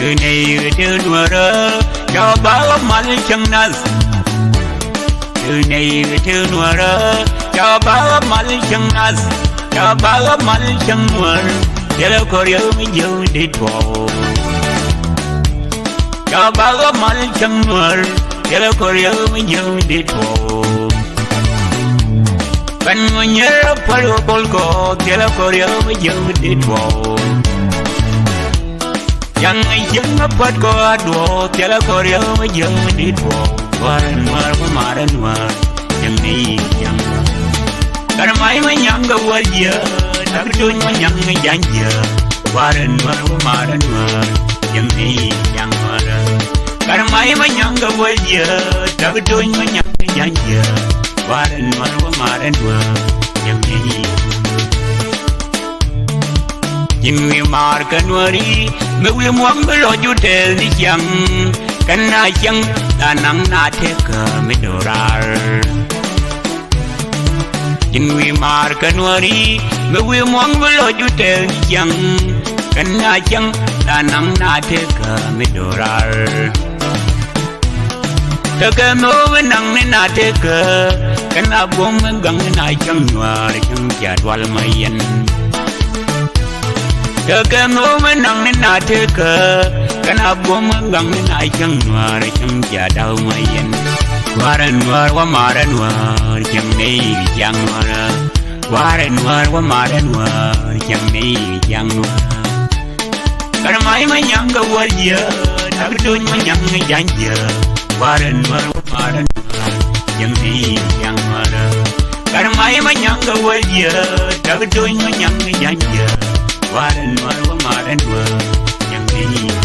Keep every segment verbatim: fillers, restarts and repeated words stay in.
Tëë nɛy kɛ tëë nuäärä, ca ba ɣä mal cäŋ nath. Tëë nɛy kɛ tëë nuäärä, ca ba ɣä mal cäŋ nath. Ca ba ɣä mal cäŋ nuäär, thilɛ kɔr yɛ mi jiäk mi dit tuɔɔk. Ca ba ɣä mal cäŋ nuäär, thilɛ kɔr yɛ mi jiäk mi dit tuɔɔk. Bän ŋɔ nyɛr puɔl ɣä kɔl kɔ, thilɛ kɔr yɛ mi jiäk mi dit tuɔɔk. Cäŋ i̱ cäŋ a puɔt kɔ a duɔ̱ɔ̱k, thilɛ kɔr yɛ mi jiäk mi dit tuɔɔk. Warɛ nuäär wä marɛ nuäär, cäŋ ni i̱ cäŋ. Kar may ma nyaŋ kɛ wäl jiäk, tak tuny ma nyaŋ kɛ ja̱ny jiäk. Warɛ nuäär wä marɛ nuäär, cäŋ ni i̱ cäŋ nuäär. Kar may ma nyaŋ kɛ wäl jiäk, tak tuny ma nyaŋ kɛ ja̱ny jiäk. Warɛ nuäär wä marɛ nuäär, cäŋ ni i̱. Ji̱n wi̱i̱ maar kä nuääri, mi wi̱i̱ muɔ̱ŋ bi lɔc ju tɛth ni ciaŋ. Kɛn na ciaŋ, la naŋ na tekä mi do̱raar. Ji̱n wi̱i̱ maar kä nuääri, mi wi̱i̱ muɔ̱ŋ bi lɔc ju tɛth ni ciaŋ. Kɛn na ciaŋ, la naŋ na tekä mi do̱raar. Tekɛ mi ɣöö bi naŋ ni na tekä, kɛn a buɔ̱m mi gaŋ ni na cäŋ nuäär cäŋ cia dual ma yɛn. Tekɛ mi ɣöö bi naŋ ni na tekä, kɛn a buɔ̱m mi gaŋ ni na cäŋ nuäär cäŋ cia da̱w ma yɛn. Warɛ nuäär wä marɛ nuäär cäŋ ni i̱ cäŋ nuäär. Warɛ nuäär wä marɛ nuäär cäŋ ni i̱ cäŋ nuäär. Kar may ma nyaŋ kɛ wäl jiäk, tak tuny ma nyaŋ kɛ ja̱ny jiäk. Warɛ nuäär wä marɛ nuäär, cäŋ ni i̱ cäŋ nuäär. Kar may ma nyaŋ kɛ wäl jiäk, tak tuny ma nyaŋ kɛ ja̱ny jiäk. Warɛ nuäär wä marɛ nuäär, cäŋ ni i̱.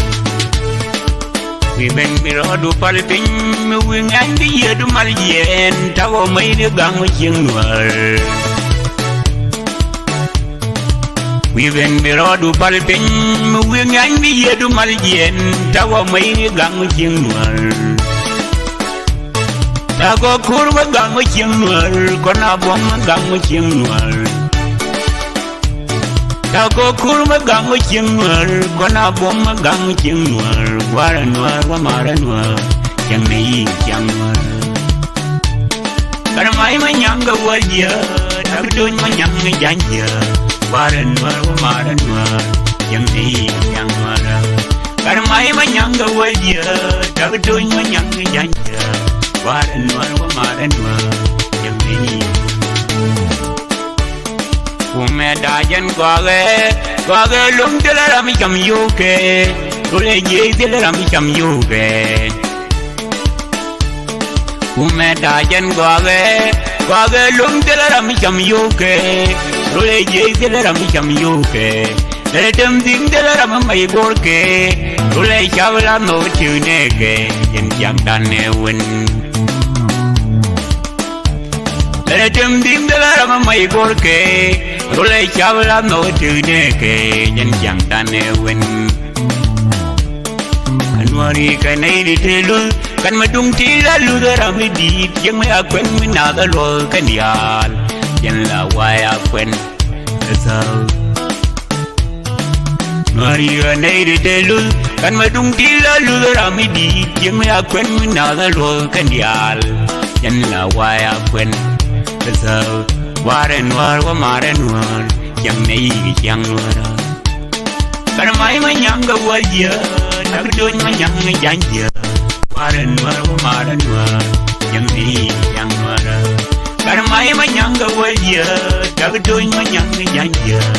Wi̱i̱ ben bi rɔɔdu pal piny, mi wi̱i̱ ŋɛny bi yiëëdu mal jiɛɛn, tak ɣɔw mäcni gaŋ wä cieŋ nuäär. Wi̱i̱ ben bi rɔɔdu pal piny, mi wi̱i̱ ŋɛny bi yiëëdu mal jiɛɛn, tak ɣɔw mäcni gaŋ wä cieŋ nuäär. Tak ɣɔw kur wä gaŋ wä cieŋ nuäär, kɔn a buɔ̱m wä gaŋ wä cieŋ nuäär. Tak ɣɔw kur mi gaŋ mi cieŋ nuäär, kɔn a buɔ̱m mi gaŋ mi cieŋ nuäär, warɛ nuäär wä marɛ nuäär, cieŋ ni i̱ cieŋ nuäär. Kar may ma nyaŋ kɛ wäl jiäk, tak tuny ma nyaŋ kɛ ja̱ny jiäk, warɛ nuäär wä marɛ nuäär, cieŋ ni i̱ cieŋ nuäär. Kar may ma nyaŋ kɛ wäl jiäk, tak tuny ma nyaŋ kɛ ja̱ny jiäk, warɛ nuäär wä marɛ nuäär, cieŋ ni i̱. Kumɛ da̱a̱ jɛn gɔakɛ, gɔakɛ lo̱ŋ thilɛ ram mi cam yio̱o̱kɛ. Rulɛ jiec thilɛ ram mi cam yio̱o̱kɛ. Kumɛ da̱a̱ jɛn gɔakɛ, gɔakɛ lo̱ŋ thilɛ ram mi cam yio̱o̱kɛ. Rulɛ jiec thilɛ ram mi cam yio̱o̱kɛ. Lɛlɛ tem dhi̱ŋ thilɛ ram mi mac guɔ̱rkɛ. Rulɛ cap la nhɔk ti̱w nɛɛkɛ. Jɛn ciaŋdan ɛ wen. Lɛlɛ tem dhi̱ŋ thilɛ ram mi mac guɔ̱rkɛ. Rulɛ cap la nhɔk ti̱w nɛɛkɛ. Jɛn ciaŋdan ɛ wen. Anuäri kɛ nɛy di te luth, kan mi duŋ ti la luth ram mi di̱i̱t, yäŋ mi a kuɛn mi nath a luɔth kɛn diaal, yɛn la way a kuɛn ɛ thäk. Anuäri kɛ nɛy di te luth, kan mi duŋ ti la luth ram mi di̱i̱t, yäŋ mi a kuɛn mi nath a luɔth kɛn diaal, yɛn la way a kuɛn ɛ thäk. Warɛ nuäär wä marɛ nuäär, ciaŋ nɛy ciaŋ nuäärä. Kar may ma nyaŋ kɛ wäl jiäk, tak tuny ma nyaŋ kɛ ja̱ny jiäk. Warɛ nuäär wä marɛ nuäär, cieŋ ni i̱ cieŋ nuäärä. Kar may ma nyaŋ kɛ wäl jiäk, tak tuny ma nyaŋ kɛ ja̱ny jiäk.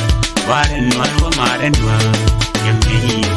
Warɛ nuäär wä marɛ nuäär, cieŋ ni i̱.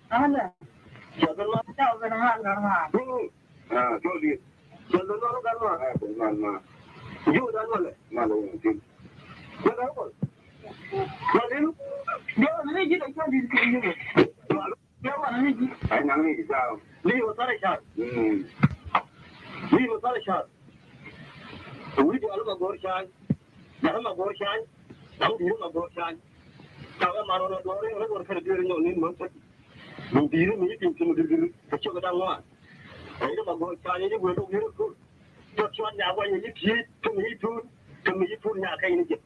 Ala. Ca ben mal, ca ben mal, mal. Ah, jol di. Jol di mal, mal, mal. Ah, ben mal, mal. Yo, dan mal. Mal, mal. Yo, dan mal. Mal, mal. Yo, ni ji̱ da jol di ke yo. Mal. Yo, wa ni ji̱. Ay, nang ni ji̱, jao. Li wa tare shar. Hmm. Li wa tare shar. Wi di alma gor shar. Jakä ma go̱o̱r ca̱ny. Jakä di̱i̱t ma go̱o̱r ca̱ny. Jakä ma rɔn a duɔ̱ɔ̱r rɛŋ rɛŋ wär kärɛ dueer nyɔk ni̱n män täk. Duŋ di̱i̱t mi i̱ ti̱ŋ ti̱m di̱r di̱r kä cök da̱ŋ ŋuan. Jakä ma go̱o̱r ca̱ny i̱ wëë lok yɛr i̱ go̱o̱r. Jɔk cuat nyaak wany i̱ pi̱i̱t kä mi i̱ tuut kä mi i̱ tuut nyaak kɛy ni jɛ.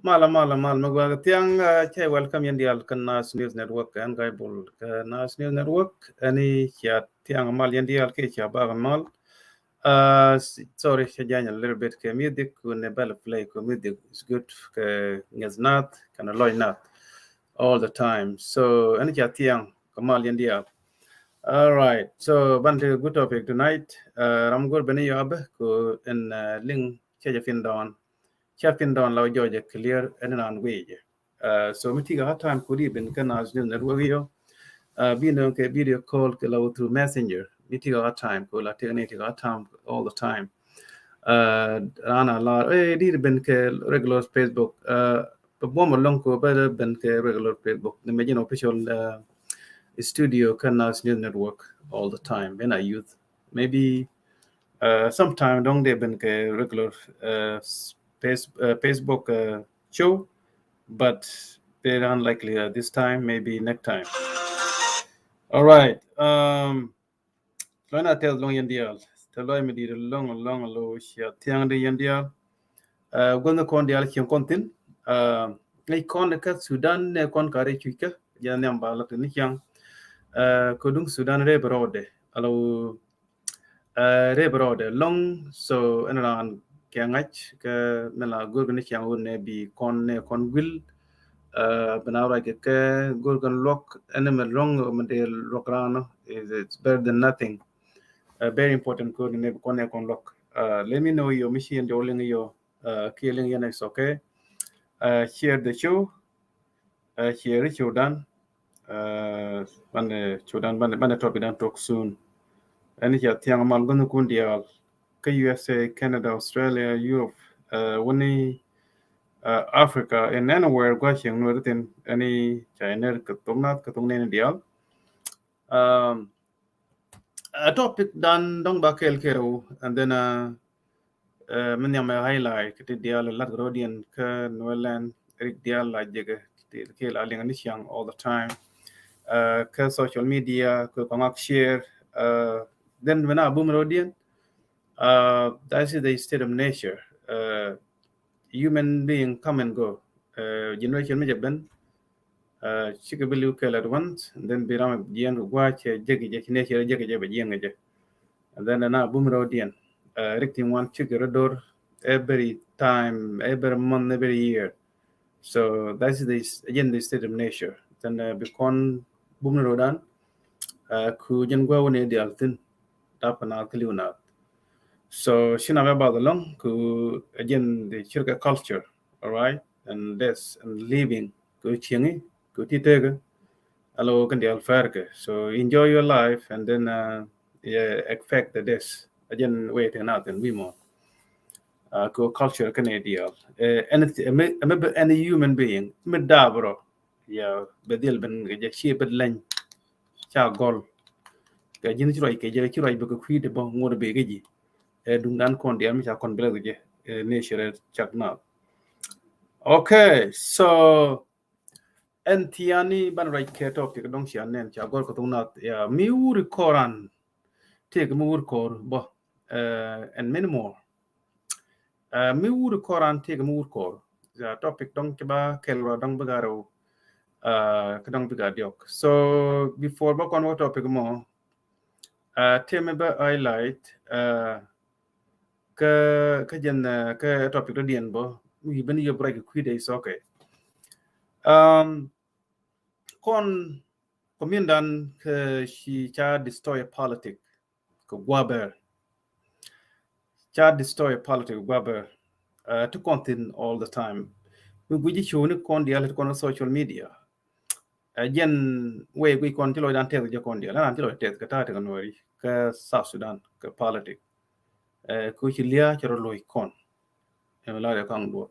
Mal, mal, mal mi gɔaa kɛ thiaŋ. Cɛ welcome yɛn diaal kä Nas News Network. Ɛn Guy Bol kä Nas News Network. Ɛn i̱ cia thiaŋ mal yɛn diaal kiɛ cia bak mal. Sorry, cɛ jany a little bit kɛ music, ku nɛ bɛl play kɛ music is good kɛ ŋɛth nath kɛnɛ lɔc nath all the time. So ɛn cia thiaŋ kɛ mal yɛn diaal. All right, so ban tekɛ good topic tonight. Ram go̱r ben i̱ yɔabɛ ku in liŋ cɛ jɛ fin dɔɔn. Cɛ pin dɔɔn la jɔɔc ɛ clear ɛn raan wee jɛ. So mi ti kɛ hard time kodi ben kä Nas News Network yɔ. Bi nööŋ kɛ video call kɛ la through messenger. Mi ti kɛ hard time ko la tekɛ ni ti kɛ hard time all the time. Raan a lar ɛ di ben kɛ regular Facebook. Bɛ buɔm alɔŋ ko bɛ ben kɛ regular Facebook ni mɛ jɛn official studio kä Nas News Network all the time. Bɛ na use maybe sometime dɔŋ dee ben kɛ regular Facebook show, but they are unlikely this time, maybe next time. All right. Lɔn a tɛth lɔŋ yɛn diaal, tɛ lɔc mi di̱i̱t lɔŋ lɔŋ lo cia thiaŋ di yɛn diaal. Guänh kɔn diaal cieŋ kɔn thi̱n. Ŋäc kɔn kä Sudan nɛ kɔn ka rɛy cuc kä jɛ nhiam ba la thi̱n ni ciaŋ. Kä duŋ Sudan rɛy bɛ rɔɔdɛ alo rɛy bɛ rɔɔdɛ lɔŋ. So ɛn raan kɛ ŋa̱c kɛ mɛ la go̱r kɛ ni ciaŋ wun nɛ bi kɔn nɛ kɔn guil. Bɛ na ruac kɛ kɛ go̱r kɛ luɔk ɛn mɛ lɔŋ mɛ dee luɔk raan nɔ. It's better than nothing. Very important ko ni nɛ bi kɔn nɛ kɔn luɔk. Let me know yo mi ci yɛn jɔw liŋ yo. Kiɛ liŋ yɛn, it's okay. Share the show. Share show dan. Banɛ show dan, banɛ topic dan talk soon. Ɛn ca thiaŋ mal gunh kun diaal kä U S A, Canada, Australia, Europe, wuni Africa, in anywhere gua cieŋ nuɛr thin. Ɛn ca ner kɛ thok nath kɛ thok neni diaal. A topic dan dɔŋ ba kɛɛl kɛɛl rɛw, and then mi nhiam ɛ highlight kɛ ti diaal lat kɛ rɔdiɛn kä Nuɛlɛn rik diaal la jekɛ ti kɛɛl a liŋ ni ciaŋ all the time. Kä social media kɛ kɔŋ ak share. Then mi na bum rɔdiɛn. That is the state of nature. Human being come and go. Generation mi jɛ ben cikɛ bi liw kɛl at once, and then bi ram jiɛn kɛ gua̱a̱ cɛ jek jɛ ci nature jek jɛ bɛ jiɛn kɛ jɛ. And then na bum rɔdiɛn rik ti ŋuan cikɛ rɔ dor every time, every month, every year. So that is the, again, the state of nature. Then bi kɔn bum rɔdan ku jɛn gua̱a̱ wunɛ diaal thin dap na kɛ liw nath. So ci na bɛ bath along ku again the circle culture, all right, and this and living ku cieŋi ku ti tege. Alo kɛn dial fɛrkɛ. So enjoy your life and then uh, yeah, expect the this again wait and nothing we more. Uh, ku culture kɛn dial. Uh, anything, maybe any human being mi dabro. Ya bɛ dhil ben kɛ jɛ ci bɛ leny ca gɔl. Kɛ ji̱n ci ruac kɛ jɛ ci ruac bɛ kɛ kui̱dɛ bä ŋuɔt bɛ kɛ ji̱. Ɛ duŋdan kɔn diaal mi ca kɔn bɛ lɛ kɛ jɛ. Ɛ ni ci rɛ cak na. Okay, so ɛn thiani ban ruac kɛ topic dɔŋ ci anɛn ca gɔl kɛ thuŋ na ya mi wuri kɔran. Tëëk mi wur kɔr bä. Uh, and many more. Uh, mi wur kɔr an tëëk mi wur kɔr. Uh, topic dɔŋ ci ba kɛl rɔ dɔŋ bi ga rɛw. Uh, kä dɔŋ bi ga diɔk. So before ba kɔn wä topic mɔ. Uh, tëë mi ba highlight. Uh, kä kä jɛn uh, kä topic dɔ diɛn bä. Mi ben yɛ break kui̱dɛ is okay. Um, kɔn community dan kä ci ca destroy politic. Kɛ guabɛr ca destroy politic guabɛr. Uh, ti kɔn thin all the time. Mi guici cuni kɔn dial ti kɔn social media. Uh, jɛn wei gui kɔn ti lɔc dan tɛth jɛ kɔn dial an ti lɔc tɛth kɛ ta̱a̱ ti kɛ nuɔri kɛ South Sudan kɛ politic. Uh, ku ci lia cɛ rɔ loc kɔn. Ɛn la de kɔn duɔ.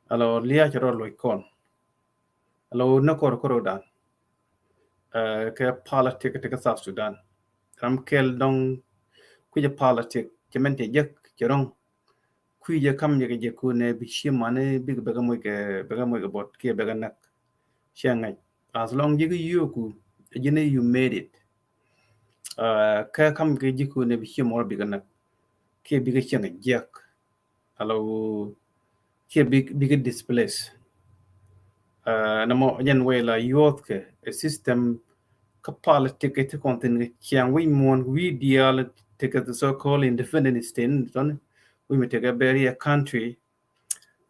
Alo lia cɛ rɔ loc kɔn. Alo ne kɔr kɔr dan. Uh, kɛ politic ti kɛ South Sudan. Ram kɛl dɔŋ kui̱ jɛ politic cɛ mɛn cɛ jek cɛ rɔŋ. Kui̱ jɛ kam jɛ kɛ jɛ kunɛ bi ci mani bik bɛ kɛ moc kɛ bɛ kɛ moc kɛ bɔt kiɛ bɛ kɛ nak. Cɛ ŋa̱c as long ji̱ kɛ yioku ji̱ ni you made it. Uh, kɛ kam kɛ ji̱ kunɛ bi ci mɔr bik kɛ nak kiɛ bik kɛ cieŋ jiɛk. Alo kiɛ bik bik displace. Uh, na mɔ jɛn wei la youth kɛ a system kä politic kɛ ti kɔn thin kɛ ciaŋ wi̱c muɔn wi̱c diaal tekɛ the so-called independent state ni tɔni wi̱c mi tekɛ bɛri a country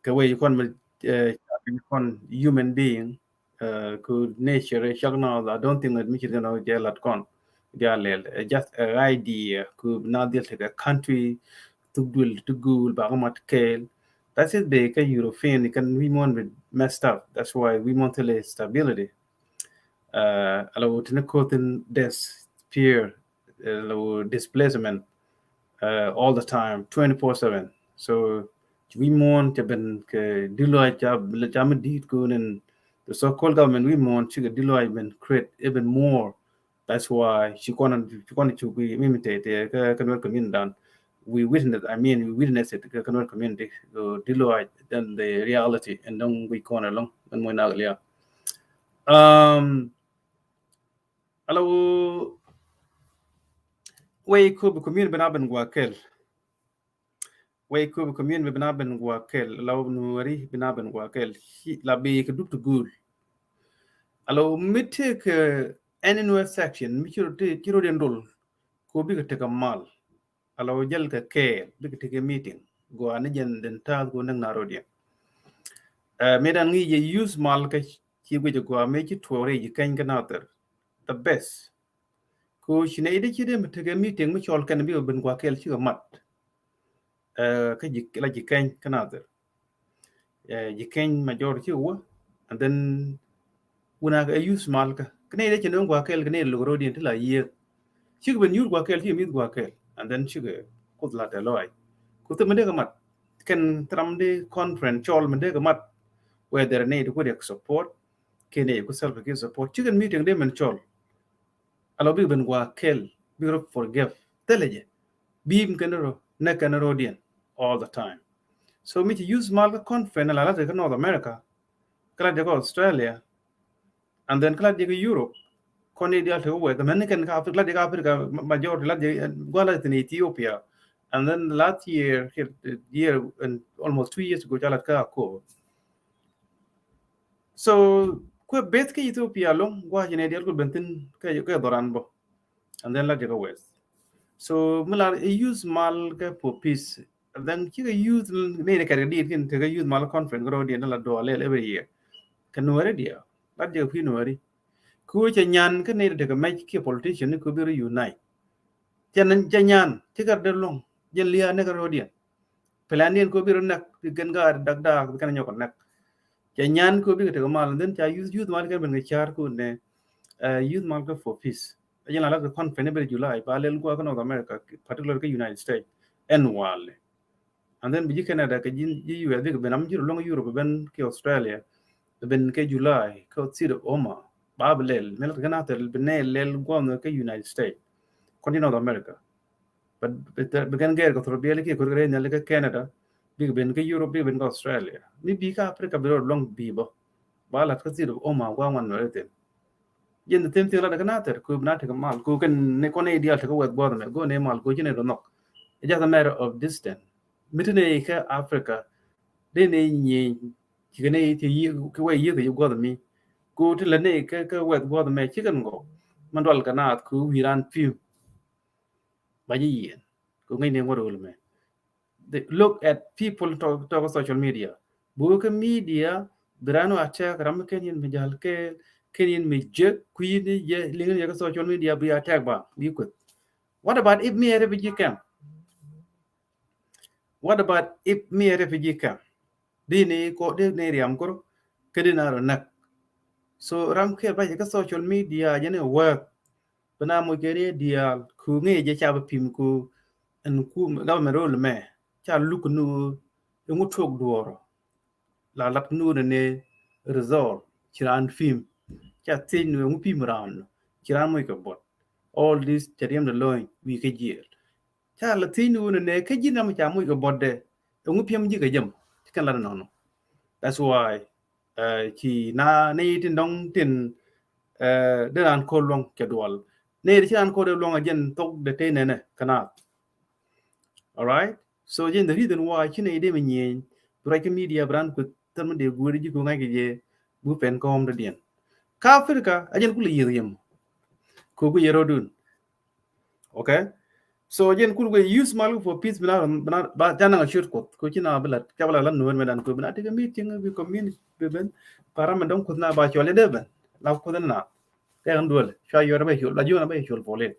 kɛ wei kɔn mi uh, kɔn human being. Uh, ku nature cak na I don't think that mi ci gɛn jɛ lat kɔn jɛ lɛl. Uh, just a idea ku na dhil tekɛ country thuk duel ti guul ba kɛ mat kɛɛl. That's it. Bɛ kɛ European kan wi̱c muɔn bi messed up. That's why wi̱c muɔn thilɛ stability. Uh, alo tini kothin des fear, alo displacement uh, all the time, twenty-four seven. So wi̱c muɔn cɛ ben kɛ diluac ca ca mi di̱i̱t kun in the so-called government wi̱c muɔn cikɛ diluac ben create even more. That's why ci kɔn ci kɔn ci wi̱i̱ mi mi tɛy tɛy kɛ kɛ nuɛr community dan. We witness, I mean, we witness it kɛ kɛ nuɛr community. So diluac and the reality and dɔŋ wi̱c kɔn ɛlɔŋ and mɔc nak lia. Um, alo wei ko bi community ben a ben gua kɛl. Wei köpi community bi na ben gua kɛl, la nuɔri bi na ben gua kɛl. La bi kɛ dup ti gul. Alo mi tëëkɛ any nuer section mi ci rɔ ti ci rɔ den dol ko bikɛ tekɛ mal. Alo jɛl kɛ kɛɛl bikɛ tekɛ meeting gua ni jɛn den ta̱a̱th ko näk na rɔ diɛn. Ɛ mi dan ŋi̱i̱c jɛ use mal kɛ ci guic gua mi ci tuɔɔk rɛy ji̱ kɛny kɛ nathɛr. The best. Ko ci nɛ idɛ ci dee mi tekɛ meeting mi cɔl kɛn bikɛ ben gua kɛl cikɛ mat. Ɛ kä ji̱ la ji̱ kɛny kä nathɛr. Ɛ ji̱ kɛny majority wä and then wun a kɛ use mal kä kä nɛ dee cɛ nöŋ gua kɛl kä nɛ lok road in ti la yiëë. Cikɛ ben yur gua kɛl cikɛ mith gua kɛl and then cikɛ kuth la tɛ lɔac. Kuth mi dee kɛ mat kɛn thram di conference cɔl mi dee kɛ mat. Whether nɛ di ku dee support kɛ nɛ ku self kɛ support cikɛ meeting dee men cɔl. Alo bik ben gua kɛl bik rɔ forgive thilɛ jɛ. Bim kɛn rɔ nɛ kɛn rɔ diɛn all the time. So mi ci use mal kä conference la lat kä North America, kä lat jɛ kä Australia, and then kä lat jɛ kä Europe. Kɔn ni dial te wɛ mɛn ni kɛn kä Africa, lat jɛ kä Africa majority lat jɛ gua lat in Ethiopia. And then last year, year and almost two years ago ca lat kä Akobo. So kuɛ beth kä Ethiopia loŋ gua̱a̱c inɛ diɛl ku ben thin kɛ dhɔran bɔ. And then la jɛ kä west. So mi la use mal kɛ for peace. And then cikɛ use ni ni kɛt kɛ dit kin tekɛ use mal conference kɛ rɔ diɛn la duɔ lɛl every year. Kɛ nuɔri diɛ la jɛ kɛ kui̱ nuɔri. Ku cɛ nyan kä ni tekɛ mɛc kiɛ politician ni ku bi rɔ unite. Cɛ nyan cikɛ rɔ dee loŋ. Jɛn lia̱a̱ näk rɔ̱diɛn. Plan diɛn kɛ ɣöö bi rɔ näk, bi kɛn gaat dak dak, bi kɛn nyɔk kɛ näk. Cɛ nyan kɛ ɣöö bikɛ tekɛ mal, and then ca youth, youth mal kɛn ben kɛ ca̱r kɛ ɣöö nɛ, eh, youth mal kɛ for peace. Ɛ jɛn la lat kɛ conference ben July, ba lɛl gua̱a̱th kä North America, particular kä United States, ɛn walɛ. And then bi ji̱ Canada kɛ ji̱, ji̱ U S bikɛ ben, am ji̱ rɔ luäŋ Europe ben kɛ Australia, ben kɛ July, kɛ city of Omaha, ba bi lɛl, mi lat kɛ na thil bi nɛ lɛl gua̱a̱th kɛ United States, kɔn ji̱ North America. But bi, bi kɛn gɛɛr kɛ thurbiɛl kiɛ kɔr kɛ rɛy nhial kɛ Canada, bikɛ ben kä Europe, bikɛ ben kä Australia. Mi bi kä Africa bi rɔ luäŋ bi bä. Ba lat kä city of Omaha gua̱a̱th ŋuan Nuɛri thi̱n. Jɛn the same thing lat kɛ na thɛr, kɛ bi na tekɛ mal, kɛ kɛn ni kɔn ni diaal tekɛ wɛth gua̱a̱th mɛ, go̱o̱r ni mal, kɛ ci ni rɔ nhɔk. It's just a matter of distance. Mi ti ni kä Africa, dee ni nyieny, cikɛ ni ti yi, kɛ wɛ yi kɛ yi gua̱a̱th mi. Kɛ ti lɛ ni kä, kä wɛth gua̱a̱th mɛ, cikɛ ngɔ. Man dual kɛ naath kɛ wi̱i̱ ran pi̱w. Ba ji̱ yieen. Kɛ ŋäcni ŋuɔ̱t ɣöl mɛ. They look at people tɔk, tɔk social media. Bukɛ media, bi ran wä attack ram kɛn yɛn mi jal kɛɛl, kɛn yɛn mi jek, kui̱ ni jɛ, liŋ ni jɛ kä social media, bi attack ba, bi kueth. What about if mi a refugee camp? What about if mi a refugee camp? Di ni kɔ, di ni riam kor, kɛ di na rɔ näk. So ram kɛl ba jɛ kä social media, jɛ ni work. Bi na moc kɛ riɛ diaal, ku ŋi̱i̱c jɛ ca bi pim ku, ɛn ku government role mɛ, ca luk nu, ɛŋu tuɔk duɔrɔ. La lat nu ni ni result, ci ran pim. Ca thiec nu, ɛŋu pim ran, ci ran moc kɛ bot. All this, ca riɛm de lony, wi̱i̱ kɛ jiɛl. Ca la thiec ni wun nɛ kä ji̱n ram ca moc kɛ bɔtdɛ. Ɛŋu piɛm ji̱ kɛ jɛm? Ci kɛn lat nɔnɔ. That's why, uh, ci na ni tin dɔŋ tin, uh, dee ran ko̱r luɔ̱ŋ kɛ duɔl. Ni ti ci ran ko̱r dee luɔ̱ŋ a jɛn thok dee tey nɛnɛ kɛ naath. All right? So jɛn the reason why ci ni dee mi nyieny. Bi ruac kä media bi ran kueth thäl mi dee guuri ji̱ ku ŋa̱c kɛ jɛ. Bu pɛn kɔm dee diɛn. Kä Africa, a jɛn kulɛ yieth yɛm. Ko̱ ku yɛ rɔdun. Okay. So jɛn kul wee use mal for peace, bina, bina, ba, jana ŋa short quote. Ko ci na bi la, ca bi la la nuɔr mɛ dan ko bina tekɛ meeting bi community bi ben. Para mɛ dɔŋ kuth na ba cɔl dee ben. La kuth na. Kɛ ŋa duɔl. Ca yɔr bɛ cɔl. La jona bɛ cɔl polin.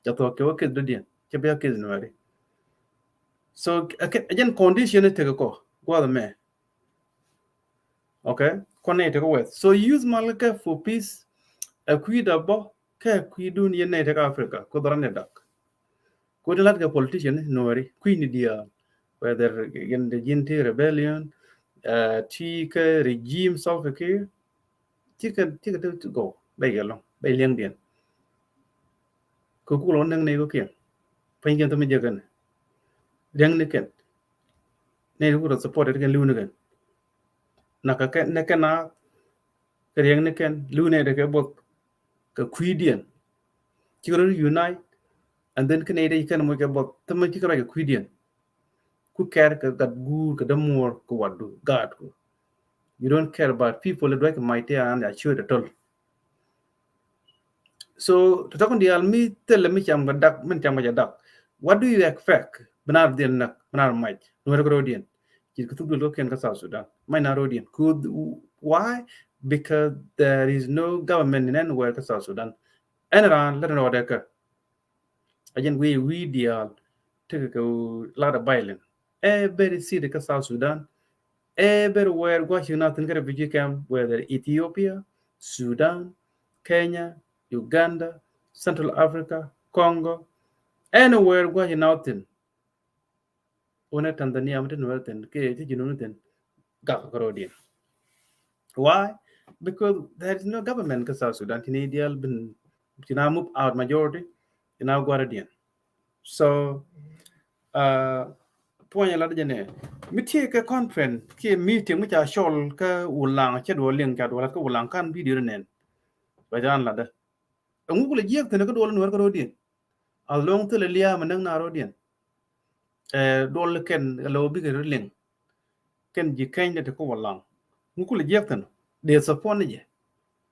Ca thɔ kɛ wä kith dodiɛn. Ca bɛ kith nuɔri. So, a jɛn condition tekɛ kɔ. Guath mɛ. Okay, kɔn nɛy tekɛ wɛth. So use mal kɛ for peace. Ɛ kui̱ da bɔ kɛ kui̱ dun yɛn nɛy tekɛ Africa. Ku dhɔran ni dak. Ku ti lat kɛ politician nuɔri kui̱ ni diaal. Whether in the Jinti rebellion, uh, ti kɛ regime Salva Kiir. Cikɛ, cikɛ ti, ti gɔw bɛ yɛ lɔŋ bɛ liɛŋ diɛn. Kɛ kulɔ näŋ nɛy kɔ kiɛn. Pɛny kɛn thämi jɛ kɛn. Liɛŋ ni kɛn. Nɛy ti kulɔ support ti kɛn liw ni kɛn. Na kɛ kɛn, nɛ kɛn na kɛ riɛŋ ni kɛn liw nɛy ti kɛ buɔth kɛ kui̱diɛn. Cikɛ rɔ unite, and then kɛ nɛy ti kɛn moc kɛ buɔth thämi cikɛ ruac kɛ kui̱diɛn. Ku kɛr kɛ gat guur kɛ dämuɔɔr kɛ watdu gaatku. You don't care about people. Duäc kɛ mac ti an ya ciöt a töl. So tɔtɔkun diaal mi thilɛ mi cam kɛ dak, min cam kɛ jɛ dak. What do you expect? Binar dhil nak, binar mac. Nuɛr kɛ rodiɛn. Ci kɛ thuk duel kɛ kiɛn kä South Sudan. Mac na rodiɛn. Ku why? Because there is no government in anywhere kä South Sudan. Ɛn raan lɛ rɔɔdɛ kä. A jɛn wi̱i̱ wi̱i̱ diaal tekɛ kɛ lat a violent. Every city kä South Sudan, everywhere gua̱c ci na thin kä refugee camp, whether Ethiopia, Sudan, Kenya, Uganda, Central Africa, Congo, anywhere gua̱c ci na thin. Wunɛ Tanzania mi ti nuɔr thin kɛ ti Junub thin gak kɛ rɔɔdiɛn. Why? Because there is no government kä South Sudan. Tini diaal bin tina move out majority tina guardian. So uh, puɔnyɛ lat jɛ nɛ mi ti kɛ conference kiɛ meeting mi ca cɔl kä Wulaŋ, cɛ duɔl liŋ ca duɔl lat kä Wulaŋ kan video nɛn. Ba jan lat dɛ. Ɛŋu kulɛ jiɛk thin kä duɔl nuɔr kä rɔɔdiɛn. Alɔŋ thilɛ lia̱a̱ mi näk na rɔɔdiɛn. Ɛ duɔl kɛn ɛ lɛ wä bikɛ rɔ liŋ. Kɛn ji̱ kɛny dɛ ti kä Wulaŋ. Ŋu kulɛ jiɛk thin dee support ni jɛ.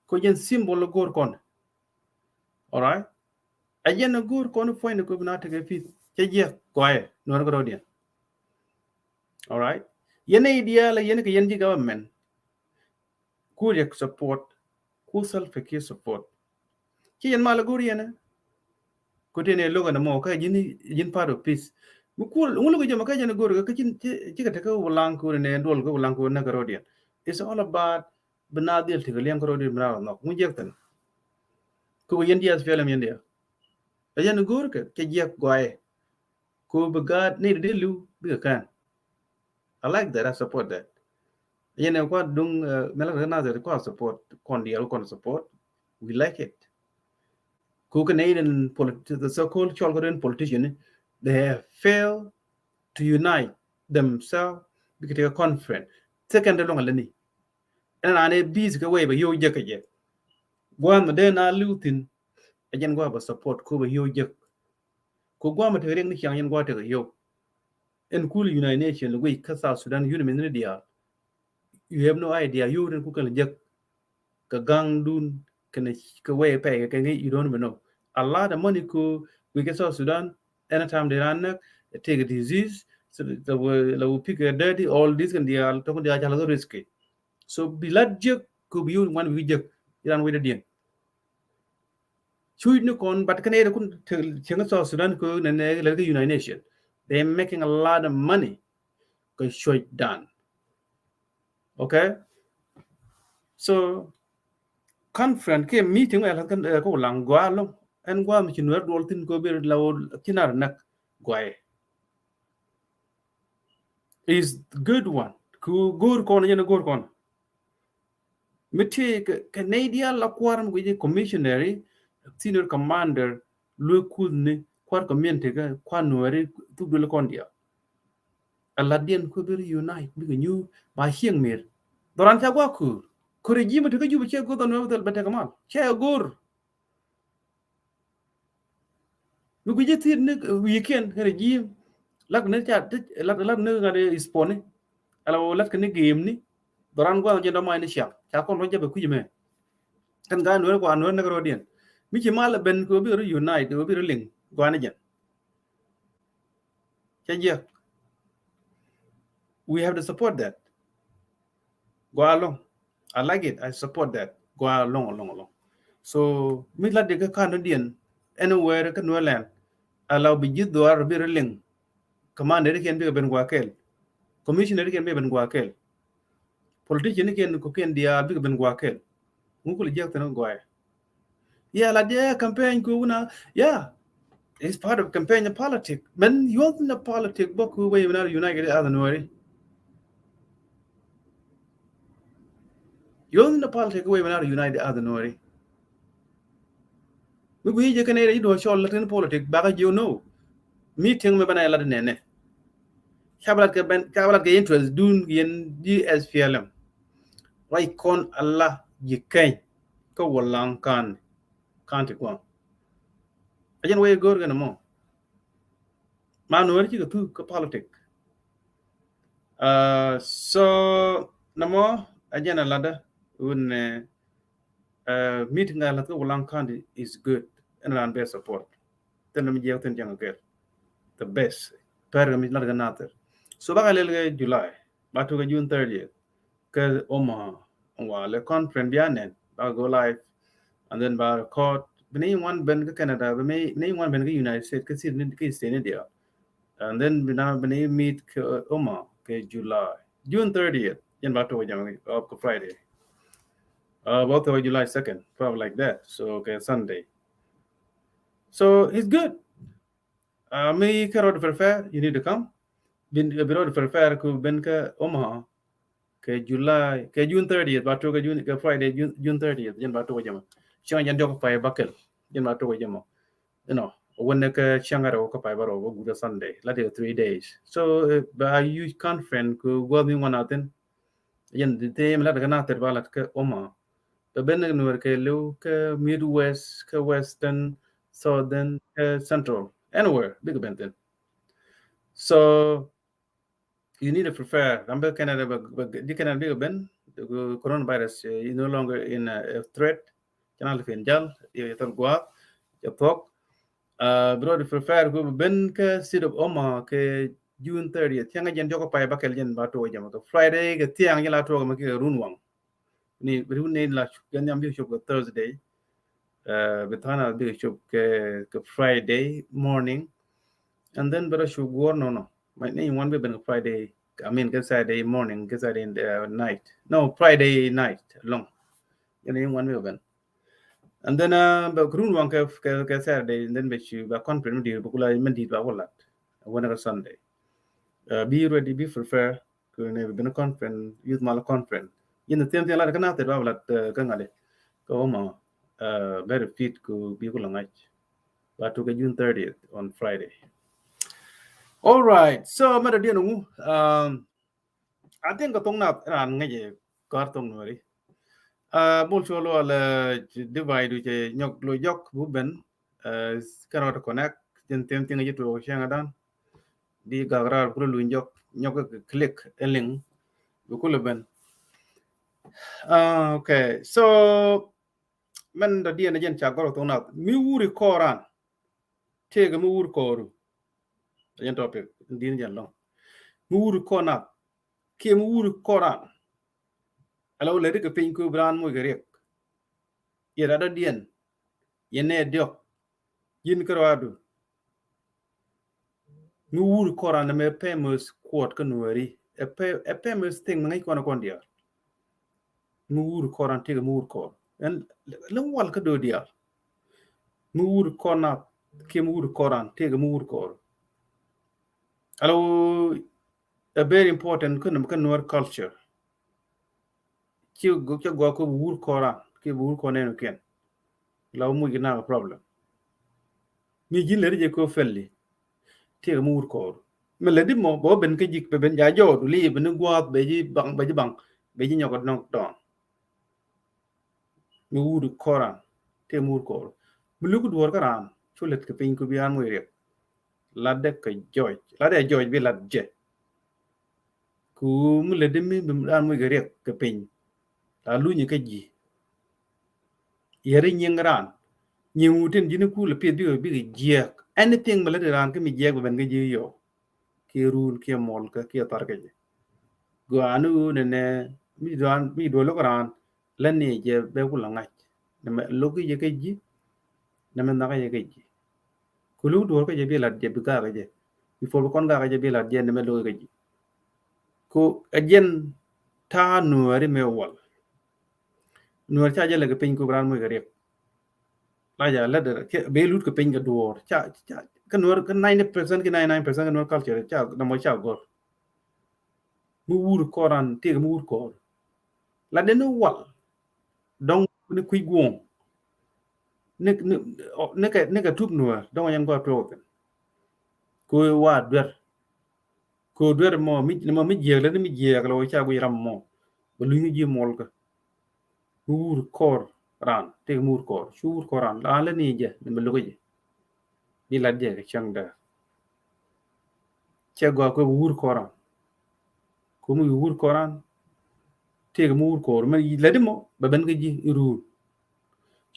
Ko jɛn symbol go̱o̱r kɔn. All right. Ɛ jɛn go̱o̱r kɔn puɔ̱ny ni ko bi na tekɛ peace. Cɛ jiɛk gɔayɛ nuɔr kä rɔɔdiɛn. All right. Yɛn idial yɛn kɛ yɛn ji̱ government. Ku Riek support, ku Salva Kiir support. Ci yɛn mal go̱r yɛn. Ku tëë ni lo̱k ɛn ɛmɔ kä ji̱n, ji̱n part of peace. Mi kul ŋu lo̱k jɛ mɔ kä jɛn go̱r kä ci, ci, ci kɛ tekɛ wulaŋ ku ni duɔl kä wulaŋ ku ni kɛ rɔdiɛn. It's all about bi na dhil tekɛ liɛŋ kä rɔdiɛn bi na rɔ nhɔk. Ŋu jiɛk thin. Ku yɛn diath piɛlɛ mi yɛn diath. Ɛ jɛn go̱r kɛ, kɛ jiɛk gɔaaɛ. Ku bi gaat ni di li̱w bikɛ kɛn. I like that. I support that. Yɛn ɛ kua duŋ, uh, mɛ la rɛ na zɛ kua support, kɔn diɛl kɔn support. We like it. Ku kɛ nɛy den politi-, the so-called cɔl kɛ den politician, they have failed to unite themselves. Bikɛ tekɛ conference. Second de lɔŋ a lɛ ni. Ɛn an ɛ busy kɛ wee bɛ yio̱w jek kɛ jɛ. Gua̱a̱th mɛ dee na li̱w thi̱n. Ɛ jɛn gua̱a̱th bɛ support ku bɛ yio̱w jek. Ku gua̱a̱th mɛ tekɛ riɛk ni ciaŋ yɛn gua̱a̱th tekɛ yio̱w. Ɛn kul United Nations lɛ guic kä South Sudan unit mi ni diaal. You have no idea. Yio̱w den ku kɛn jek. Kɛ gaŋdun kɛn kɛ wee pɛy kɛ kɛ, you don't even know. A lot of money ku guic kä South Sudan. Anytime they run, uh, take a disease. So the, the, the, the pick a dirty, all this kɛn diaal, tɔk diaal jal kɛ risky. So bi lat jiäk kɛ bi yun wan bi jiäk iran wecdä diɛn. Cuc ni kɔn, but kɛn ɛ kun cieŋ South Sudan kɛ nɛ nɛ lɛl kɛ United Nation. They making a lot of money kɛ cuc dan. Okay. So conference kɛ meeting wɛ lath kɛn kɛ wulaŋ gɔaa lɔŋ. Ɛn gua̱a̱th mi ci nuɛr duɔl thin kɛ bi la wä ci nar näk gɔaaɛ. Is good one. Ku go̱o̱r kɔn, jɛn go̱o̱r kɔn. Mi ti kɛ, kɛ nɛy diaal la kua̱r mi guici commissionary, senior commander, luek kuthni, kua̱r community kɛ, kua̱r nuɛri, thuk duel kɔn diaal. A lat diɛn ku bi unite, bikɛ nyuur, ba cieŋ mir. Dhɔran ca gua̱ kuur. Ku regime ti kä Juba cɛ go̱o̱r dhɔn nuɛri bɛ thil bɛ tek mal. Cɛ go̱o̱r. Mi gui̱ci thi̱i̱t ni wi̱i̱kiɛn kɛ regime. Lak ni ca, lak, lak ni ŋa̱t isponi. Ala wä lak ni game ni. Dhɔran gua̱a̱th jɛn dɔ̱ma̱ ni ciaŋ. Ca kɔn ruɔ̱c jɛ bɛ kui̱c mɛ. Kɛn gaa nuɛr kua nuɛr ni kɛ rɔ̱diɛn. Mi ci mal ben kɛ wä bi rɔ unite, wä bi rɔ liŋ. Gua̱a̱th ni jɛn. Cɛ jiɛk. We have to support that. Gua̱a̱ lɔŋ. I like it. I support that. Gua̱a̱ lɔŋ, lɔŋ, lɔŋ. So mi lat di kä kan diɛn anywhere kä Nuerland. Ala bi ji̱ dhuar bi rɛ liŋ. Commander kiɛn bikɛ ben gua̱a̱ kɛl. Commissioner kiɛn bikɛ ben gua̱a̱ kɛl. Politician kiɛn kɔ kiɛn diaal bikɛ ben gua̱a̱ kɛl. Ŋu kul jiɛk thin gua̱a̱. Yeah, la diɛ campaign ku wuna. Yeah. It's part of campaign and politic. Men yuɔth ni politic bä ku wee mi nar united as Nuɛri. Yuɔth ni politic wee mi nar united as Nuɛri. Mi gui̱i̱ jɛ kɛn ɛ rɛ ji̱ duɔ̱ɔ̱r cɔl lät kɛn politic bakä ji̱ wä no. Meeting mi bɛn ɛ lat nɛnɛ. Ca bɛ lat kɛ ben, ca bɛ lat kɛ interest dun yɛn di S P L M. Ruac kɔn ala ji̱ kɛny kä wä laŋ kan, kan ti gua̱a̱ŋ. A jɛn wee go̱o̱r kɛn mɔ. Ma Nuɛri cikɛ thuk kä politic. Uh, so namɔ a jɛn a latdä wun, uh, meeting a lath kä Wulaŋ County is good. Ɛn ran bɛ support. Thin mi jiɛk thin jɛŋ kɛl. The best. Pɛr kɛ mi lat kɛ nathir. So bakɛ lɛl kɛ July. Ba tuk kɛ June thirtieth. Kɛ Omaha. Wa lɛ conference bia nɛn. Ba go live. And then ba record. Bi ni ŋuan ben kɛ Canada. Bi ni ŋuan ben kɛ United States. Kɛ state ni, kɛ state ni diaal. And then bi na bi ni meet kɛ, uh, Omaha kɛ July, June thirtieth. Jɛn ba tuk jam kɛ, uh, kɛ Friday. Uh, ba tuk July second, probably like that. So kɛ Sunday. So it's good. Uh, mi kɛ rɔɔd prepare, you need to come. Bi, bi rɔɔd prepare ku ben kɛ Omaha. Kɛ July, kɛ June thirtieth, ba tuk kɛ June, kɛ Friday, June, June thirtieth, jɛn ba tuk jɛ mɔ. Cäŋ jɛn diɔk pay bakɛl, jɛn ba tuk jɛ mɔ. You know, wun ni kɛ cäŋ rɛw kä pay ba rɛw ba guda Sunday, la three days. So, uh, ba huge conference ku gua̱th mi ŋuan a thin. Jɛn di thim la kɛ nathir ba lat kɛ Omaha. Ba ben ni Nuɛr kɛ liw kɛ Midwest, kɛ Western, Southern, kɛ Central, anywhere bikɛ ben thin. So, you need to prepare. Ram bɛ Canada, bɛ, bɛ, di Canada bikɛ ben, the coronavirus, uh, is no longer in a, a threat. Channel fin jal, yɛ thol gua̱a̱th, yɛ thok. Uh, bi rɔɔd prepare ku ben kɛ state of Omaha kɛ June thirtieth. Cäŋ jɛn diɔk pay bakɛl jɛn ba tuk jɛ mɔ kɛ Friday kɛ thiaŋ jɛn la tuk mɔ kɛ run waŋ. Ni run ni la jɛn nyam bi cop kɛ Thursday. Bi tha̱a̱ŋ nath bikɛ cop kɛ Friday morning, and then bɛ rɔ cu guɔ̱ɔ̱r nɔnɔ. Mɛ ni ŋuan bi ben kɛ Friday, I mean kɛ Saturday morning, kɛ Saturday night, no, Friday night lɔŋ. Yɛn ni ŋuan bi ben. And then bɛ run waŋ kɛ kɛ Saturday, and then bɛ cu bɛ conference mi di̱i̱t bɛ kula mi di̱i̱t bɛ kula. Wänɛ kɛ Sunday, bi ready, bi prepare. Kɛ ni bi ben conference, youth mal conference. Yɛn the same thing lat kä nath tet ba lat kä ŋa̱li kä Homa, very fit kɛ bi kula ŋa̱c. Ba tuk kɛ June thirtieth on Friday. All right, so mɛ dɔ̱diɛn ŋu, I think kɛ thoŋ nath ran ŋäcɛ kɔr thoŋ Nuɛri. Bol cuɔ luɔl divide cɛ nyɔk lo jɔk bu ben. Kɛn rɔɔd connect, jɛn them thing ji̱ tuɔɔk cäŋ adan. Di gak raar kulɛ luny jɔk, nyɔk kɛ click ɛ link bi kulɛ ben. Okay, so mɛn dɔ̱diɛn jɛn ca gɔr thoŋ nath mi wuri kɔran. Tëëkɛ mi wuri kɔru. Jɛn topic din jɛn lɔŋ. Mi wuri kɔr nath kiɛ mi wuri kɔran. Ala wä lɛ ri kɛ piny ku bi raan moc kɛ riɛk. Yɛ rat dɔ̱diɛn, yɛ nɛ diɔk, ji̱n kärɔadu. Mi wuri kɔran mɛ famous quote kä Nuɛri. Ɛ famous thing mi ŋäc kɔn kɔn diaal. Mi wuri kɔran tëëkɛ mi wuri kɔr. Ɛn lɛ wal kä do̱diaal. Mi wuri kɔr nath kiɛ mi wuri kɔran tëëkɛ mi wuri kɔr. Alo, a very important kä Nuer culture. Ci gua ko wur kɔran ki wur kɔr nɛn kiɛn. La wä muc ki nak problem. Mi ji̱n lɛ ri jɛ ko fɛli. Tëëkɛ mi wur kɔr. Mi lɛ di mɔ bɛ wä ben kä ji̱, bɛ ben ja jɔɔdu li ben ni gua̱a̱th, bɛ ji̱ baŋ, bɛ ji̱ baŋ, bɛ ji̱ nyɔk nɔk dɔɔn. Mi wuri kɔran tëëkɛ mi wur kɔr. Mi luk duɔr kä ran cu lät kɛ piny ku bi an muc riɛk. Lat dɛ kɛ jɔc, lat dɛ jɔc bi lat jɛ. Ku mi lät di mi bi an muc kɛ riɛk kɛ piny. La luny kä ji̱. Yɛri nyiŋ ran. Nyiŋ wutin ji̱n ku lɛ pieth bikɛ bikɛ jiɛk. Anything mi lät di ran kä mi jiɛk bɛ ben kä ji̱ yɔ. Kiɛ run kiɛ mɔl kä kiɛ thar kä jɛ. Gɔaa ni ɣöö nɛnɛ mi duɔl, mi duɔl lo̱k raan lä ni jɛ bɛ ku la ŋa̱c. Nɛmɛ lo̱k jɛ kä ji̱, nɛmɛ nhak jɛ kä ji̱. Ku lo̱k duɔl kä jɛ bi lat jɛ bi gaak jɛ. Bi puɔl bi kɔn gaak jɛ bi lat jɛ nɛmɛ lo̱k kä ji̱. Ku ɛ jɛn ta̱a̱ Nuääri mɛ wal. Nuäär ca jɛ lɛ kɛ piny ku bi raan moc kɛ riɛk. La ja lɛ dɛ kɛ ben lut kɛ piny kɛ duɔ̱ɔ̱r. Ca, ca, kä Nuäär kä ninety percent ki ninety nine percent kä Nuäär culture ca, nɔmɔ ca gɔ̱r. Mi wur kɔran tëëkɛ mi wur kɔr. La dee ni wal. Dɔŋ ni kui̱ guɔ̱ɔ̱ŋ. Ni, ni, ni kɛ, ni kɛ tup Nuäär dɔŋ yɛn gɔaa tuɔɔk kɛ. Ku wa duer. Ku duer mɔ mi, mɔ mi jiɛk lɛ ni mi jiɛk lɛ wä ca guic ram mɔ. Bɛ luny ji̱ mɔl kä. Mi wur kɔr ran, tëëkɛ mi wur kɔr, cu wur kɔr ran, la lɛ ni jɛ, ni mi lo̱k jɛ. Bi lat jɛ kɛ cäŋ däär. Cɛ gɔaa kuɛ bi wur kɔr ran. Ku mi wur kɔr ran, tëëkɛ mi wur kɔr, mɛ lät di mɔ, bɛ ben kä ji̱ iruur.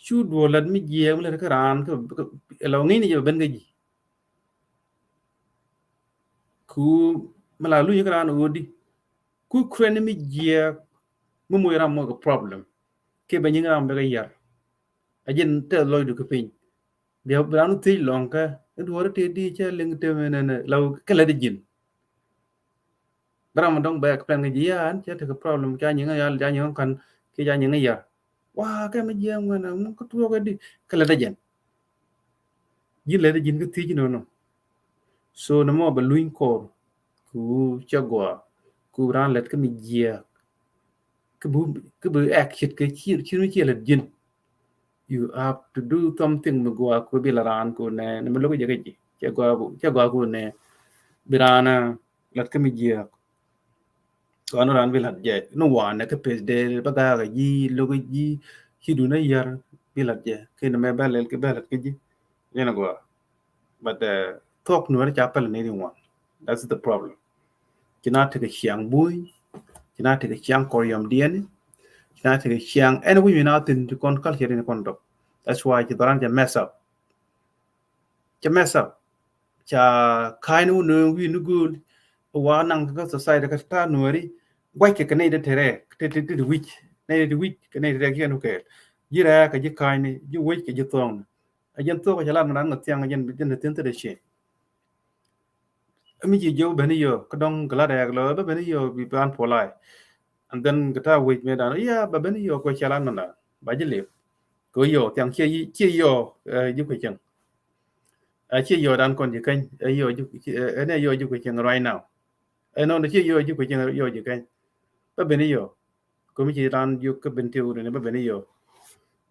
Cu duɔl lat mi jiɛk, mi lät kä ran, kä, kä, la ŋi̱n ni jɛ bɛ ben kä ji̱. Ku mi la luny kä ran ɣöö di. Ku kuɛn mi jiɛk mi moc ram mɔ kɛ problem. Kiɛ bɛ nyiŋ ram bɛ kɛ yar. A jɛn tɛth lɔcdu kɛ piny. Bia bi ran thiec lɔŋ kɛ i̱ duɔ̱ɔ̱r tëë di cɛ liŋ tëë mɛ nɛnɛ la kɛ lät ji̱n. Bi ram dɔŋ bɛ kɛ plan kɛ ji̱ ya an cɛ tekɛ problem ca nyiŋ yal ca nyiŋ kan kiɛ ca nyiŋ yar. Wa kɛ mi jiɛk ŋuɛn a ŋu kä tuɔɔk ɛ di kɛ lät a jɛn. Ji̱n lät a ji̱n kä thiec nɔnɔ. So nɔmɔ bɛ luny kɔr ku cɛ gɔaa ku ran lät kä mi jiɛk. Kä bi, kä bi act kɛ ci, ci mi ci lät ji̱n. You have to do something mi gɔaa ku bi la ran ku nɛ, nɛ mi lo̱k jɛ kä ji̱. Cɛ gɔaa ku, cɛ gɔaa ku nɛ bi ran lät kä mi jiɛk. Kɔn ran bi lat jɛ ni wanɛ kä pes dee bä gaak a ji̱ lo̱k ji̱ ci dun a yar bi lat jɛ kä ni mɛ bä lɛl ki bä lat kä ji̱. Yɛn a gɔaa. But thuɔk Nuäär ca päl ni ri wan. That's the problem. Ci na tekɛ ciaŋ buy, ci na tekɛ ciaŋ kɔr yɔm diɛn, ci na tekɛ ciaŋ ɛn wi̱ny mi na thin ti kɔn culture ni kɔn dɔk. That's why ci dhɔran ca mess up. Ca mess up. Ca ka̱a̱c ni wun nööŋ wi̱i̱ ni gööl. Wa naŋ kä society kä ta̱a̱ Nuääri gua̱ckɛ kɛ nɛy ti te rɛɛk ti, ti, ti wi̱c. Nɛy ti wi̱c kɛ nɛy ti rɛɛk ciɛn wä kɛɛl. Ji̱ rɛɛk kɛ ji̱ ka̱a̱cni, ji̱ wec kɛ ji̱ thuɔ̱ɔ̱ŋni. Ɛ jɛn thuɔ̱k kɛ cɛ lat mi dan kɛ thiaŋ jɛn, jɛn te thi̱n thit ɛ ciëŋ. Ɛ mi ci jiök ben i̱ yɔ kä dɔ̱ŋ kɛ lat rɛɛk lɔ bä ben i̱ yɔ bi ban polite. And then kɛ ta̱a̱ wec mëë dan, yeah, bä ben i̱ yɔ kɛ cɛ lat mi dan ba ji̱ lip. Kɛ yɔ thiaŋ ciɛ, ciɛ yɔ ji̱ kuecäŋ. Ɛ ciɛ yɔ dan kɔn ji̱ keny, ɛ yɔ ji̱, ɛ nɛ yɔ ji̱ kuecäŋ right now. Ɛ nɔn ciɛ yɔ ji̱ kuecäŋ, yɔ ji̱ keny. Bä ben i̱ yɔ. Kɛ mi ci ran jiök kä ben tiw ni bä ben i̱ yɔ.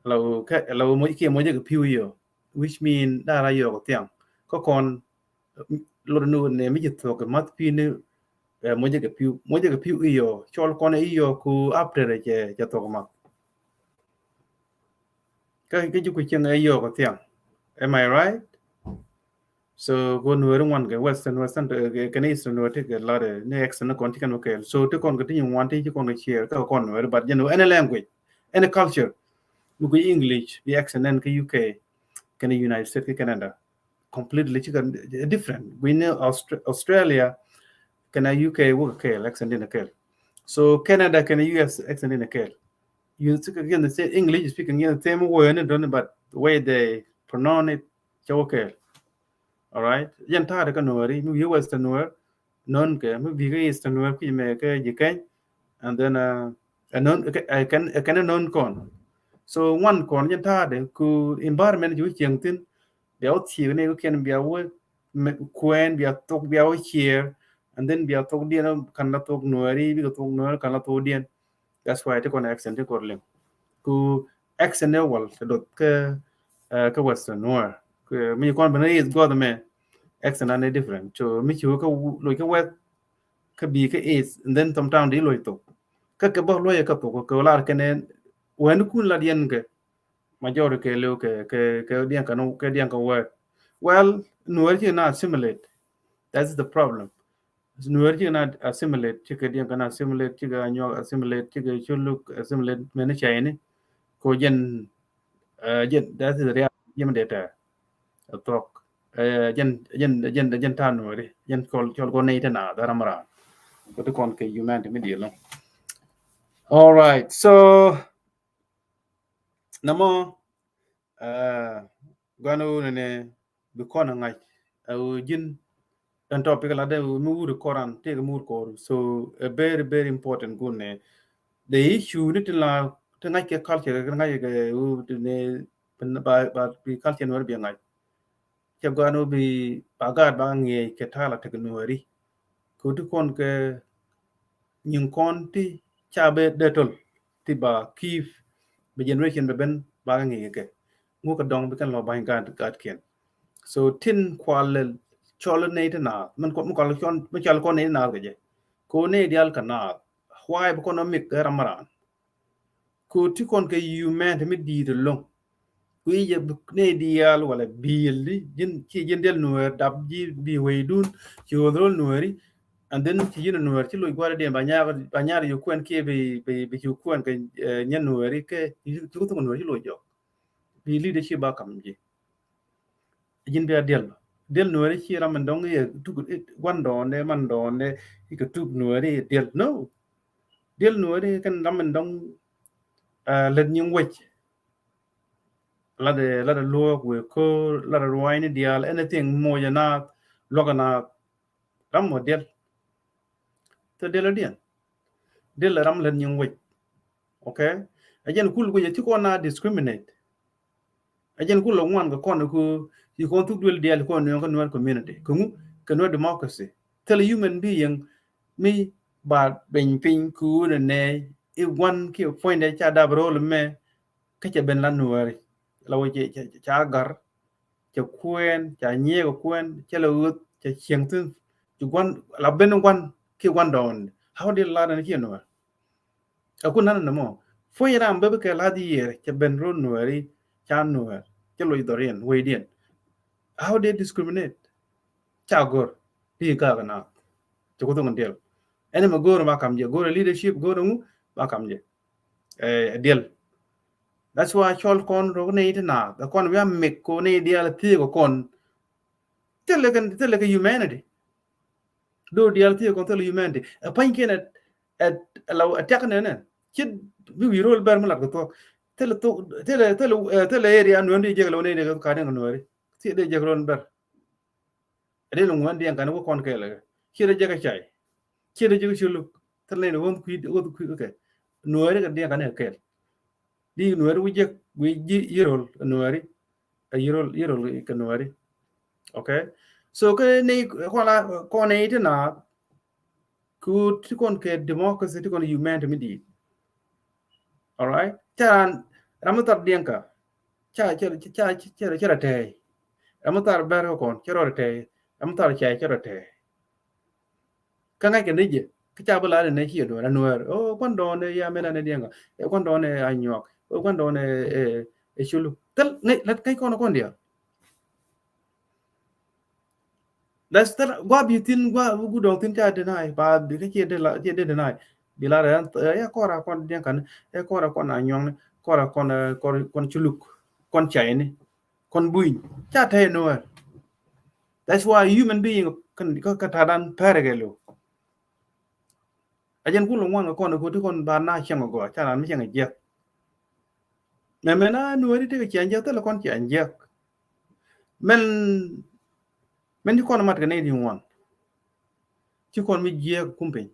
Law kɛ, law moc kiɛ moc kɛ pi̱w i̱ yɔ. Which mean dara yɔ kɛ thiaŋ. Kä kɔn lot ni wä nɛ mi ci thuɔk kɛ math pi̱ni, ɛ, moc kɛ pi̱w. Moc kɛ pi̱w i̱ yɔ. Cɔl kɔn i̱ yɔ ku after cɛ, cɛ thuɔk kɛ math. Kä, kä ji̱ kuecäŋ ɛ yɔ kɛ thiaŋ. Am I right? So kɔn Nuɛri ŋuan kɛ Western, Western, eh, kɛ, kɛn Eastern Nuɛri ti kɛ lat, eh, ni accent ni kɔn ti kɛn wä kɛɛl. So ti kɔn kɛ ti nyin ŋuan ti, ti kɔn kɛ ciɛɛr kä kɔn Nuɛri, but jɛn any language, any culture. Mi gui English bi accent nɛn kä U K kɛn United States kä Canada. Completely ci kɛ different. Gui ni Austra-, Australia kɛn U K wä kɛ kɛɛl, accent ni kɛɛl. So Canada kɛn U S accent ni kɛɛl. You speak again the same English speaking in the same way, and don't, but the way they pronounce it, cɛ wä kɛɛl. All right. Jɛn ta̱a̱ kä Nuɛri, mi wi̱i̱ Western Nuɛr, nɔn kɛ, mi bi̱i̱ kä Eastern Nuɛr, kui̱ mɛ kɛ ji̱ keny, and then, uh, ɛ nɔn, ɛ kɛn, ɛ kɛn nɔn kɔn. So ŋuan kɔn jɛn ta̱a̱ ku environment ji̱ wä cieŋ thi̱n, bia wä thiek ni wä kiɛn bia wä kuɛn, bia thok, bia wä ciɛɛr, and then bia thok diɛn kan la thok Nuɛri, bikɛ thok Nuɛri kan la thok diɛn. That's why ti kɔn accent ti kɔr liŋ. Ku accent ni wal ti dot kä, eh, kä Western Nuer. Ku mi kɔn ben is got me accent ani different. So mi ci wä kä loc kä West kä bi kä is, and then sometimes di loc thok. Kä kɛ bä loc kä thok kɛ lar kɛn wɛn kun la diɛn kɛ majority kɛ lew kɛ, kɛ, kɛ diɛn kɛ, kɛ diɛn kɛ word. Well, Nuer ci na assimilate. That's the problem. Nuer ci na assimilate, ci kɛ diɛn kɛ na assimilate, ci kɛ Anyuak assimilate, ci kɛ Culuk assimilate, mɛn cayni. Ko jɛn, eh, jɛn, that is the real, jɛn data. A thok. Eh, jɛn, jɛn, jɛn, jɛn ta̱a̱ Nuɛri, jɛn cɔl, cɔl kɔn ni te na dara mara. Ko ti kɔn kɛ humanity mi diɛl no. All right. So, namɔ, eh, guan wä nɛnɛ bi kɔn a ŋa̱c, eh, ji̱n ɛn topic la dee mi wuri kɔran tëëk mi wur kɔr. So a very, very important gun nɛ. The issue ni tin la, ti ŋa̱c kɛ culture, ti ŋa̱c kɛ wä nɛ, ba, ba bi culture ni wä bi ŋa̱c. Cɛ guan wä bi ba gaat ba ŋiɛc kɛ ta̱a̱ la tek Nuɛri. Kɛ wä ti kɔn kɛ nyin kɔn ti ca bɛ dee tol ti ba keep bɛ generation bɛ ben ba kɛ ŋic kɛ. Ŋu kɛ dɔŋ bi kɛn lɔ ba̱ny gaat, gaatkiɛn. So tin kual lɛ cɔl nɛy ti naath. Min kual, min kual cɔl, min cɔl kɔn nɛy ti naath kɛ jɛ. Kɛ wä nɛy diaal kɛ naath. Why bi kɔn ɔ mik ram ran. Ku ti kɔn kɛ humanity mi di̱i̱t ɛlɔ̱ŋ. Ku i̱ jɛ bi nɛy diaal wala bi̱i̱l di, ji̱n, ci ji̱n diɛl Nuɛɛr dap ji̱ bi wecdun, ci ɣöth ro̱l Nuɛɛri, and then ci ji̱n Nuɛɛr ci loc gua̱a̱r diɛn ba nyaar, ba nyaar yɛ kuɛn kiɛ bi, bi, bi ci kuɛn kɛ, eh, nyɛ Nuɛɛri kɛ, ci ku thok Nuɛɛri ci loc jɔk. Bi leadership ba kam ji̱. Ji̱n bia diɛl bä. Diɛl Nuɛɛri ci ram min dɔ̱ŋ i̱ tuk i̱ gua̱n dɔɔndɛ, man dɔɔndɛ, i̱ kɛ tuk Nuɛɛri i̱ diɛl. No. Diɛl Nuɛɛri kɛn ram min dɔ̱ŋ, ah, lät nyiŋ wec. Lat ɛ, lat ɛ luɔk wëë ko̱r, lat ɛ ruaacni diaal, anything, moc ɛ naath, luɔk ɛ naath. Ram mɔ diɛl. Thil diɛl ɛ diɛn. Diɛl ɛ ram lät nyiŋ wec. Okay? Ɛ jɛn kul wec ɛ ti kɔn na discriminate. Ɛ jɛn kul ɛ ŋuan kɛ kɔn ɛ ku, ci kɔn thuk duel diaal kɔn nööŋ kä Nuer community. Kä ŋu, kä Nuer democracy. Thil human being mi ba beny piny ku nɛ nɛ i̱ gua̱n kiɛ puɔ̱nydɛ ca dap ro̱l mɛ, kä cɛ ben la Nuɛɛri. La wä cɛ, cɛ, cɛ, ca gar, cɛ kuɛɛn, ca nyiɛɛk kuɛɛn, cɛ la ɣöth, cɛ cieŋ thi̱n. Ci gua̱n, la ben gua̱n, ki gua̱n dɔɔn. How did la dan kiɛ Nuɛɛr? A kun nan nɛ mɔ. Puɔ̱ny ram bä bi kɛ la di yɛɛr, cɛ ben ro̱l Nuɛɛri, ca Nuɛɛr, cɛ loc dhɔriɛn, wecdiɛn. How they discriminate? Ca go̱r, bi gak na. Cɛ ku thok diɛl. Ɛn mɛ go̱r ba kam jɛ, go̱r leadership, go̱r ŋu, ba kam jɛ. Eh, diɛl. That's why cɔl kɔn rok ni ti na, the kɔn wia mik ko ni diɛl thiek kɔn. Thil kɛn, thil kɛ humanity. Do diɛl thiek kɔn thil humanity. Ɛ pa̱ny kiɛn ɛ, ɛ, ɛ la, ɛ tiak nɛ nɛ. Ci bi wi rol bɛr mi lat kɛ thuɔk. Thilɛ thok, thilɛ, thilɛ, eh, thilɛ area Nuɛɛri dee jek lɛ wä nɛy dee kɛ ka̱n ni kɛ Nuɛɛri. Thilɛ dee jek lɛ wä ni bär. Ɛ dee lɛ ŋuɛn diɛŋ ka̱n ni wä kɔn kɛɛl kɛ. Ciɛ dee jek kɛ cay. Ciɛ dee jek kɛ culuk. Thilɛ nɛy dee wä kui̱, wä kui̱ kɛ. Nuɛɛri kɛ diɛŋ ka̱n ni kɛ kɛɛl. Di Nuɛɛri wä jek, wä ji̱ yirol Nuɛɛri. Ɛ yirol, yirol kɛ Nuɛɛri. Okay? So kɛ nɛy kɔn la, kɔn nɛy ti na, ku ti kɔn kɛ democracy, ti kɔn humanity mi di̱i̱t. All right? Ca ran, ram mi thar diɛŋ kä. Ca, ca, ca, ca, ca, ca rɔ tɛy. Ram mi thar bɛr kä kɔn, ca rɔ tɛy. Ram mi thar cay, ca rɔ tɛy. Kä ŋa̱c kɛ ni jɛ, kä ca bi la ni nɛ ci Nuɛɛr, a Nuɛɛr. O, gua̱ndɔɔŋ ni ya mɛn a ni diɛŋ kä. Ɛ, gua̱ndɔɔŋ ni a nyuak. O, gua̱ndɔɔŋ ni, ɛ, ɛ, ɛ, culu. Thil, ŋa̱c, lat ŋa̱c kɔn kɔn diɛ. That's the, gua bi thin, gua bi gudɔŋ thin ca deny, ba bi ka cie de la, cie de deny. Bi la rɛ, eh, ya kɔra kɔn diɛn kan, eh, kɔra kɔn a nyɔŋ ni, kɔra kɔn, eh, kɔn, kɔn culuk, kɔn cayni, kɔn buny. Ca tɛy Nuɛɛr. That's why human being kan, ka, ka tadan pɛrɛ kɛ lo. A jɛn kul ŋuan kɛ kɔn ko ti kɔn ba na cɛŋ gɔaa, ca ran mi cɛŋ jiɛk. Mɛ mɛ na Nuɛɛri ti kɛ cɛŋ jiɛk, thilɛ kɔn cɛŋ jiɛk. Mɛn, mɛn ci kɔn mat kɛ nɛy ti ŋuan. Ci kɔn mi jiɛk kum piny.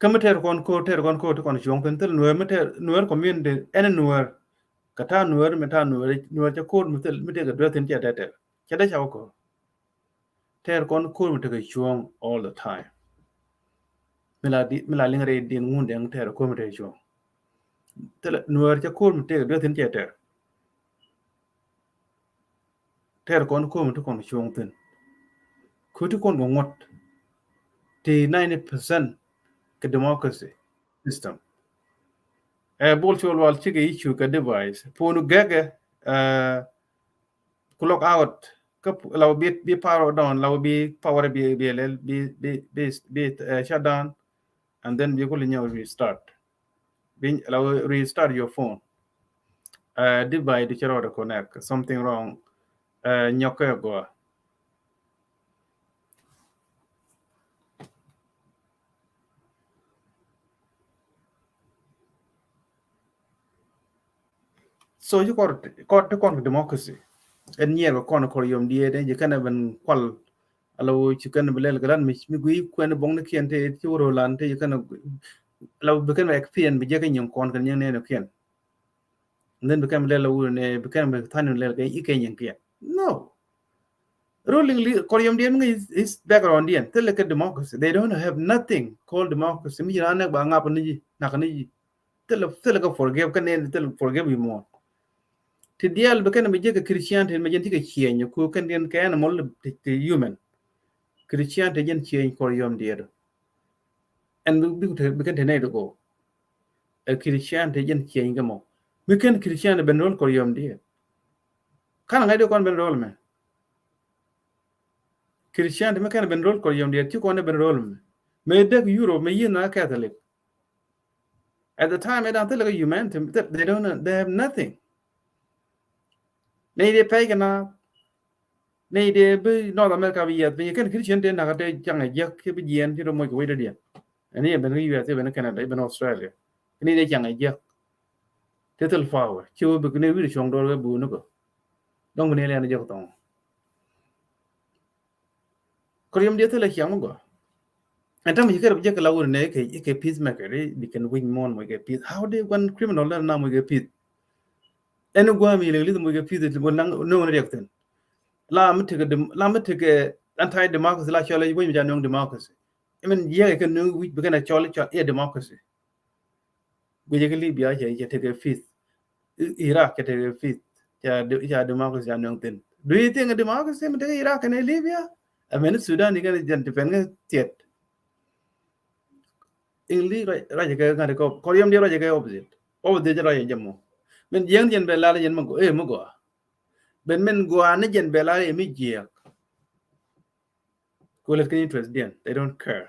Kä mi tɛr kɔn ko̱r, tɛr kɔn ko̱r ti kɔn cuɔ̱ŋ thin, thil Nuɛɛr mi tɛr, Nuɛɛr community, ɛn Nuɛɛr. Kɛ ta̱a̱ Nuɛɛr, mi ta̱a̱ Nuɛɛr, Nuɛɛr cɛ ko̱r mi thil, mi tɛr kɛ duer thin cɛ tɛr tɛr. Cɛ dee ca wä ko̱r. Tɛr kɔn ko̱r mi tekɛ cuɔ̱ŋ all the time. Mi la di, mi la liŋ rɛy din ŋun dɛŋ tɛr ko̱r mi tekɛ cuɔ̱ŋ. Thilɛ Nuɛɛr cɛ ko̱r mi tekɛ duer thin cɛ tɛr. Tɛr kɔn ko̱r mi ti kɔn cuɔ̱ŋ thin. Ko̱r ti kɔn kɛ ŋuɔ̱t. Ti ninety percent kɛ democracy system. Ɛ, Bol Col Wal cikɛ issue kɛ device. Puɔ̱nu gɛkɛ, ɛ, ku log out. Kä pu-, la wä bi, bi power down, la wä bi power bi, bi lɛl, bi, bi, bi, bi, eh, shut down, and then bi kul nyɛ restart. Bi, la wä restart your phone. Eh, device du cɛ rɔɔdɛ connect, something wrong. Eh, nyɔk kɛ gɔaa. So ci kɔr, kɔr ti kɔn kɛ democracy. Ɛn nyiɛr kɛ kɔn kɔr yom diet, ɛn ji̱ kɛn ɛ ben kual. Ala wä ci kɛn bi lɛl kɛ lan mi, mi gui kuɛn boŋ ni kiɛn te ci wä rolan te ji̱ kɛn, ala bi kɛn bi experience bi jɛ kɛ nyiŋ kɔn kɛ nyiŋ nɛn kiɛn. And then bi kɛn bi lɛl la wut nɛ, bi kɛn bi than bi lɛl kɛ ikɛ nyiŋ kiɛn. No. Ruling li-, kɔr yom diɛn mi is, is background diɛn. Thilɛ kɛ democracy. They don't have nothing called democracy. Mi ji̱ na nɛk ba ŋap ni ji̱, nak ni ji̱. Thilɛ, thilɛ kɛ forgive, kɛn diɛn thilɛ forgive you more. Ti diaal bi kɛn bi jɛ kɛ Christianity, mi jɛn ti kɛ change, ku kɛn diɛn kɛ animal ti, ti human. Christianity jɛn change kɔr yom diɛn. Ɛn bi, bi, bi kɛn te nɛy di gɔw. Ɛ Christianity jɛn change kɛ mɔ. Mi kɛn Christianity ben ro̱l kɔr yom diɛn. Kan ŋa̱c di kɔn ben ro̱l mɛ. Christianity mi kɛn ben ro̱l kɔr yom diɛn, ci kɔn ben ro̱l mɛ. Mɛ dek Europe, mɛ yin na Catholic. At the time, ɛ dan thilɛ kɛ humanity, they don't, they have nothing. Nɛy di pɛy kɛ na, nɛy di bi North America bi yiath piny, kɛn Christian te nak te caŋ ɛ jiäk, ci bi jiɛn, ci rɔ moc kɛ wecdä diɛn. Ɛn i̱ ben kä U S A, ben kä Canada, ben Australia. Kɛ nɛy di caŋ ɛ jiäk. Te thil power, ci wä bi kɛ nɛy wi̱i̱dɛ cuɔ̱ŋ dɔɔr kɛ buuni kɔ. Dɔ̱ŋ bi nɛy lɛn jiäk thɔŋ. Kɔr yom diɛ thilɛ ciaŋ mi gɔaa. Ɛn ta̱mɛ ci kɛn bi jek kɛ la wut nɛ ikɛ, ikɛ peace maker, i bi kɛn wi̱c muɔ̱ɔ̱n mɔ ikɛ peace. How they want criminal lɛ na mɔ ikɛ peace? Ɛn gua̱a̱m ilɛ li̱th mɔ ikɛ peace ti bä naŋ no̱o̱ŋ ni riɛk thi̱n. La mi tekɛ dem-, la mi tekɛ anti democracy la cɔl i̱ wec mi ca no̱o̱ŋ democracy. I mean, yɛk ikɛ no̱o̱ŋ wi̱c bi kɛn a cɔl i̱ cɔl i̱ democracy. Guic kä Libya cɛ, cɛ tekɛ peace. I-, Iraq cɛ tekɛ peace. Ca de-, ca democracy ca nöŋ thin. Do you think democracy mi tekɛ Iraq kɛnɛ Libya? I mean, Sudan ikɛn jɛn ti pɛn kɛ thiet. English ruac, ruac kɛ ŋa̱t kɛ, kɔr yom diɛ ruac kɛ opposite. Opposite jɛ ruac jɛ mɔ. Min jiɛŋ jɛn bɛ lar jɛn mɛ gɔaa, eh, mɛ gɔaa. Ben min gɔaa ni jɛn bɛ lar, eh, mi jiɛk. Ku lät kä interest diɛn, they don't care.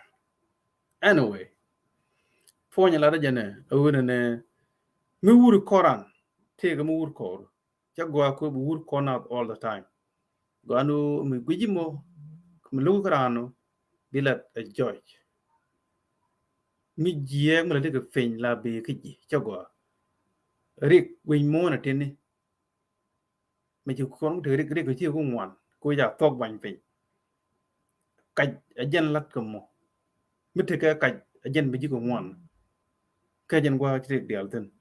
Anyway, puɔ̱ny lat jɛ nɛ, a wen nɛ, mi wur kɔran, tëëkɛ mi wur kɔr. Cɛ gɔaa ku bi wur kɔr nath all the time. Gɔaa nu mi guic mɔ, mi luk kɛ ran nu, bi lat a judge. Mi jiɛɛk mi la ti kɛ piny la bi kä ji̱ cɛ gɔaa. Rik wi̱ny muɔ̱ɔ̱n a tini. Mi ci kɔn ku te rik, rik ci ku ŋuan ku ca thuɔk bany piny. Kac a jɛn lat kɛ mɔ. Mi tekɛ kac a jɛn bi ji̱ kɛ ŋuan. Kɛ jɛn gua ci rik dial thin.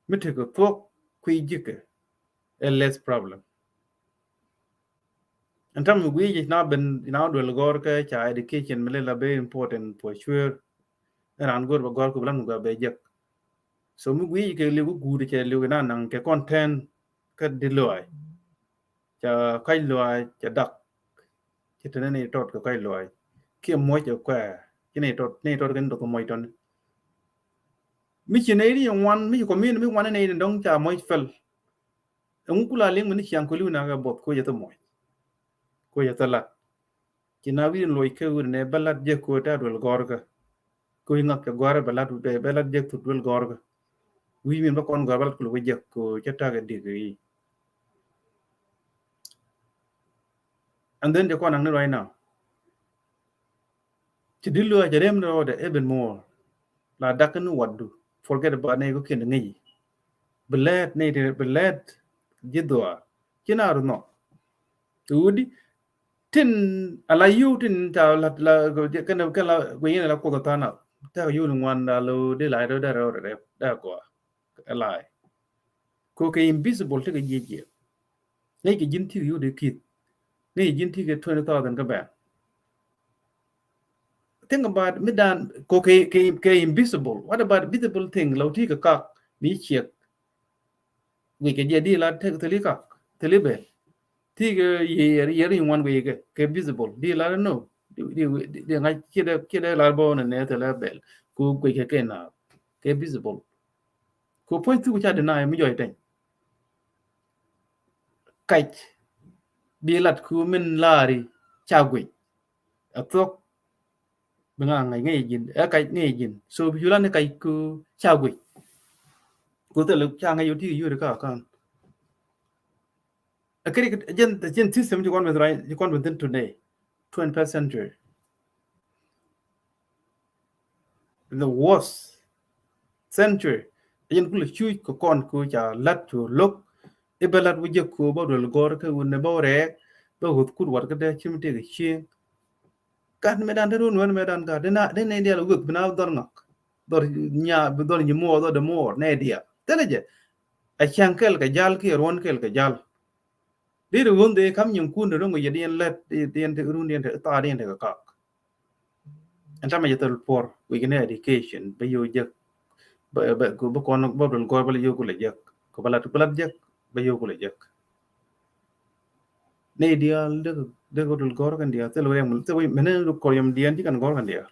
Mi tekɛ thuɔk ku ji̱ kɛ a less problem. Ɛn tam mi guic na ben na duel gɔr kɛ ca education mi lɛ la very important for sure. Ɛn ran gor ba gɔr ku bi lan gua bɛ jek. So mi guic kɛ liu ku guud cɛ liu na naŋ kɛ content kɛ di luay. Ca kac luay ca dak. Ci tene ni tot kɛ kac luay. Kiɛ muɔc ɛ kuɛ. Ci ni tot, ni tot kɛ ni dok muɔc tɔni. Mi ci ni ri ŋuan, mi ci kɔmin mi ŋuan ni dɔŋ ca muɔc fɛl. Ɛŋu kula liŋ mi ni ciaŋ kuli wina kɛ both ko jɛ thɛ muɔc. Ko jɛ thɛ lat. Ci na wi̱i̱ in luɔc kä wi̱i̱ nɛ bä lat jek ko ta duel gɔrkä. Ko i̱ ŋak kɛ gɔrä bä lat, bä lat jek thuk duel gɔrkä. Wi̱i̱ min bä kɔn gɔr bä lat kul wä jek ko cä tak ɛ dik i̱. And then jɛ kɔn aŋ ni right now. Ci di luɔc cɛ rem ni rɔɔdɛ even more. La dak ni watdu. Forget about ni ko kiɛn ŋi̱ci. Bi lɛt ni ti bi lɛt ji̱ dhua. Ci na ru nhɔk. Ti wudi tin ala yiw tin ta la la kɛn kɛn la guiyin la kuoth than a ta yiw ni ŋuan da lo di la do da rɔ rɛ da gua. Alai. Ko kɛ invisible ti kɛ jiɛ jiɛ. Ni kɛ jin ti yiw di kith. Ni jin ti kɛ twenty thousand kɛ bɛn. Think about mi dan ko kɛ kɛ kɛ invisible. What about visible thing? Lo ti kɛ kak mi chiek. Guic kɛ jɛ di la tek thili kak thili bɛl. Ti kɛ yɛ yɛ ri ŋuan guic kɛ kɛ visible di la no. Di di di ŋa̱c kiɛ dɛ kiɛ dɛ la bɔ nɛ nɛ thilɛ bɛl. Ku guic kɛ kɛ na kɛ visible. Ku puɔ̱ny thuk ca deny mi jɔy tɛny. Kac bi lat ku min laari ca guic. A thuɔk bi ŋa ŋa̱c ŋäc ji̱n ɛ kac ŋäc ji̱n. So bi cu lat ni kac ku ca guic. Ku thil ca ŋäc yot ti yuri ka kan. A kiri jin jin system ci kɔn bi rai ci kɔn bi thin today. Twenty-first century. The worst century. Jin kul cuc kɛ kɔn ku ca lat cu lok. Iba lat wi jek ku ba duel gɔr kɛ wun ne ba rɛɛk ba huth kut wat kɛ dɛ cim tëk cieŋ. Gat mɛ dan te run wen mɛ dan gat dina dina dial wuth bina dhɔr ŋak. Dhɔr nya bi dhɔr nyi muɔ dhɔr de muɔ ne dial. Tele jɛ. A cɛŋ kɛl kɛ jal ki a ruɔn kɛl kɛ jal. Di ri wun de kam nyin kun de run yɛ diɛn lɛt diɛn te run diɛn te tha diɛn te kɛ kak. Ɛn tamɛ jɛ thil puɔr wi̱i̱ kɛ ni education bä yo̱o̱ jek. Bä bä ku bä kɔn bä dul gɔr bä la yo̱o̱ ku la jek ku bä lat bä lat jek bä yo̱o̱ ku la jek. Ni diaal dek dek dul gɔr kɛn diaal thil wɛrɛ mul thil wɛrɛ mɛn ni kɔr yom diɛn ci kɛn gɔr kɛn diaal.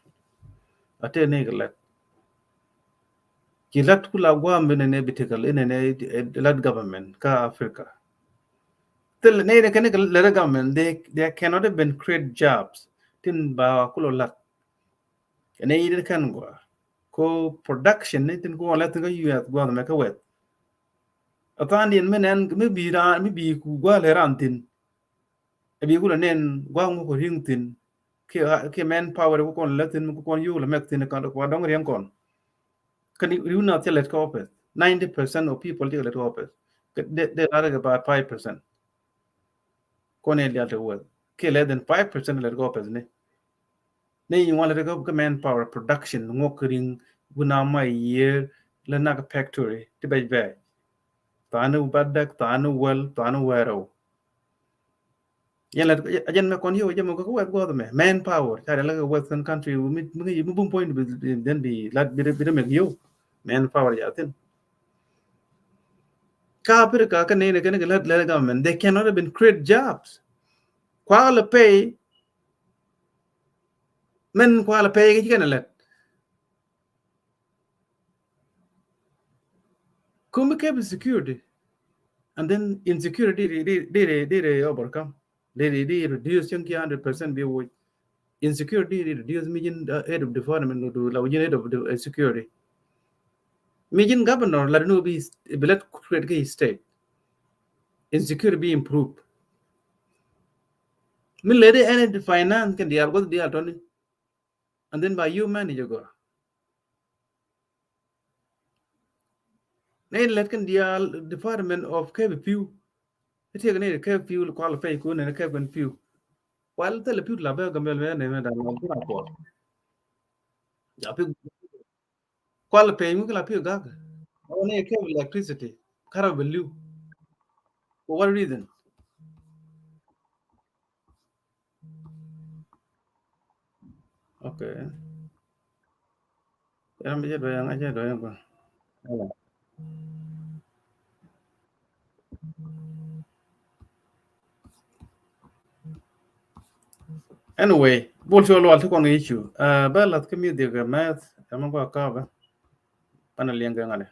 A tɛ ni kɛ lɛt. Ci lat ku la guam bi nɛnɛ bi tekɛl inɛnɛ lat government ka Africa. Thil nɛy ni kɛn kɛ lɛt government they they cannot even create jobs. Tin ba kulo lat. Nɛy ni kɛn gua ko production ni tin ko lɛ tin ka U S gua mɛ ka wɛth. A than diɛn mi nɛn mi bi ran mi bi ku gua lɛ ran tin. A bi kulo nɛn gua ŋu ko riŋ tin. Ki ki manpower ko kɔn lɛ tin ko kɔn yu lɛ mɛk tin kan ko dɔŋ riɛŋ kɔn. Kani riw na thia let ka office. Ninety percent of people thia let ka office. De de la ke ba five percent. Kone lial te weth. Ke less than five percent let ka office ni. Ni wan let ka manpower production ŋok ring wuna ma year le nak factory ti bej bej. Thani badak thani well thani wero. Yɛn la a jɛn mɛ kɔn yio̱w a jɛn mɛ kɛ wɛth guɔth mɛ manpower ca dɛ la kɛ western country mi mi mi bum point bi den bi la bi bi mɛ yio̱w manpower ya thin. Ka Africa kɛ nɛy ni kɛ ni kɛ la la government they cannot even create jobs. Kua la pay mɛn kua la pay kɛ ci kɛn lɛt. Kumi kɛ bi security and then insecurity di di di di overcome. Di di di reduce cieŋ ki hundred percent bi wuc. Insecurity di reduce mi jin head of department du la jin head of security. Mi jin governor la nu bi bi let create ki state. Insecurity bi improve. Mi lede any finance kɛn diaal guth diaal tɔni. And then ba you manage a gɔr. Nɛy lät kɛn diaal Department of Kɛp Pi̱w. Ɛ tiɛk nɛy kɛp pi̱w kual pɛy kun nɛn kɛp kɛn pi̱w. Kual thilɛ pi̱w la bɛ Gambɛl mɛ nɛmɛ dan la buna kual. Ja pi̱w. Kual pɛy mi kila pi̱w gak. Ɔ nɛy kɛp electricity. Kara bɛ li̱w. For what reason? Okay. Yɛn mi jɛ dɔyɛ ŋa jɛ dɔyɛ gua. Anyway, bol cua lual ti kɔn issue. Uh, bɛ lath kä music, uh, mɛth ɛmɛ gua kaabɛ. Pana liɛŋ kɛ ŋa dɛ.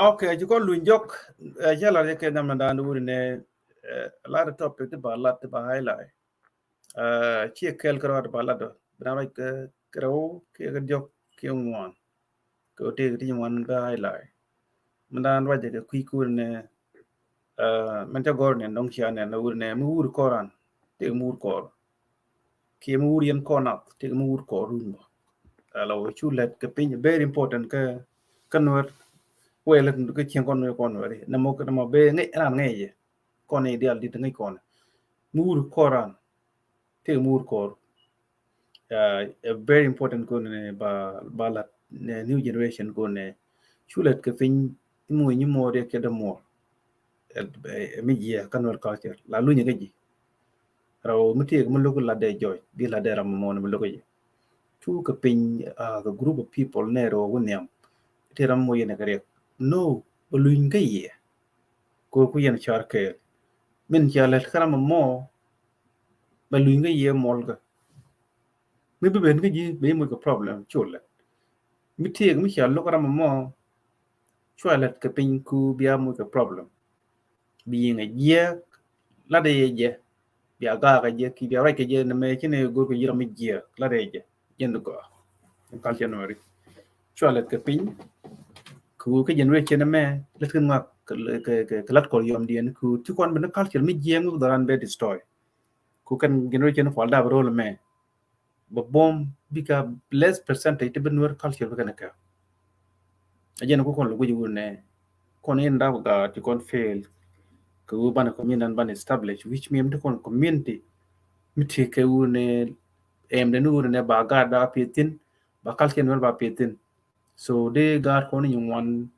Okay, ci kɔn luny jɔk, eh, cä lar jɛ kɛ nam na dan wuri nɛ, eh, lar topic ti ba lat ti ba highlight. Eh, ci kɛl kɛ rɔɔd ba lat dɔ. Bina rɔɔd kɛ, kɛ rɛw, kɛ, kɛ diɔk, kɛ ŋuan. Kɛ wä tëëk ti ŋuan ba highlight. Min dan rɔɔd jɛ kɛ kui̱ kur nɛ, eh, min cä gɔr nɛ dɔŋ cia nɛ na wuri nɛ, mi wuri kɔran, tëëk mi wuri kɔr. Kiɛ mi wur yɛn kɔn nath, tëëk mi wur kɔr run bä. Ala wä cu lɛt kɛ piny, very important kä, kä Nuɛr. Wee lɛt kɛ cieŋ kɔn Nuɛr kɔn Nuɛr. Nɛ mɔ, nɛ mɔ bee ŋɛc, ran ŋɛc yɛ. Kɔn ni dial dit ŋɛc kɔn. Mi wur kɔr ran, tëëk mi wur kɔr. Uh, a very important kɔn ni ba, ba lat ni new generation kɔn ni. Cu lɛt kɛ piny, imu, imu mɔ riɛk kɛ dɛ mɔ. Ɛ, ɛ, mi jiɛ kä Nuɛr culture. La lunyɛ kä ji̱. Rɛw mi tëëk mi lo̱k lat dee jɔc, bi lat dee ram mɔ ni mi lo̱k ji̱. Cu kɛ piny, ah, the group of people nɛ rɛw wä nhiam. Ti ram mɔ yɛn kɛ riɛk. No, bɛ luny kä yɛ. Ko ku yɛn car kɛɛl. Min cia lɛt kä ram mɔ, bɛ luny kä yɛ mɔl kä. Mi bi ben kä ji̱, bɛ imuc kɛ problem, cu lɛt. Mi tëëk mi cia lo̱k kä ram mɔ, cua lɛt kɛ piny ku bia muc kɛ problem. Bi yiŋ a jiɛk, lat yɛ jɛ. Bia gaak a jɛ, ki bia ruac kɛ jɛ, nɛ mɛ ci nɛ go̱r kɛ ji̱ ram mi jiɛk, lat yɛ jɛ. Jɛn di gɔaa. Ɛn culture Nuɛri. Cua lɛt kɛ piny. Ku kä generation mɛ, lɛt kɛ ŋak, kɛ, kɛ, kɛ, kɛ lat kɔl yɔm diɛn, ku ti kɔn bi ni culture mi jiɛk mi bi dhɔran bɛ destroy. Ku kɛn generation kual dap rol mɛ. Bɛ buɔ̱m bika less percentage ti bi Nuer culture bi kɛn kɛ. A jɛn ku kɔn lɛ guic wun nɛ. Kɔn in dap ga ti kɔn fail. Kɛ wu banɛ community dan banɛ establish, which mean ti kɔn community. Mi ti kɛ wun nɛ, ɛm den wun nɛ ba ga da piethin, ba culture Nuer ba piethin. So dee gaat kɔn i̱ nyin ŋuan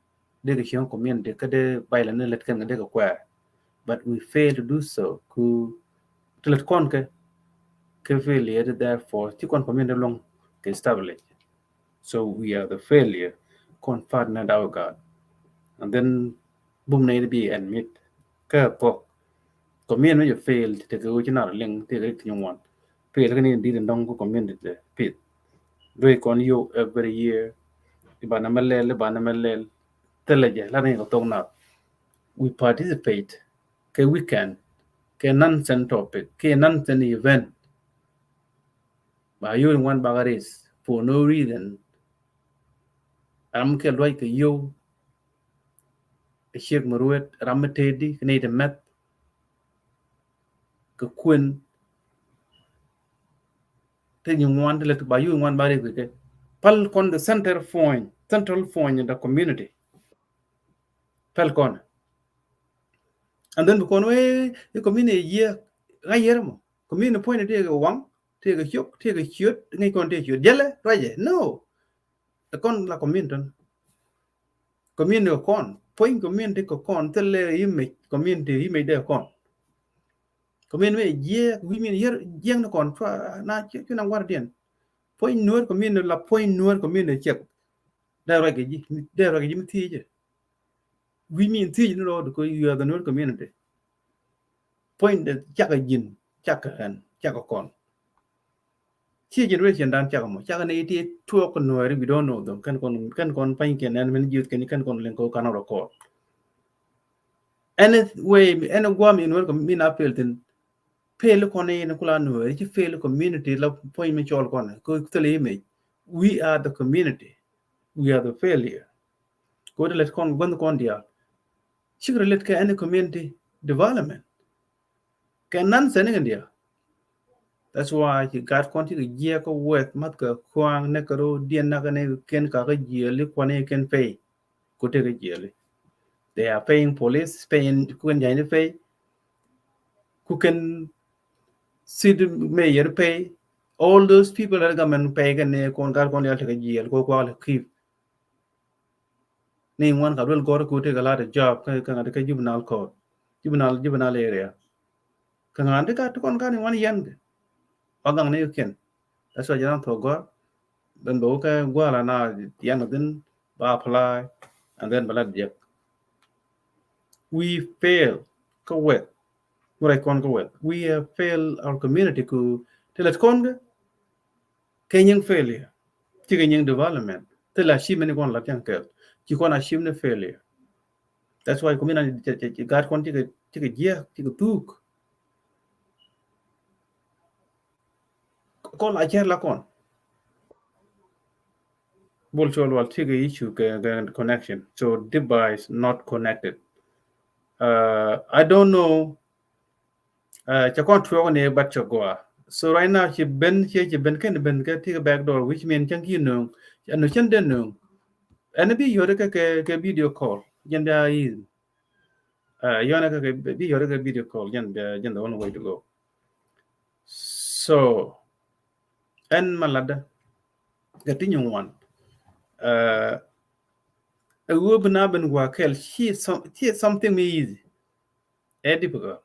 dee kɛ cieŋ community kä dee bailɛ ni lät kɛn kɛ dee kɛ kuɛɛr. But we fail to do so. Ku ti lät kɔn kɛ, kɛ failure, therefore ci kɔn community luɔ̱ŋ kɛ establish. So we are the failure. Kɔn part ni daw gaat. And then bum ni bi admit kä pok. Community mi jɛ fail, tekɛ ɣöö ci nar liŋ, tekɛ rik ti nyuɔn. Fail kä ni dit in dɔŋ kä community pith. Duey kɔn yow every year. Ibanɛ mɛ lɛl, ibanɛ mɛ lɛl. Thilɛ jɛ, la ni kɛ thok nath. We participate kɛ weekend, kɛ nonsense topic, kɛ nonsense event. Ba yow in wan bak a race for no reason. Ram kɛ luac kɛ yow. Ɛ ciek mi ruet, ram mi tëëdi, kɛ nɛy ti mɛth. Kɛ kuen. Ti nyin ŋuan ti lɛ ti ba yow in wan bak a race kɛ. Pal kɔn the center point, central point in the community. Pal kɔn. And then bi kɔn wee, i community yiëë, ŋa yiëë mɔ. Community point ti kɛ waŋ, ti kɛ ciök, ti kɛ ciöt, ŋäc kɔn ti ciöt. Jälɛ, ruacɛ, no. Ɛ kɔn la community tɔn. Community kɛ kɔn, puɔ̱ny community kɛ kɔn, thilɛ image, community image dee kɔn. Community mi jiɛk, wi̱i̱ mi yɛr, jiɛk ni kɔn, cua, na, cu, cu na wardiɛn. Puɔ̱ny Nuer community la, puɔ̱ny Nuer community ciɛk. Dee ruac kɛ ji̱, dee ruac kɛ ji̱ mi thiecɛ. Wi̱i̱ mi thiecɛ ni rɔɔd, kɛ you are the Nuer community. Puɔ̱ny dee cakɛ ji̱n, cakɛ ɣän, cakɛ kɔn. Ci generation dan cakɛ mɔ, cakɛ ni ti tuɔɔk Nuɛri, we don't know them. Kɛn kɔn, kɛn kɔn pa̱ny kɛn ɛn min jiöth kɛn, kɛn kɔn liŋ kɛ kan record. Any way, any guam in Nuɛri kɛ min a pel thin, fail kɔn in kula Nuɛri, ci fail community la puɔ̱ny mi cɔl kɔn. Ko thil image. We are the community. We are the failure. Ko de let kɔn guänh kɔn diaal. Cik relate kɛ any community development. Kɛ nonsense ni kɛ diaal. That's why ci gat kɔn ci kɛ jiɛ kɛ weth math kɛ kuaŋ ne kɛ ro diɛn na kɛ ne ken ka kɛ jiɛli kɔn ne ken pay. Ku tekɛ jiɛli. They are paying police, paying ku kɛn jany ni pay. Ku kɛn city mayor pay. All those people that government pay kɛ ne kɔn gat kɔn diaal tekɛ jiɛl ko kuak lɛ keep. Ni ŋuan ka duel gɔr ku tekɛ lat a job kä ŋa̱t kä juvenile court, juvenile, juvenile area. Kä ŋa̱t kä ti kɔn ka ni ŋuan yɛn kɛ wa gaŋ ni kiɛn. That's why jɛn an thok gɔr ben bɛ wä kɛ guala na yɛn thin ba apply and then bɛ lat jek. We fail kä wɛth. Ŋurɛ kɔn kä wɛth. We have failed our community ku ti lɛ ti kɔn kɛ. Kɛ nyiŋ failure. Cikɛ nyiŋ development. Thil achievement ni kɔn la tiɛŋ kɛl. Ci kɔn achieve ni failure. That's why community ci, ci, ci gat kɔn cikɛ, cikɛ jiɛ, cikɛ thuk. Kɔn la cɛr la kɔn. Bol cɔl wal cikɛ issue kɛ, kɛ connection. So device not connected. Uh, I don't know. Uh, cɛ kɔn tuɔk ni bat cɛ gɔa. So right now ci ben, ci, ci ben kɛn ben kɛ tik back door, which mean cɛn ki nöŋ. Ɛn nöŋ cɛn den nöŋ. Ɛn bi yɔri kɛ, kɛ, kɛ video call. Jɛn bia yi. Uh, yɔna kɛ, kɛ bi yɔri kɛ video call. Jɛn bia, jɛn the only way to go. So ɛn ma ladda kɛ ti nyuŋ wan. Uh, ɛ wä bi na ben gua kɛl ci, some, ci something mi easy. Ɛ difficult.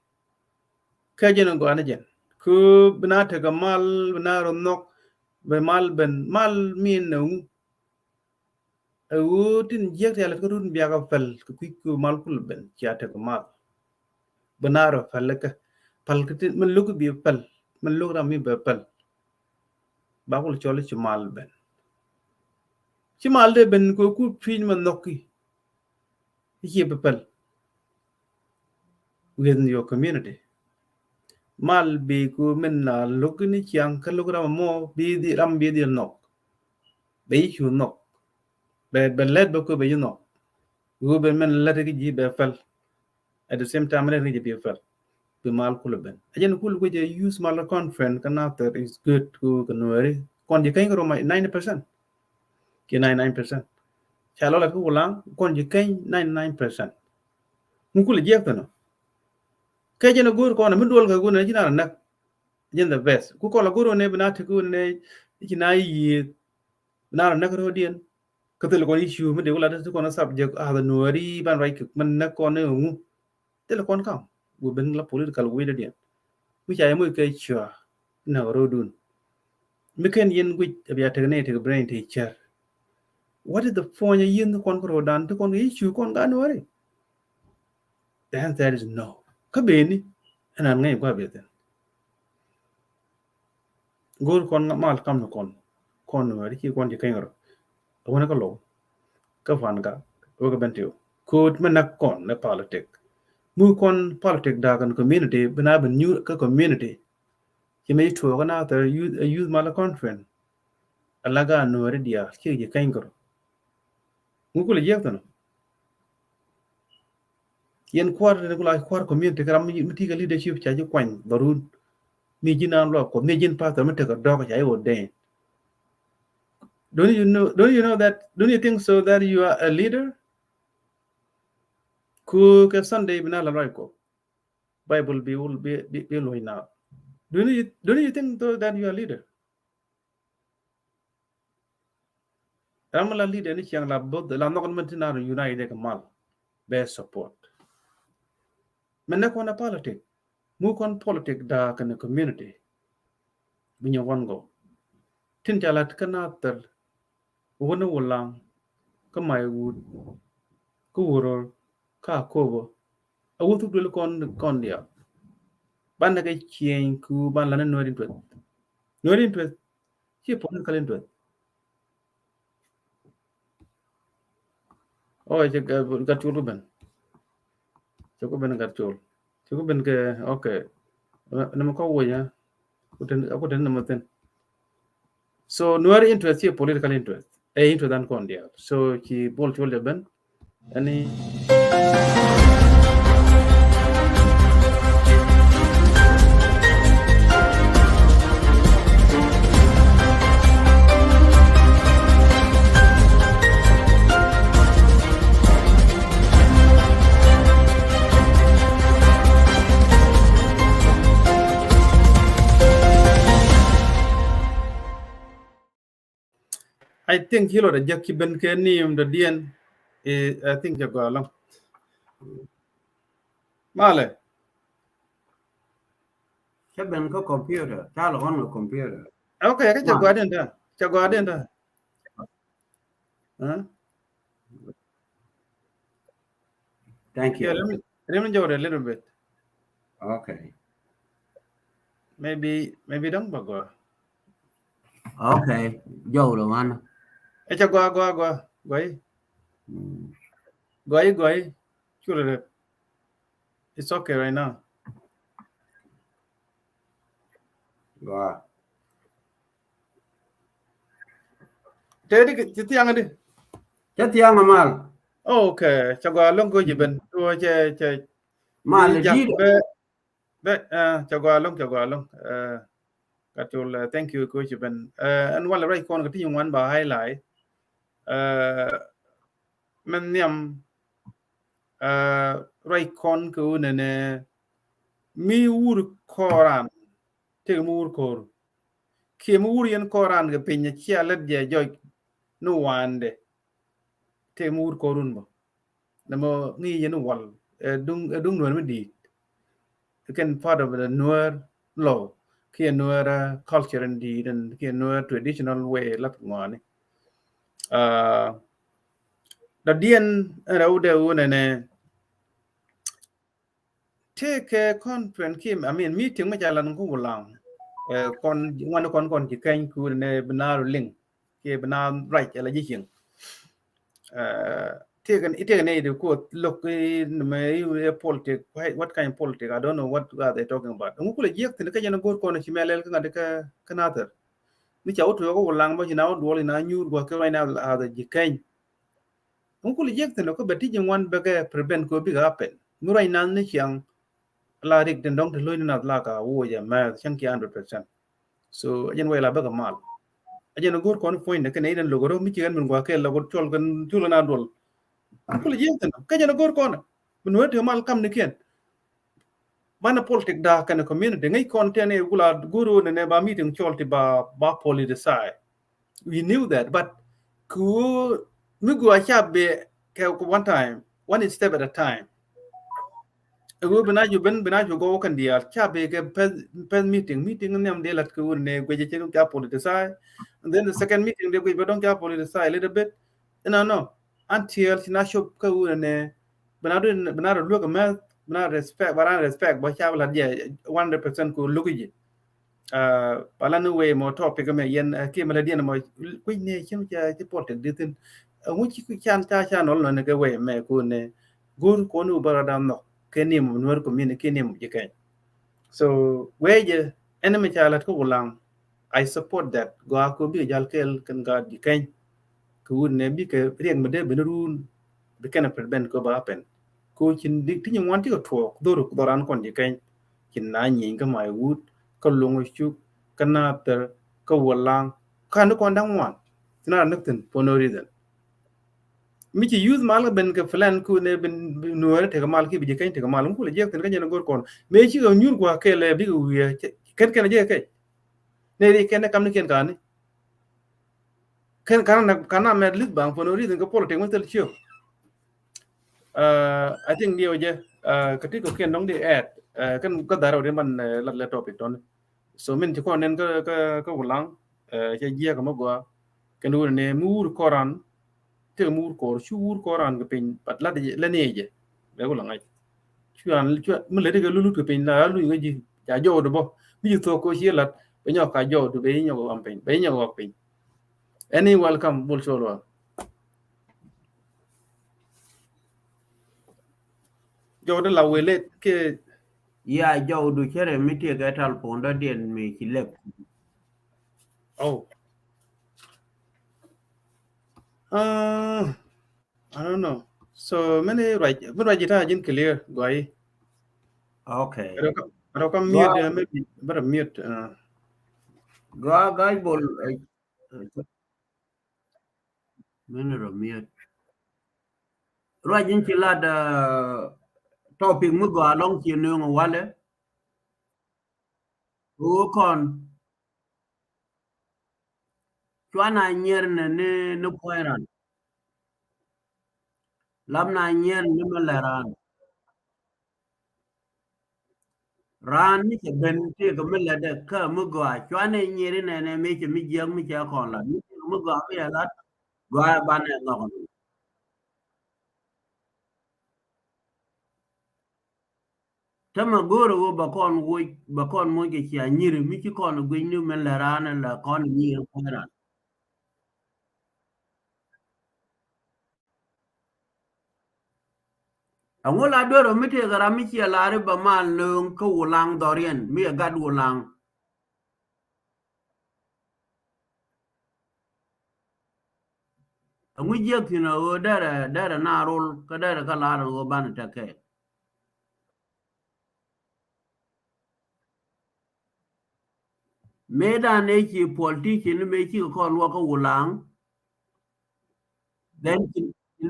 Kä jɛn gɔaa ni jɛn. Ku bi na tekɛ mal, bi na rɔ nhɔk, bi mal ben, mal min nɛ ŋu. Ɛ ɣöö tin jiäk ti a lät kä run biak a päl, kɛ kui̱ ku mal kul ben, cia tekɛ mal. Bi na rɔ päl kä, päl kä tin, min lo̱k bi päl, min lo̱k ram mi bɛ päl. Ba kul cɔl ci mal ben. Ci mal dee ben kɛ ku pi̱ny ma nhɔki. I̱ ci bi päl within your community. Mal bi ku min la lo̱k ni ciaŋ kä lo̱k ram mɔ bi di ram bi di nhɔk. Bɛ i̱ cu nhɔk. Bɛ, bɛ lɛt bɛ ku bɛ i̱ nhɔk. Ku bɛ min lɛt ki ji̱ bɛ päl. At the same time lɛt ki ji̱ bi päl. Bi mal kul ben. A jɛn kul ku jɛ use mal conference kä Nathir is good ku kɛ Nuɛri. Kɔn ji̱ keny kɛ roma ninety percent. Ci ninety nine percent. Ca lɔ la kä Wulaŋ kɔn ji̱ keny ninety nine percent. Ŋu kulɛ jiɛk thänɔ. Kɛ jɛn a go̱o̱r kɔn a mi duɔl kɛ gun a ci na rɔ näk. Jɛn the best. Ku kɔn la go̱o̱r wä nɛ bi na tek wä nɛ ci na yiëëth. Bi na rɔ näk rɔ diɛn. Kä thil kɔn issue mi dee wä la ti kɔn a subject a the Nuɛri ban ruac kɛ mi näk kɔn ni ŋu. Thilɛ kɔn kam wä ben la political wä dee diɛn. Mi ca yɛ moc kɛ cua nɛ rɔ dun. Mi ken yɛn guic a bia tek nɛ tek brain ti cɛr. What is the point a yɛn kɔn kɛ rɔ dan ti kɔn kɛ issue kɔn gan wari? The answer is no. Kä beni ɛn an ŋäc gua bia thin. Go̱o̱r kɔn mal kam ni kɔn. Kɔn ni wɛr ci kɔn ci keny rɔ. Wänä kä low. Kä fan ka wä kä ben tiu. Ko̱o̱t mi nak kɔn ni politic. Mu kɔn politic dak ni community bi na ben nyuur kä community. Ci mi ci tuɔɔk na thɛr youth, youth mal conference. Ala ga nuɔri diaal ci ci keny kɛ rɔ. Ŋu kulɛ jiɛk thänɔ. Yɛn kuar ni kula kuar community kɛ ram mi ti kɛ leadership ca ji̱ kuany dharun. Mi ji̱ naan luak kuɔth mi ji̱n pastor mi tekɛ dɔk ca ji̱ ordain. Don't you know, don't you know that, don't you think so that you are a leader? Ku kɛ Sunday bi na la ruac kuɔth. Bible bi wul bi, bi, bi luɔ̱c na. Don't you, don't you think though that you are a leader? Ram la leader ni ciaŋ la both la nhɔk ni mɛn ti na united kɛ mal. Bɛ support. Mɛn ni kɔn a politic. Mu kɔn politic da kɛn community. Bi nyɛ wan gɔ. Tin ca lat kä na thɛr. Wä ni Wulaŋ. Kä Maiwut. Kä Wuror. Kä Akobo. A wä thuk duel kɔn, kɔn diaal. Ban ni kɛ cieny ku ban la ni nuɔri tueth. Nuɔri tueth. Ci political interest. Oh, cɛ gat col ku ben. Cɛ ku ben gat col. Cɛ ku ben kɛ, okay. Nɛ mɛ kɔ wuɔc ɛ. Aku tɛn, aku tɛn nɛ mɛ thin. So Nuɛr interest ci political interest. Ɛ interest dan kɔn diaal. So ci Bol Col jɛ ben. Ɛni I think Hilo da jek ci ben kɛ ni im da diɛn. Eh, I think cɛ gɔa lɔŋ. Malɛ. Cɛ ben kä computer, ca lɔ ɣɔn kä computer. Okay, kä cɛ gɔa den da. Cɛ gɔa den da. Huh? Thank you. Yeah, let me, let me jɔw a little bit. Okay. Maybe, maybe dɔ̱ŋ bä gɔaa. Okay. Jɔw lɔ wan. Ɛ cɛ gɔaa, gɔaa, gɔaa, gɔaa. Mm. Gɔaa, gɔaa. Sure. It's okay right now. Gɔaa. Te di ci thiaŋ di. Cɛ thiaŋ mal. Okay, cɛ gɔaa lɔŋ ko jiben. Tuɔ cɛ, cɛ. Mal di. Bɛ, bɛ, cɛ gɔaa lɔŋ, cɛ gɔaa lɔŋ. Ka tul, thank you ko jiben. Ɛn wala ruac kɔn ka ti ŋuan ba highlight. Mɛn nhiam ruac kɔn kɛ wunɛ nɛ mi wur kɔran. Tëëk mi wur kɔr kiɛ mi wur yɛn kɔran kɛ piny cia lät jɛ jɔc ni wandɛ. Tëëk mi wur kɔr wun bä nɛ mɔ ŋi̱i̱c yɛn wal. Ɛ duŋ, ɛ duŋ Nuɛr mi di̱i̱t. Kɛn part of the Nuɛr law kiɛ Nuɛr culture in di̱i̱t kiɛ Nuɛr traditional way lat ŋɔani. Dɔ̱diɛn ɛn rɛw dee wunɛ nɛ. Tëëkɛ conference kiɛ, I mean, meeting mi ca lan kä Wulaŋ. Kɔn ŋuan kɔn kɔn ci keny ku nɛ bi naar liŋ kiɛ bi naar right ala ji̱ cieŋ. Tëëkɛ, tëëkɛ nɛ idi kuɔ look in mɛ i politic, what kind of politic? I don't know what are they talking about. Ŋu kulɛ jiɛk thin kä jɛn go̱o̱r kɔn ci mɛ lɛl kä ŋa̱t kä, kä nathɛr. Mi ca wä tuɔɔk kä Wulaŋ bä ci na wä duɔl ina nyuur gua̱k kɛ right now ala ji̱ keny. Ŋu kul jiɛk thin ɔ kä bɛ ti ji̱ ŋuan bɛ kɛ prevent kɛ bikɛ happen. Mi ruac nath ni ciaŋ la rik tin dɔ̱ŋ ti lo̱c ni nath la ka woc ɛ mɛth cäŋ ki hundred percent. So a jɛn wɛy la bɛ kɛ mal. A jɛn a go̱r kɔn puɔ̱ny ni kɛn a iden lo̱k rɔ mi ci ɣän min gua̱k kɛ la go̱r cɔl kɛn cul kɛn a duɔl. Ŋu kul jiɛk thin ɔ kä jɛn a go̱r kɔn ɛ min wee ti mal kam ni kiɛn. Banɛ politic da̱a̱k kɛnɛ community ŋäc kɔn tɛn i̱ gula go̱r ɣöö nɛnɛ ba meeting cɔl ti ba, ba politicize. We knew that, but kɛ ɣöö mi gɔaa ca bɛ kɛ one time, one step at a time. Ɛ ɣöö bi na ju ben, bi na ju gɔw kɛn diaal ca bɛ kɛ pɛth, pɛth meeting, meeting nhiam dee lat kɛ ɣöö nɛ guecɛ cɛ ca politicize. And then the second meeting dee guec bɛ dɔ̱ŋ ca politicize a little bit. Inɔ nɔ, until ci na cop kä ɣöö nɛ bi na du, bi na du luäk mɛth, bi na respect, ba ran respect ba ca bi lat jɛ one hundred percent ku luki ji̱. Ba la ni wee mɔ topic mɛ yɛn kiɛ mɛ la diɛn mɔ kui̱ ni cim ca ci politic di thin. Ŋu ci can ca ca nɔl nɔ ni kɛ wee mɛ ku ni go̱r kɔn ni wä bara dan nhɔk kɛ ni mɔ Nuɛr community kɛ ni mɔ ji̱ kɛny. So wee jɛ ɛn mi ca lat kä Wulaŋ. I support that. Gɔaa kɛ bikɛ jal kɛɛl kɛn gaat ji̱ keny. Kɛ wut nɛ bikɛ riɛk mi dee ben run bi kɛn a prevent kɛ ba happen. Kɛ wut cin dik ti nyin wan ti kɛ tuɔɔk dhor dhor an kɔn ji̱ keny. Cin na nyieny kä may wut kä luŋ cuk kä nathɛr kä Wulaŋ kä ni kɔn da̱ŋ wan. Cin a rak näk thin for no reason. Mi ci youth mal kɛ ben kɛ plan ku nɛ ben Nuɛri tekɛ mal ki bi ji̱ keny tekɛ mal ŋu kulɛ jiɛk thin kä jɛn a go̱r kɔn. Mëë cikɛ nyuur gua̱a̱k kɛɛl ɛ bikɛ wiɛ kɛn kɛn a jiɛk kɛc. Nɛ ri kɛn ɛ kam ni kiɛn ka̱n ni. Kɛn ka̱n na, ka̱n na mɛ at least baŋ for no reason kɛ politic mɛ thil ciök. I think diɛ wä jɛ kä ti kɔ kiɛn dɔŋ di add kɛn kä dhar wä di man lat lɛ topic tɔni. So min ci kɔn nɛn kä, kä, kä Wulaŋ cɛ jiɛk mɛ gɔaa kɛn wun nɛ mi wur kɔran. Tëk mi wur kɔr cu wur kɔran kɛ piny but lat lɛ ni jɛ bɛ Wulaŋ ŋa̱c. Cu an cu mi lɛ ti kɛ lulut kɛ piny la luny ŋa̱c ji̱ ca jɔw di bɔ mi ci thok kɛ ci lat bɛ nyɔk ka jɔw di bɛ nyɔk ɣɔk piny bɛ nyɔk ɣɔk piny. Any welcome Bol Col wa. Jɔw di la wee lɛ kɛ Ya, jɔwdu cɛ rɛ mi tiek ɛ telephone dɔ̱diɛn mi ci lɛp. Oh. Uh, I don't know. So many right, mi right jita jin clear guay. Okay. Rɔ ka mute, uh, maybe better mute. Uh. Gua guy bol. Uh, many rɔ mute. Ruac in ci lat, uh, topic mi gɔaa lɔŋ ci nööŋ walɛ. Ɣöö kɔn cuan a nyier ni, ni, ni puɔ̱ny ran. Lam na nyier ni mi lɛ ran. Raan mi cɛ ben tëëkɛ mi lätdɛ kä mi gɔaa cuanɛ nyier inɛnɛ mi cɛ mi jiäk mi cɛ kɔn lat mi cɛ mi gɔaa mi cɛ lat gɔaa banɛ nhɔk ni. Tämɛ go̱o̱rɛ ɣöö bɛ kɔn woc bɛ kɔn moc kɛ cia nyiri mi ci kɔn guic ni mi lɛ raan lɛ kɔn nyiri kuɛɛran. Ɛŋu la duer ɔ mi tëëkɛ ram mi ciɛ la̱r i̱ bɛ mal nööŋ kä Wulaŋ dhɔriɛn mi ɛ gat Wulaŋ. Ɛŋu jiäk thi̱n ɛ ɣöö derɛ derɛ na rol kä derɛ kä la̱r ɛ ɣöö banɛ tekɛ. Mëëdan ëë ci politician mëë cikɛ kɔn luɔk kä Wulaŋ. Then ci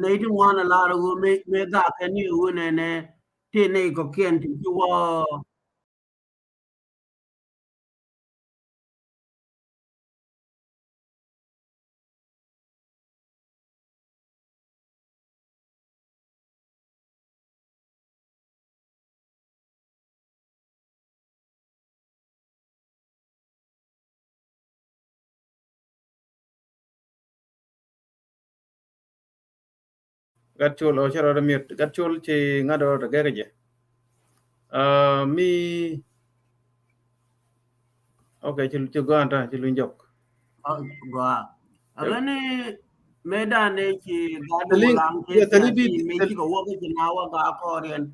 nɛy ti ŋuan a lar ɣöö mëë mëë gak kɛn ni ɣöö nɛnɛ ti nɛy kɔkiɛn ti ci wä. Gat Col ɔ cɛ rɔ mute. Gat Col ci ŋa̱t ɔ rɔ gɛr jɛ. Uh, mi, okay, ci, ci gɔaa ta, ci luny jɔk. Gɔaa. Agani mëëdan ni ci gat Wulaŋ ci, ci mi ci kɛ wä kä ci na wä gaa kɔɔriɛn.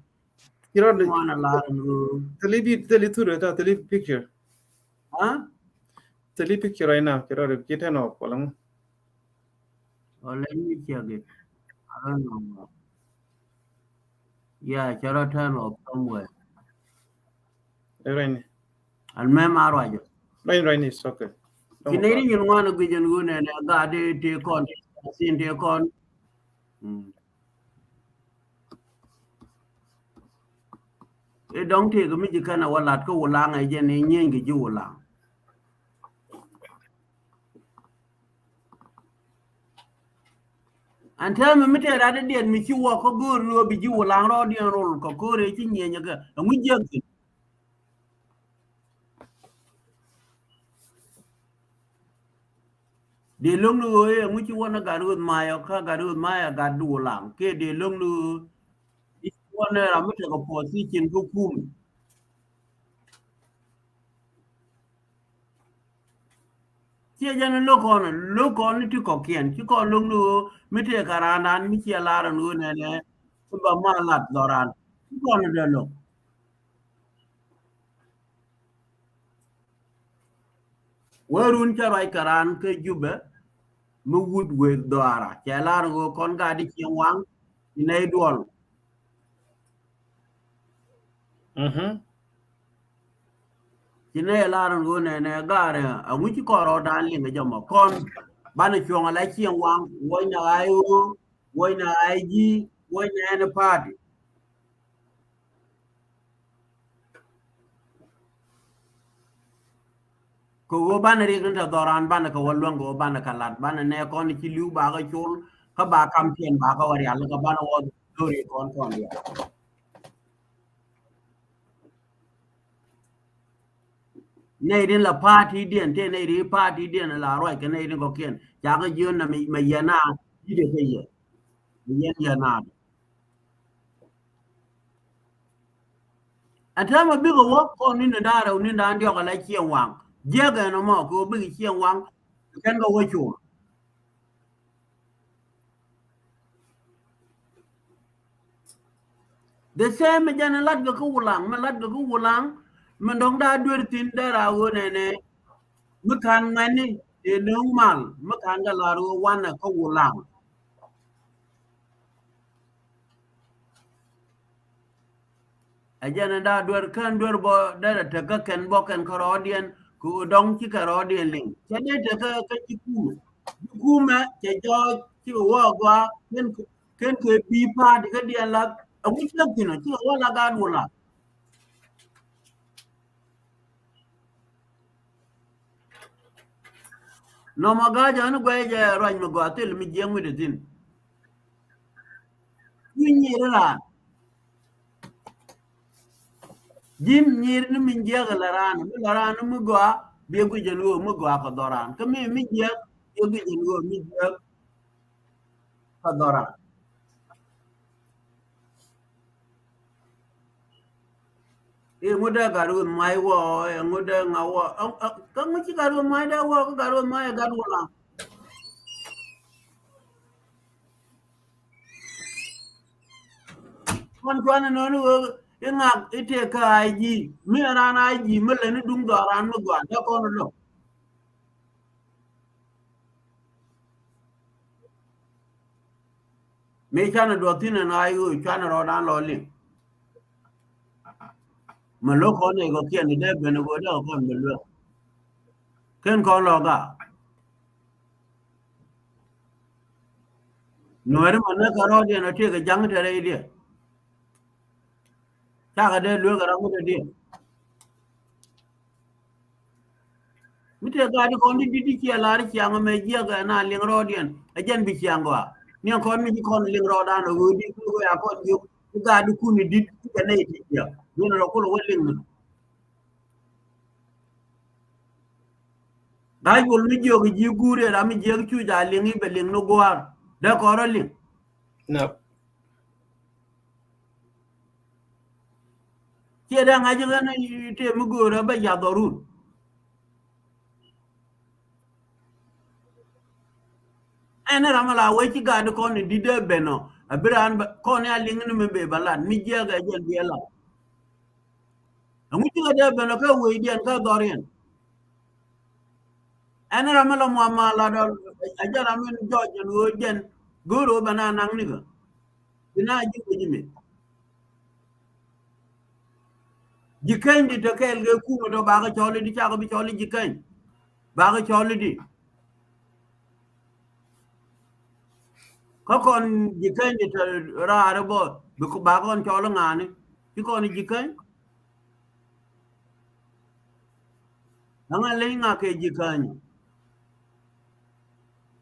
Ci rɔ ni ŋuan a lar ni. Thili bi, thili thurɛ ta, thili picture. Huh? Thili picture right now. Ci rɔ ci turn off wala ŋu. Oh, let me check it. I don't know. Yeah, cɛ rɔ turn off somewhere. Right. Al mem a ruacɔ. Right, right, it's okay. Ci nɛy ri nyin ŋuan a guic ɛn ɣöö nɛnɛ gaat ti kɔn, sin ti kɔn. Mm. Ɛ dɔ̱ŋ tëëkɛ mi ji̱ kɛn a wä lat kä Wulaŋ ɛ jɛn ɛ nyieny kɛ ji̱ Wulaŋ. Ɛn täämɛ mi tëë rat dee diɛt mi ci wä kä go̱o̱r ni ɣöö bi ji̱ Wulaŋ rɔɔdiɛn rol kɛ ko̱r ëë ci nyieny ɛ kɛ ɛŋu jiäk thi̱n. Dee lo̱ŋ ni ɣöö ëë ŋu ci wä ni gat ɣöth mayɔ kä gat ɣöth mayɔ gat di Wulaŋ kiɛ dee lo̱ŋ ni ɣöö i̱ ci wä ni ram mi tekɛ puɔth ci cin kä kum. Ciɛ jɛn lo̱k kɔn lo̱k kɔn ni ti kɔ̱kiɛn ci kɔn lo̱ŋ ni ɣöö mi tëë kɛ raandan mi ciɛ lar ɛn ɣöö nɛnɛ. Ci bɛ ma lat dhɔran ci kɔn dee lo̱k. Wee run cä ruac kɛ raan kä Jubɛ mi wut wek dhɔaara cɛ lar ɣöö kɔn gat di cieŋ waŋ ci nɛy duɔl. Mhm. Ci nɛy lar ɣöö nɛnɛ gaarɛ aŋu ci kɔn rɔɔdan liŋ kɛ jɔmɔ kɔn banɛ cuɔ̱ŋ ala cieŋ waŋ wuɔ̱cnɛ ɣa̱c ɣöö wuɔ̱cnɛ ɣa̱c ji̱ wuɔ̱cnɛ ɛn party. Kɛ ɣöö banɛ riɛk ni tɛ dhɔran banɛ kɛ wä luäŋ kɛ ɣöö banɛ kɛ lat banɛ nɛ kɔn ci li̱w bakä col kä ba kampiɛn bakä wä rial kä banɛ wä dhori kɔn kɔn rial. Nɛy rin la party diɛn tëë nɛy rin party diɛn la ruac kɛ nɛy rin kɔkiɛn cakä jiön na mɛ yɛn a ji̱ dee kɛ yɛ mɛ yɛn yɛn a. Ɛn täämɛ bikɛ wä kɔn ni̱n da̱a̱n rɛw ni̱n da̱a̱n diɔk ala cieŋ waŋ jiäk ɛn ɔmɔ kɛ wä bikɛ cieŋ waŋ kɛn kɛ wä col. The same jɛn lat kɛ kä Wulaŋ, mi lat kɛ kä Wulaŋ, mi dɔ̱ŋ da̱a̱ duer thi̱n dee raa ɣöö nɛnɛ. Mi ka̱n ŋuɛ̈tni tëë nööŋ mal, mi ka̱n kɛ la̱r ɣöö wanɛ kä Wulaŋ. Ɛ jɛn in da̱a̱ duer kän duer bä derɛ tek kä kɛn bä kɛn kärɔɔdiɛn kɛ ɣöö dɔ̱ŋ ci kärɔɔdiɛn liŋ. Cɛ dee tek kä, kä ji̱ kumɛ. Ji̱ kumɛ cɛ jɔɔc cikɛ wä agɔaa kɛn, kɛn kɛ bi̱i̱ pa̱a̱t kä diɛn lath. Ɛ wi̱c kɛn thi̱n ɔ cikɛ wä la gaat Wulaŋ. Nɔmɔ ga̱a̱c ɣän guɛc jɛ ruac mi gɔaa thil mi jiɛk mi te thi̱n. Kui̱ nyir raan. Ji̱n nyir ni mi jiɛk la raan, mi la raan mi gɔaa, biɛ guic jɛ luɔk mi gɔaa kɛ dhɔran. Kä mi, mi jiɛk, biɛ guic jɛ luɔk mi jiɛk kɛ dhɔran. I̱ ŋut dee gat wä mac wä, i̱ ŋut dee ŋa wä. Kä ŋut ci gat wä mac dee wä, kä gat wä mac ɛ gat wä la. Kɔn cuanɛ nööni wä i̱ ŋak i̱ tëë kä I G. Mi ɛ raan I G mi lɛ ni duŋ dhɔran mi gɔaa dee kɔn lo̱k. Mi canɛ duɔth thi̱n ɛn a i̱ ɣöö cuanɛ rɔɔdan lɔ liŋ. Mɛ lo̱k kɔn nɛy kɔ̱kiɛn i̱ dee ben i̱ ɣöö dee kɔn ben luek. Ken kɔn lɔ gak. Nuɛɛri mɛ näk kɛ rɔɔdiɛn ɔ tëëkɛ ja̱ŋ te rɛydiɛn. Cakɛ dee luek kɛ ram mi te diɛn. Mi tëë gaat kɔn di dit di ciɛ lar ciaŋ mɛ jiɛk ɛ na liŋ rɔɔdiɛn ɛ jɛn bi ciaŋ gɔaa. Niɛn kɔn mi ci kɔn liŋ rɔɔdan ɛ ɣöö di kul kɔ ya kɔn jiök. Ti gaat di kun di dit ti kɛ nɛy ti ciaŋ. Duun rɔ kul wä liŋ ni. Ga̱a̱c bol mi jiök ji̱ guur ɛ ram mi jiäk cuc a liŋ i̱ bɛ liŋ ni gua̱a̱r. Dee kɔn rɔ liŋ. Nap. Ciɛ dee ŋa̱c ɣän tëë mi göörä bä yath ɔ run. Ɛn ram ala wec ci gat kɔn in di̱t dee ben ɔ a bi raan kɔn ya liŋ ni mi bee ba lat mi jiɛk ɛ jɛn biɛ lat. Ɛŋu cikɛ dee ben ɔ kä wecdiɛn kä dhɔriɛn. Ɛn ram mi la muam ma la dɔl a jɛ ram in jɔc jɛn ɣöö jɛn go̱o̱r ɣöö bɛ na naŋ nikä. Bi na ji̱ wec mi ji̱ keny di te kɛɛl kɛ kumɛ tɔ bakɛ cɔl di cakɛ bi cɔl ji̱ keny. Bakɛ cɔl di. Kä kɔn ji̱ keny di te raar bɔ bi bakɛ kɔn cɔl ŋa̱a̱ni ci kɔn ji̱ keny. Ŋa leny ŋa kɛ ji̱ käny.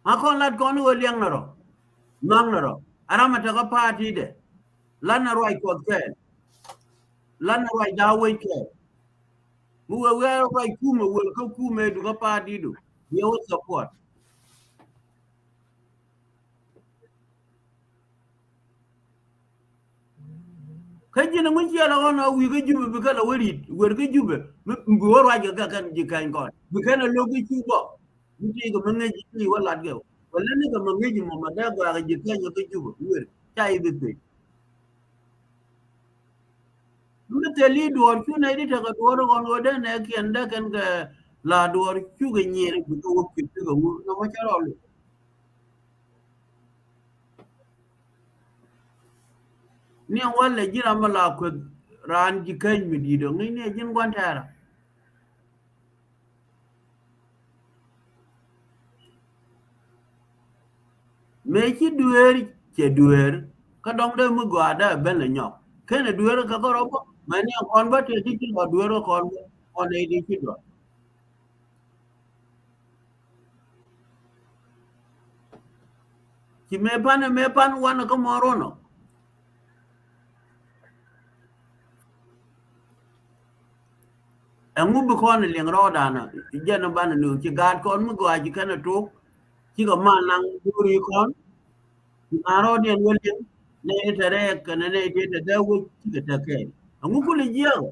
Ŋa kɔn lat kɔn wä liɛŋ nɛ rɔ. Nhɔaŋ nɛ rɔ. A ram a tekä pa̱a̱t ti̱dɛ. Lat nɛ ruac kuɔth kɛɛl. Lat nɛ ruac da̱a̱ wec kɛɛl. Mi wee wee ruac kumɛ wel kä kumɛ dukä pa̱a̱t ti̱du. Yɛ wä support. Kä ji̱n ŋuc ciɛ la ɣɔn a wi̱i̱ kä Jubɛ bi kɛ la wä ri̱t wer kä Jubɛ mi bi wä ruac kɛ kɛ kɛn ji̱ kɛny kɔn bi kɛn a lo̱k i̱ cu bɔ. Mi ti kɛ mi ŋäc ji̱ wä lat kɛ wä lä ni kɛ mi ŋäc mɔ ma dee gɔaa kɛ ji̱ kɛny kä Jubɛ wer ca i̱ bi pec. Mi thil i̱ duɔ̱ɔ̱r cu nɛy di tekɛ duɔ̱ɔ̱r ɣɔn ɣöö dee nɛɛkiɛn dee kɛn kɛ la duɔ̱ɔ̱r cukɛ nyiɛɛr i̱ bikɛ wä pi̱th bikɛ ŋu nɔmɔ cä rɔl i̱. Ni ɛn walɛ ji̱ ram mi la kueth raan ji̱ käny mi di̱i̱t ɔ ŋi̱i̱c ni ɛ ji̱n gua̱n tɛɛrä. Mëë ci dueer cɛ dueer kä dɔ̱ŋ dee mi gɔaa dee ben lɛ nyɔk. Kenɛ dueer kä kärɔ bä mɛ ni kɔn bä tëë ti ci lɔ dueer kä kɔn bä kɔn nɛy ti ci duɔ̱ɔ̱r. Ci mëë pan ɛ mëë pan wanɛ kä mɔr wänɔ. Ɛŋu bi kɔn liŋ rɔɔdan ɔ jɛn banɛ nööŋ ci gaat kɔn mi gɔaa ci kɛn ɛ tok. Cikɛ mal naŋ duuri kɔn. Ci ŋa̱a̱n rɔɔdiɛn wä liŋ nɛy tɛ rɛɛk kɛnɛ nɛy tëë tɛ dee wec cikɛ tɛ kɛɛl. Ɛŋu kulɛ jiääk ɔ.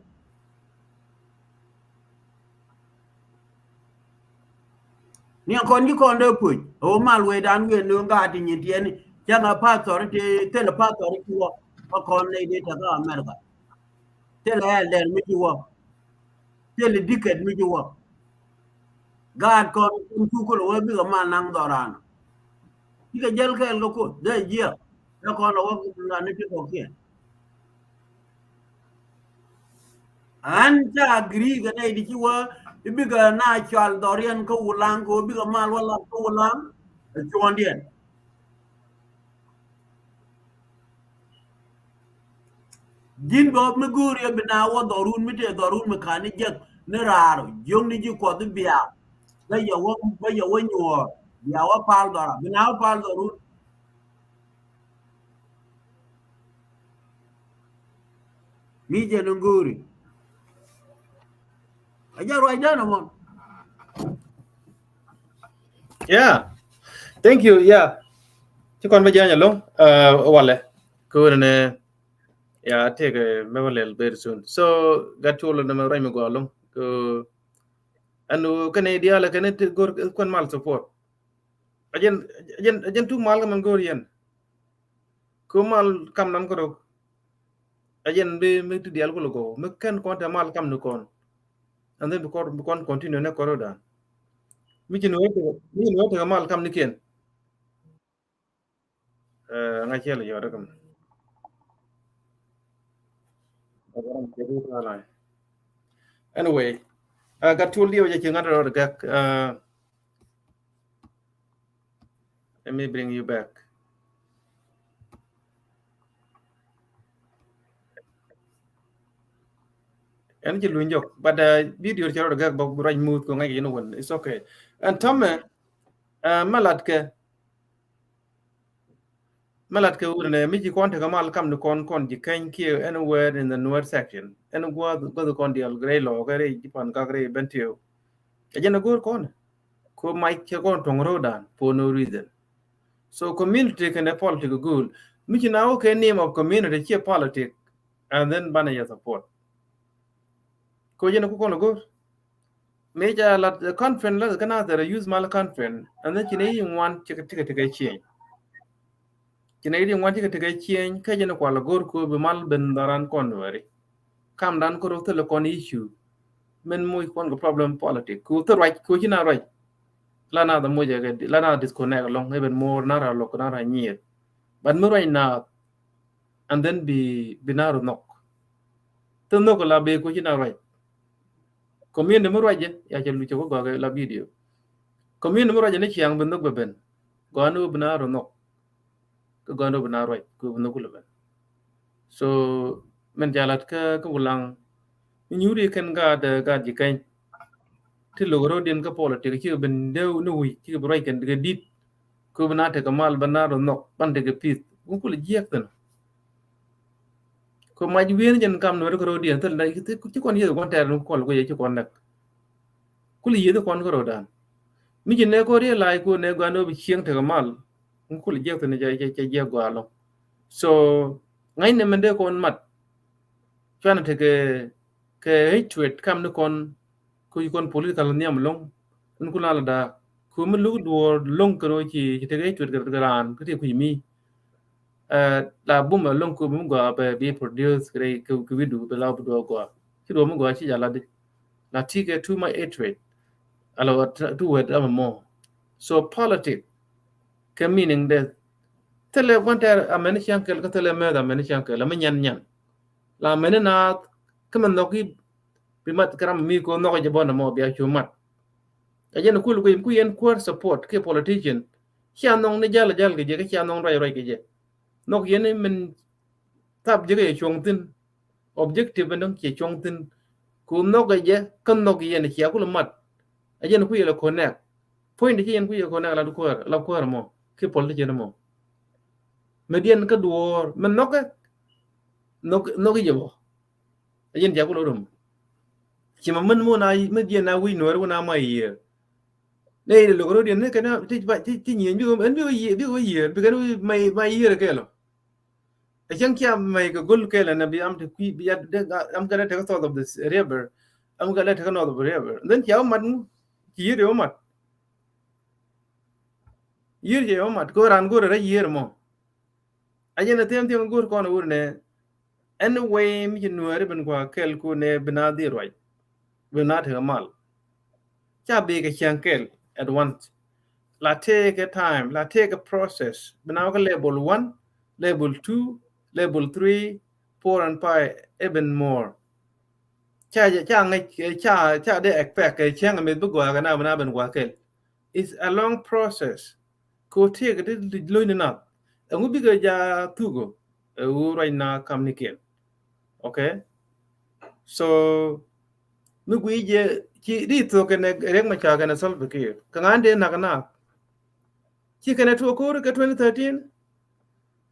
Ni kɔn ji̱ kɔn dee puc ɛ wä mal wecdan wi̱i̱ nööŋ gaat ti nyin tiɛni cäŋ ɛ pathɔr ti thil ɛ pathɔr ti wä. Kä kɔn nɛy dee tɛkä America. Thilɛ elder mi ci wä. Thilɛ dikɛt mi ci wä. Gaat kɔn in cu kulɛ wä bikɛ mal naŋ dhɔran. Cikɛ jäl kɛɛl kɛ Kuoth dee jiɛk. Ɛ kɔn lɛ wä lan ni ti kɔkiɛn. An ca agri kɛ nɛy di ci wä i̱ bikɛ na cual dhɔriɛn kä Wulaŋ kɛ wä bikɛ mal wä lat kä Wulaŋ. Ɛ cuɔndiɛn. Ji̱n bä mi go̱o̱r yɛ bi na wä dhɔrun mi tëë dhɔrun mi ka̱n ni jek ni raar jiökni ji̱ Kuɔth i̱ bia. Bä yɛ wä, bä yɛ wä nyuɔ̱ɔ̱r bia wä pal dhɔra bi na wä pal dhɔrun. Mi jɛ ni go̱o̱ri. A jɛ ruacdan ɛmɔ. Yeah. Thank you. Yeah. Ci kɔn bä jany ɛlɔ̱ŋ. Uh, walɛ. Kɛ ɣöö nɛ ya tëëkɛ mɛ bä lɛl very soon. So gat col nɛ mɛ ruac mi gɔaa ɛlɔ̱ŋ. Kɛ ɛn ɣöö kɛn i̱ diaal kɛn i̱ ti go̱r kuɛn mal support. A jɛn, a jɛn, a jɛn tuk mal kɛ mɛn go̱r yɛn. Kɛ mal kam nan kɛ rok. A jɛn bi mi ti diaal kulɛ gɔw mi kɛn kɔn te mal kam ni kɔn. And then bi kɔn, bi kɔn continue nɛ kɔn rodan. Mi ci ni wä tekɛ, mi ci ni wä tekɛ mal kam ni kiɛn. Eh, ŋa ciɛl yɔt kä mi. Anyway, uh, gat col diɛ wä jɛ ci ŋa̱t rɔɔd gak. Uh, let me bring you back. Ɛn ci luny jɔk, but, uh, video cɛ rɔɔd gak bä ruac muth kɛ ŋa̱c kɛ yɛn wän. It's okay. Ɛn tɔmɛ, uh, mɛ lat kɛ Mɛ lat kɛ wut nɛ mi ci kɔn tekɛ mal kam ni kɔn kɔn ji̱ keny kiɛ anywhere in the Nuer section. Ɛn gua̱th gua̱th kɔn dial rɛy lɔɔk rɛy ji̱ pan gak rɛy ben tiɛw. Ɛ jɛn a go̱o̱r kɔn ko mac kɛ kɔn toŋ ro̱o̱dan for no reason. So community kɛn ɛ politic go̱o̱l mi ci na wä kɛ name of community ciɛ politic and then banɛ yɛ support. Ko jɛn ku kɔn go̱r. Mëë ca lat conference la kä Nathɛr use mal conference and then ci nɛ yi ŋuan cikɛ tikɛ tikɛ change. Ci nɛ yi ŋuan cikɛ tikɛ change kä jɛn kual go̱r ko bi mal ben dharan kɔn wɛri. Kam dan ko rɔ thil kɔn issue. Men muc kɔn kɛ problem politic. Ko thil ruac ko ci na ruac. La na the muc kɛ la na disconnect along even more na ra lok na ra nyiet. But mi ruac na and then bi bi na ru nhɔk. Thil nhök la bee kuci na ruac. Community mi ruac jɛ ya cɛ luc cɛ ku gɔak la video. Community mi ruac jɛ ni ciaŋ bi nhök bɛ ben. Gɔaa ni wä bi na ru nhɔk. Kä gɔaa ni wä bi na ruac ku bi nhök kulɛ ben. So min ca lat kä kä Wulaŋ. Nyuri kɛn gaat gaat ji̱ kɛny. Ti lo̱k ro̱diɛn kä politik cikɛ ben dee ni wi̱c cikɛ bi ruac kɛn kɛ di̱t. Kɛ bi na tekɛ mal bä na rɔ nhɔk ban tekɛ pith. Ŋu kulɛ jiɛk thin. Kɛ mac wi̱i̱n jɛn kam nuɛri kɛ ro̱diɛn thil na ci kɔn yieth gua̱n tɛɛr ni kuɔl kuiɛ ci kɔn näk. Kulɛ yieth kɔn kɛ ro̱dan. Mi ci nɛ kɔ riɛ lac kuɔ nɛ gua̱n ni bi cieŋ tekɛ mal. Ŋu kulɛ jiɛk thin cɛ cɛ jiɛk gua̱a̱ lɔ. So ŋa̱cnɛ mɛn dee kɔn mat. Cuanɛ tekɛ kɛ hatred kam ni kɔn. Ku ci kɔn political nhiam loŋ in ku la la daa ku mi luk duɔɔr loŋ kɛ rɔ ci ci tekɛ cuet kɛ raan kä ti kui̱ mi. Eh, la bum a loŋ ku mi gɔaa bɛ bi produce kɛ rɛy kɛ wi̱du bɛ la bi duɔɔr gɔaa ci duɔɔr mi gɔaa ci jala di la ti kɛ tu ma hatred. Ala wa tu wet ama mɔ. So politic kɛ meaning de thilɛ guantɛr a mɛni ciaŋ kɛl kä thilɛ mɛth a mɛni ciaŋ kɛl a mi nyan nyan. La mɛni naath kä mɛ nhɔk i̱ bi mat kɛ ram mi ko nhɔk jɛ bɔn mɔ bia cu mat. A jɛn kul kui̱ ku yɛn kuäär support kiɛ politician. Cia nhɔŋ ni jal jal kɛ jɛ kä cia nhɔŋ ruac ruac kɛ jɛ. Nhɔk yɛn min thap jɛ kɛ jɛ cuɔŋ thin. Objective ni dɔ̱ŋ ciɛ cuɔ̱ŋ thi̱n. Ku nhɔkɛ jɛ kä nhɔk yɛn cia kulɛ mat. A jɛn ku yɛ lɛ connect. Point ci yɛn ku yɛ connect la kuäär la kuäär mɔ ki politician mɔ. Mɛ diɛn kä duɔ̱ɔ̱r mɛ nhɔkɛ nhɔk nhɔk jɛ bɔ. A jɛn cia kulɛ rum. Ci mɛ mɛn mɔ na mɛ diɛn na wi̱c nuɛɛr wun a ma yiëër. Nɛ yɛ lɛ lo̱k ro̱diɛn ni kɛn ti nyieny bikɛ ɛn bikɛ yiëër bikɛ ma yiëër kɛɛlɔ. A cäŋ cia mɛy kɛ go̱l kɛɛl ɛn a bi am te kui̱ bi ya de am kɛ lɛ tekɛ south of the river. Am kɛ lɛ tekɛ north of the river. Then cia wä mat ŋu ci yier yɛ wä mat. Yier yɛ wä mat kɛ wä ran go̱r rɛc yier mɔ. Ɛ jɛn ɛ them thiɛŋ go̱r kɔn ɛ wur nɛ, anyway mi ci Nuääri ben kua kɛl ku nɛ bi na dhil ruac, bi na tekɛ mal. Ca bi kɛ cäŋ kɛl at once. La take a time, la take a process. Bi na wä kä level one, level two, level three, four and five, even more. Ca, ca ŋäc, ca, ca dee expect kɛ cäŋ mi bi gɔaa kɛ na bi na ben kua kɛl. It's a long process. Ko tëëk ti lo̱ny ni nath. Ɛŋu bikɛ ja thuko? Ɛ wu ruac na kam ni kiɛn. Okay. So mi gui jɛ ci di thok kɛnɛ Riek Machar kɛnɛ Salva Kiir. Kɛ ŋa̱n dee nak nath. Ci kɛnɛ tuɔ ko̱ri kɛ twenty thirteen.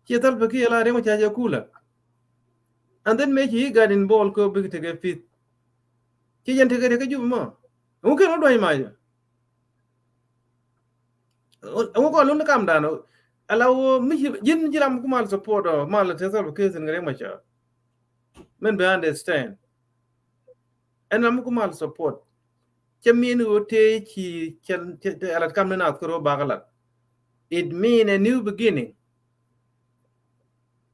Ci Salva Kiir la Riek Machar jɛ kula. And then mëë ci yi gat involved ko bikɛ tekɛ pith. Ci jɛn tekɛ tekɛ jup mɔ. Ɛŋu kɛn wä duany ma jɛ. Ɛŋu kɔn lun kam dan. Ala wo mi ci, ji̱n ji̱ ram ku mal support ɔ, mal te Salva Kiir sin Riek Machar. Min bi understand. Ɛn ram ku mal support. Cɛ min wo te ci, cɛ, cɛ, ala kam ni nath kuro bakalat. It mean a new beginning.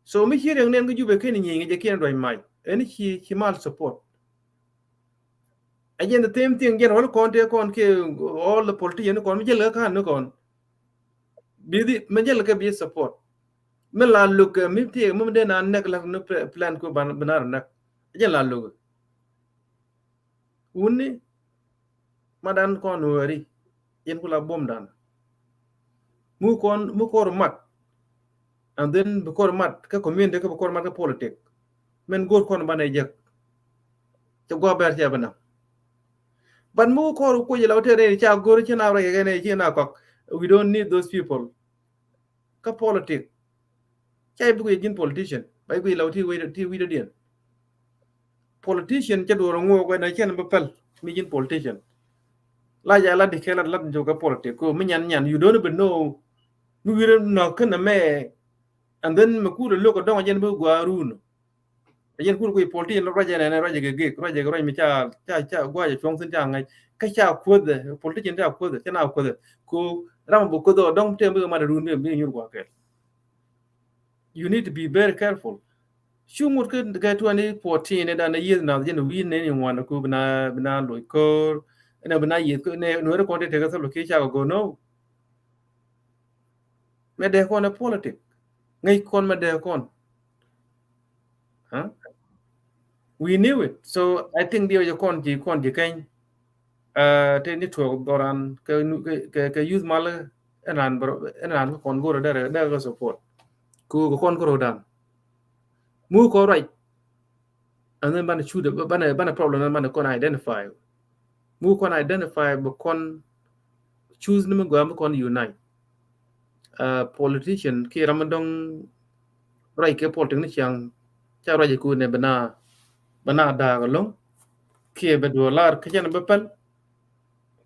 So mi ci Riek nɛn kä Jubɛ kɛn nyiŋ jɛ kiɛn duany mac. Ɛn ci, ci mal support. Ɛ jɛn the same thing, jɛn wal kɔn te kɔn kɛ all the politician kɔn mi jɛl kɛ kan ni kɔn. Bi di, mi jɛl kɛ bi support. Mi la luk kɛ mi te mi dee na nɛk lak ni pl-, plan ku ban, bi na rɛ nɛk. Ɛ jɛn la luk. Wuni, ma dan kɔn weri, yɛn kula buɔm dan. Mu kɔn, mu kɔr mat. And then bi kɔr mat kä community, kä bi kɔr mat kä politic. Min go̱r kɔn banɛ jek. Cɛ gua bɛr cɛ bana. But mu kɔr kuc la wä te rɛy ca go̱r ci na rɛy kɛ nɛ ci na kɔk. We don't need those people. Kä politic. Ca i̱ bi kui̱ ji̱n politician ba i̱ kui̱ law ti wi̱i̱, ti wi̱i̱ dɔ̱diɛn. Politician cɛ duɔr ŋuɔk ɛn a cɛn bä päl mi ji̱n politician. La ja la di kɛ la lat jɔk kɛ politic ko mi nyan nyan, you don't even know. Mi wi̱i̱ rɛ nɔk känɛ mɛ. And then mi kuut a lo̱k a dɔŋ a jɛn bi gua ruun. Ɛ jɛn kur kui̱ politician ruacɛ nɛnɛ, ruacɛ kɛ gik, ruacɛ kɛ ruac mi ca, ca, ca guacɛ cuɔ̱ŋ thi̱n ca ŋäc. Kä ca kuäthɛ, politician ca kuäthɛ, ca na kuäthɛ. Ko ram bä kuäthɛ ɔ dɔ̱ŋ tëë bikɛ mat run bikɛ nyur gua̱a̱ kɛl. You need to be very careful. Cu ŋut kä, kä twenty fourteen ɛ dan ɛ yieth nath jɛn wi̱i̱ nɛn in wan ku bina, bina loc ko̱r. Ɛn bina yieth kä nɛ nuɛri kɔn ti tekɛ thɔl ki̱ ca kɛ go̱r no. Mɛ dee kɔn ɛ politic. Ŋäc kɔn mɛ dee kɔn. Huh? We knew it. So I think diɛ jɛ kɔn ji̱, kɔn ji̱ keny. Uh, te ni tuɔk dhɔran kɛ, kɛ, kɛ, kɛ youth mal ɛn ran bro, ɛn ran kɔn go̱r dɛrɛ, dɛrɛ kɛ support. Ku kɛ kɔn kɛ rodan. Mu kɔn ruac. And then banɛ cu, banɛ, banɛ problem, banɛ kɔn identify. Mu kɔn identify bɛ kɔn choose ni mi gɔaa mi kɔn unite. Uh, politician kiɛ ram mi dɔŋ ruac kɛ politic ni ciaŋ ca ruac ku nɛ bɛ na, bɛ na daak ɛlɔ̱ŋ. Kiɛ bɛ duɔlar kä cɛn bɛ päl.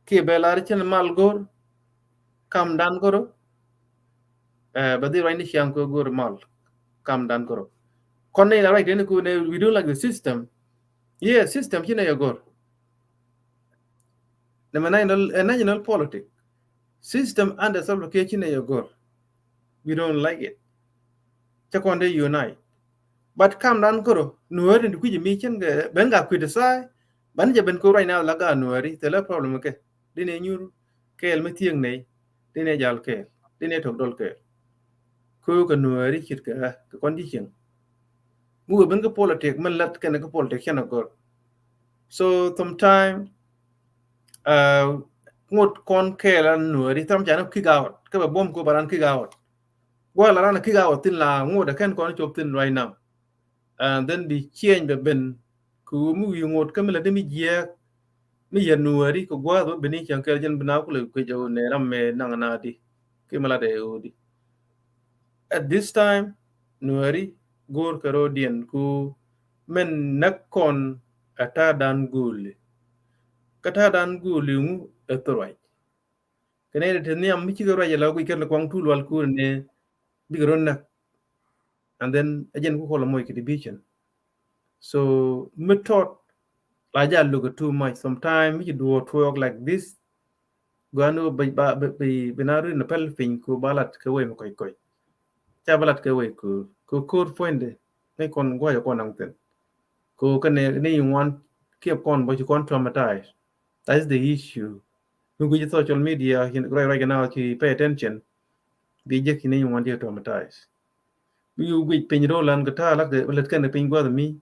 Kiɛ bɛ lar cɛn mal go̱r. Kam dan go̱r. Eh, bɛ dhi ruac ni ciaŋ kɛ go̱r mal. Kam dan go̱r. Kɔn ni la ruac teni ku nɛ, we don't like the system. Yeah, system ci nɛ yɛ go̱r. Nɛ mɛ national, eh, national politic. System under Salva Kiir ci nɛ yɛ go̱r. We don't like it. Cɛ kɔn dee unite. But kam dan koro, nuɛri ni kui̱c mi cin kɛ, ben ka kui̱t sai, ban jɛ ben ko right now la ga nuɛri, thilɛ problem kɛ. Di nɛ nyur kɛɛl mi thiek nɛy, di nɛ jal kɛɛl, di nɛ tok dol kɛɛl. Ko kɛ nuɛri cit kɛ, kɛ kɔn di cieŋ. Mu kɛ ben kɛ politic, mɛn lat kɛn kɛ politic cɛn a gɔr. So sometime, uh, ŋot kɔn kɛɛl an nuɛri, tham can kick out, kɛ bɛ bom ko baran kick out. Guɔ la ran kick out thin la ŋot a kɛn kɔn cop thin right now. And then bi change bɛ ben. Ku mi wi̱i̱ ŋot kä mi la di mi jiɛɛk mi yɛ nuɛri kɛ gua̱a̱th wä beni cäŋ kɛl jɛn bi na kulɛ kuec ɛ wä nɛ ram mɛ naŋ na di. Ki mi la dɛ ɛ wä di. At this time, nuɛri go̱o̱r kɛ ro̱diɛn ku mɛn näk kɔn ɛ ta̱a̱ dan go̱o̱li. Kä ta̱a̱ dan go̱o̱li ŋu ɛ thurwac. Kɛ nɛ ti nhiam mi cikɛ ruac ɛ la guic kɛn kuaŋ tuul wal kuur ni bikɛ rot näk. And then ɛ jɛn ku kɔl ɛ moc kɛ division. So mi tɔt la ja look too much. Sometime mi ci duɔɔr tuɔɔk like this. Guan wä bi, bi, bi na rin pɛl piny ku ba lat kɛ wee mi kɔc kɔc. Ca bä lat kɛ wec ko̱o̱r, ko̱o̱r, ko̱o̱r puɔ̱nydɛ ni kɔn gua̱cɛ kɔn naŋ thi̱n. Ko̱o̱r kɛnɛ ni ŋuan kiɛ kɔn bä ci kɔn traumatize. That is the issue. Mi guic social media ruac ruac kɛ na ci pay attention. Bi jek ci ni ŋuan ci traumatize. Bi guic piny ro̱o̱lan kɛ ta̱a̱ lät kɛn piny gua̱th mi.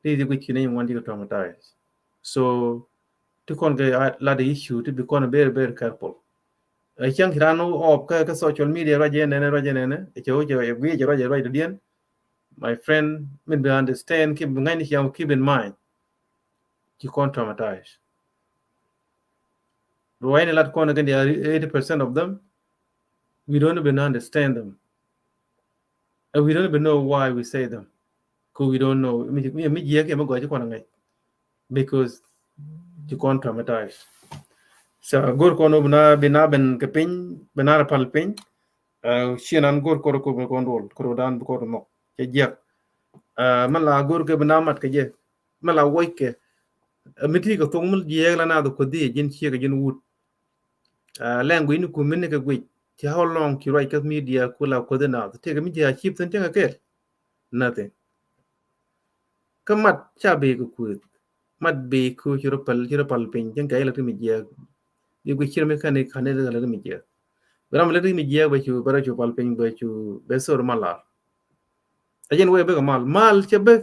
Ti ti guic ci ni ŋuan ci traumatize. So ti kɔn kɛ lat issue ti bi kɔn very very careful. Ɛ cäŋ ci ran ɔp kä, kä social media ruac jɛ nɛnɛ, ruac jɛ nɛnɛ. Ɛ cɛ wä cɛ guic cɛ ruac jɛ ruac dɔ̱diɛn. My friend, min bi understand, keep, ŋa̱cni ciaŋ, keep in mind. Ci kɔn traumatize. Ruac ni lat kɔn kɛ ni eighty percent of them, we don't even understand them. And we don't even know why we say them. Cause we don't know. Mi, mi, mi jiɛk yɛ mi gɔc ci kɔn ŋa̱c. Because ci kɔn traumatize. So go̱r kɔn wä bi na, bi na ben kɛ piny, bi na pal piny. Ciɛ nan go̱r kɔr kɔr kɔn duɔl kɔr dan bi kɔr mɔk cɛ jiɛk. Mɛ la go̱r kɛ bi na mat kɛ jɛ, mɛ la wuɔc kɛ. Mi ti kɛ thok mi jiɛk la na dhi kuoth di ji̱n ciɛ kɛ ji̱n wut. Lɛŋ guic ni kum mi ni kɛ guic ci how long ci ruac kɛ media ku la kuoth di na dhi tëkɛ mi jiɛ a cip thin tëŋ kɛ kɛl. Nothing. Kä mat ca bi kɛ kueth. Mat bi ku ci rɔ pal, ci rɔ pal piny, cäŋ kɛ ilɛ ti mi jiɛk. Bi ku ci rɔ mi kani kani ilɛ ti mi jiɛk. Bi ram ilɛ ti mi jiɛk bɛ cu, bɛ rɔ cu pal piny bɛ cu, bɛ sor mal lar. A jɛn wee bɛ kɛ mal. Mal cɛ bɛ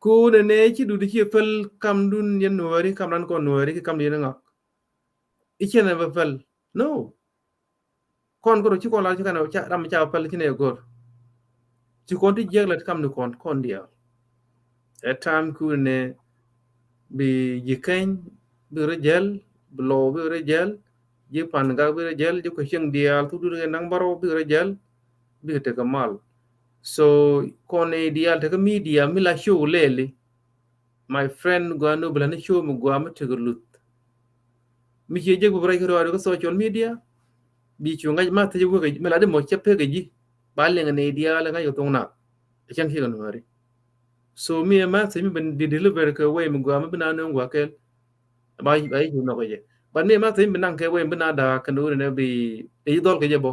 ku nɛ nɛ ci dudi ci pal kam dun yɛn nuɔri, kam ran kɔn nuɔri, ki kam yɛn ŋak. I̱ cɛ nɛ bɛ pal. No. Kɔn kɛ rɔ ci kɔn lar ci kɛn ram ca pal ci nɛ gör. Ci kɔn ti jiɛk lät kam ni kɔn, kɔn diaal. Ɛ tam kun nɛ bi ji̱ keny bi rɔ jɛl, bi lɔw bi rɔ jɛl, ji̱ pan gak bi rɔ jɛl, ji̱ kɔ cieŋ diaal thuk dut kɛ naŋ bärɔw bi rɔ jɛl, bi kɛ tekɛ mal. So kɔn nɛ diaal tekɛ media mi la show lɛli. My friend, gua ni bi la ni show mi gua mi tekɛ luth. Mi ci jek bi rɛc kɛ rɔɔd kɛ social media. Bi cu ŋa̱c ma thiec wek mi la di mɔ cɛ pek kɛ ji̱. Ba liŋ ni diaal ŋa̱c kɛ thoŋ nak. Cɛn ci kɛ nuɔri. So mi ma thiec mi bi deliver kɛ wee mi gua mi bi na ni gua kɛl. Ba, ba yi cu nɔk kɛ jɛ. But mi ma thiec mi bi naŋ kɛ wee mi bi na da kɛ nuɔri ni bi, bi dhɔl kɛ jɛ bɔ.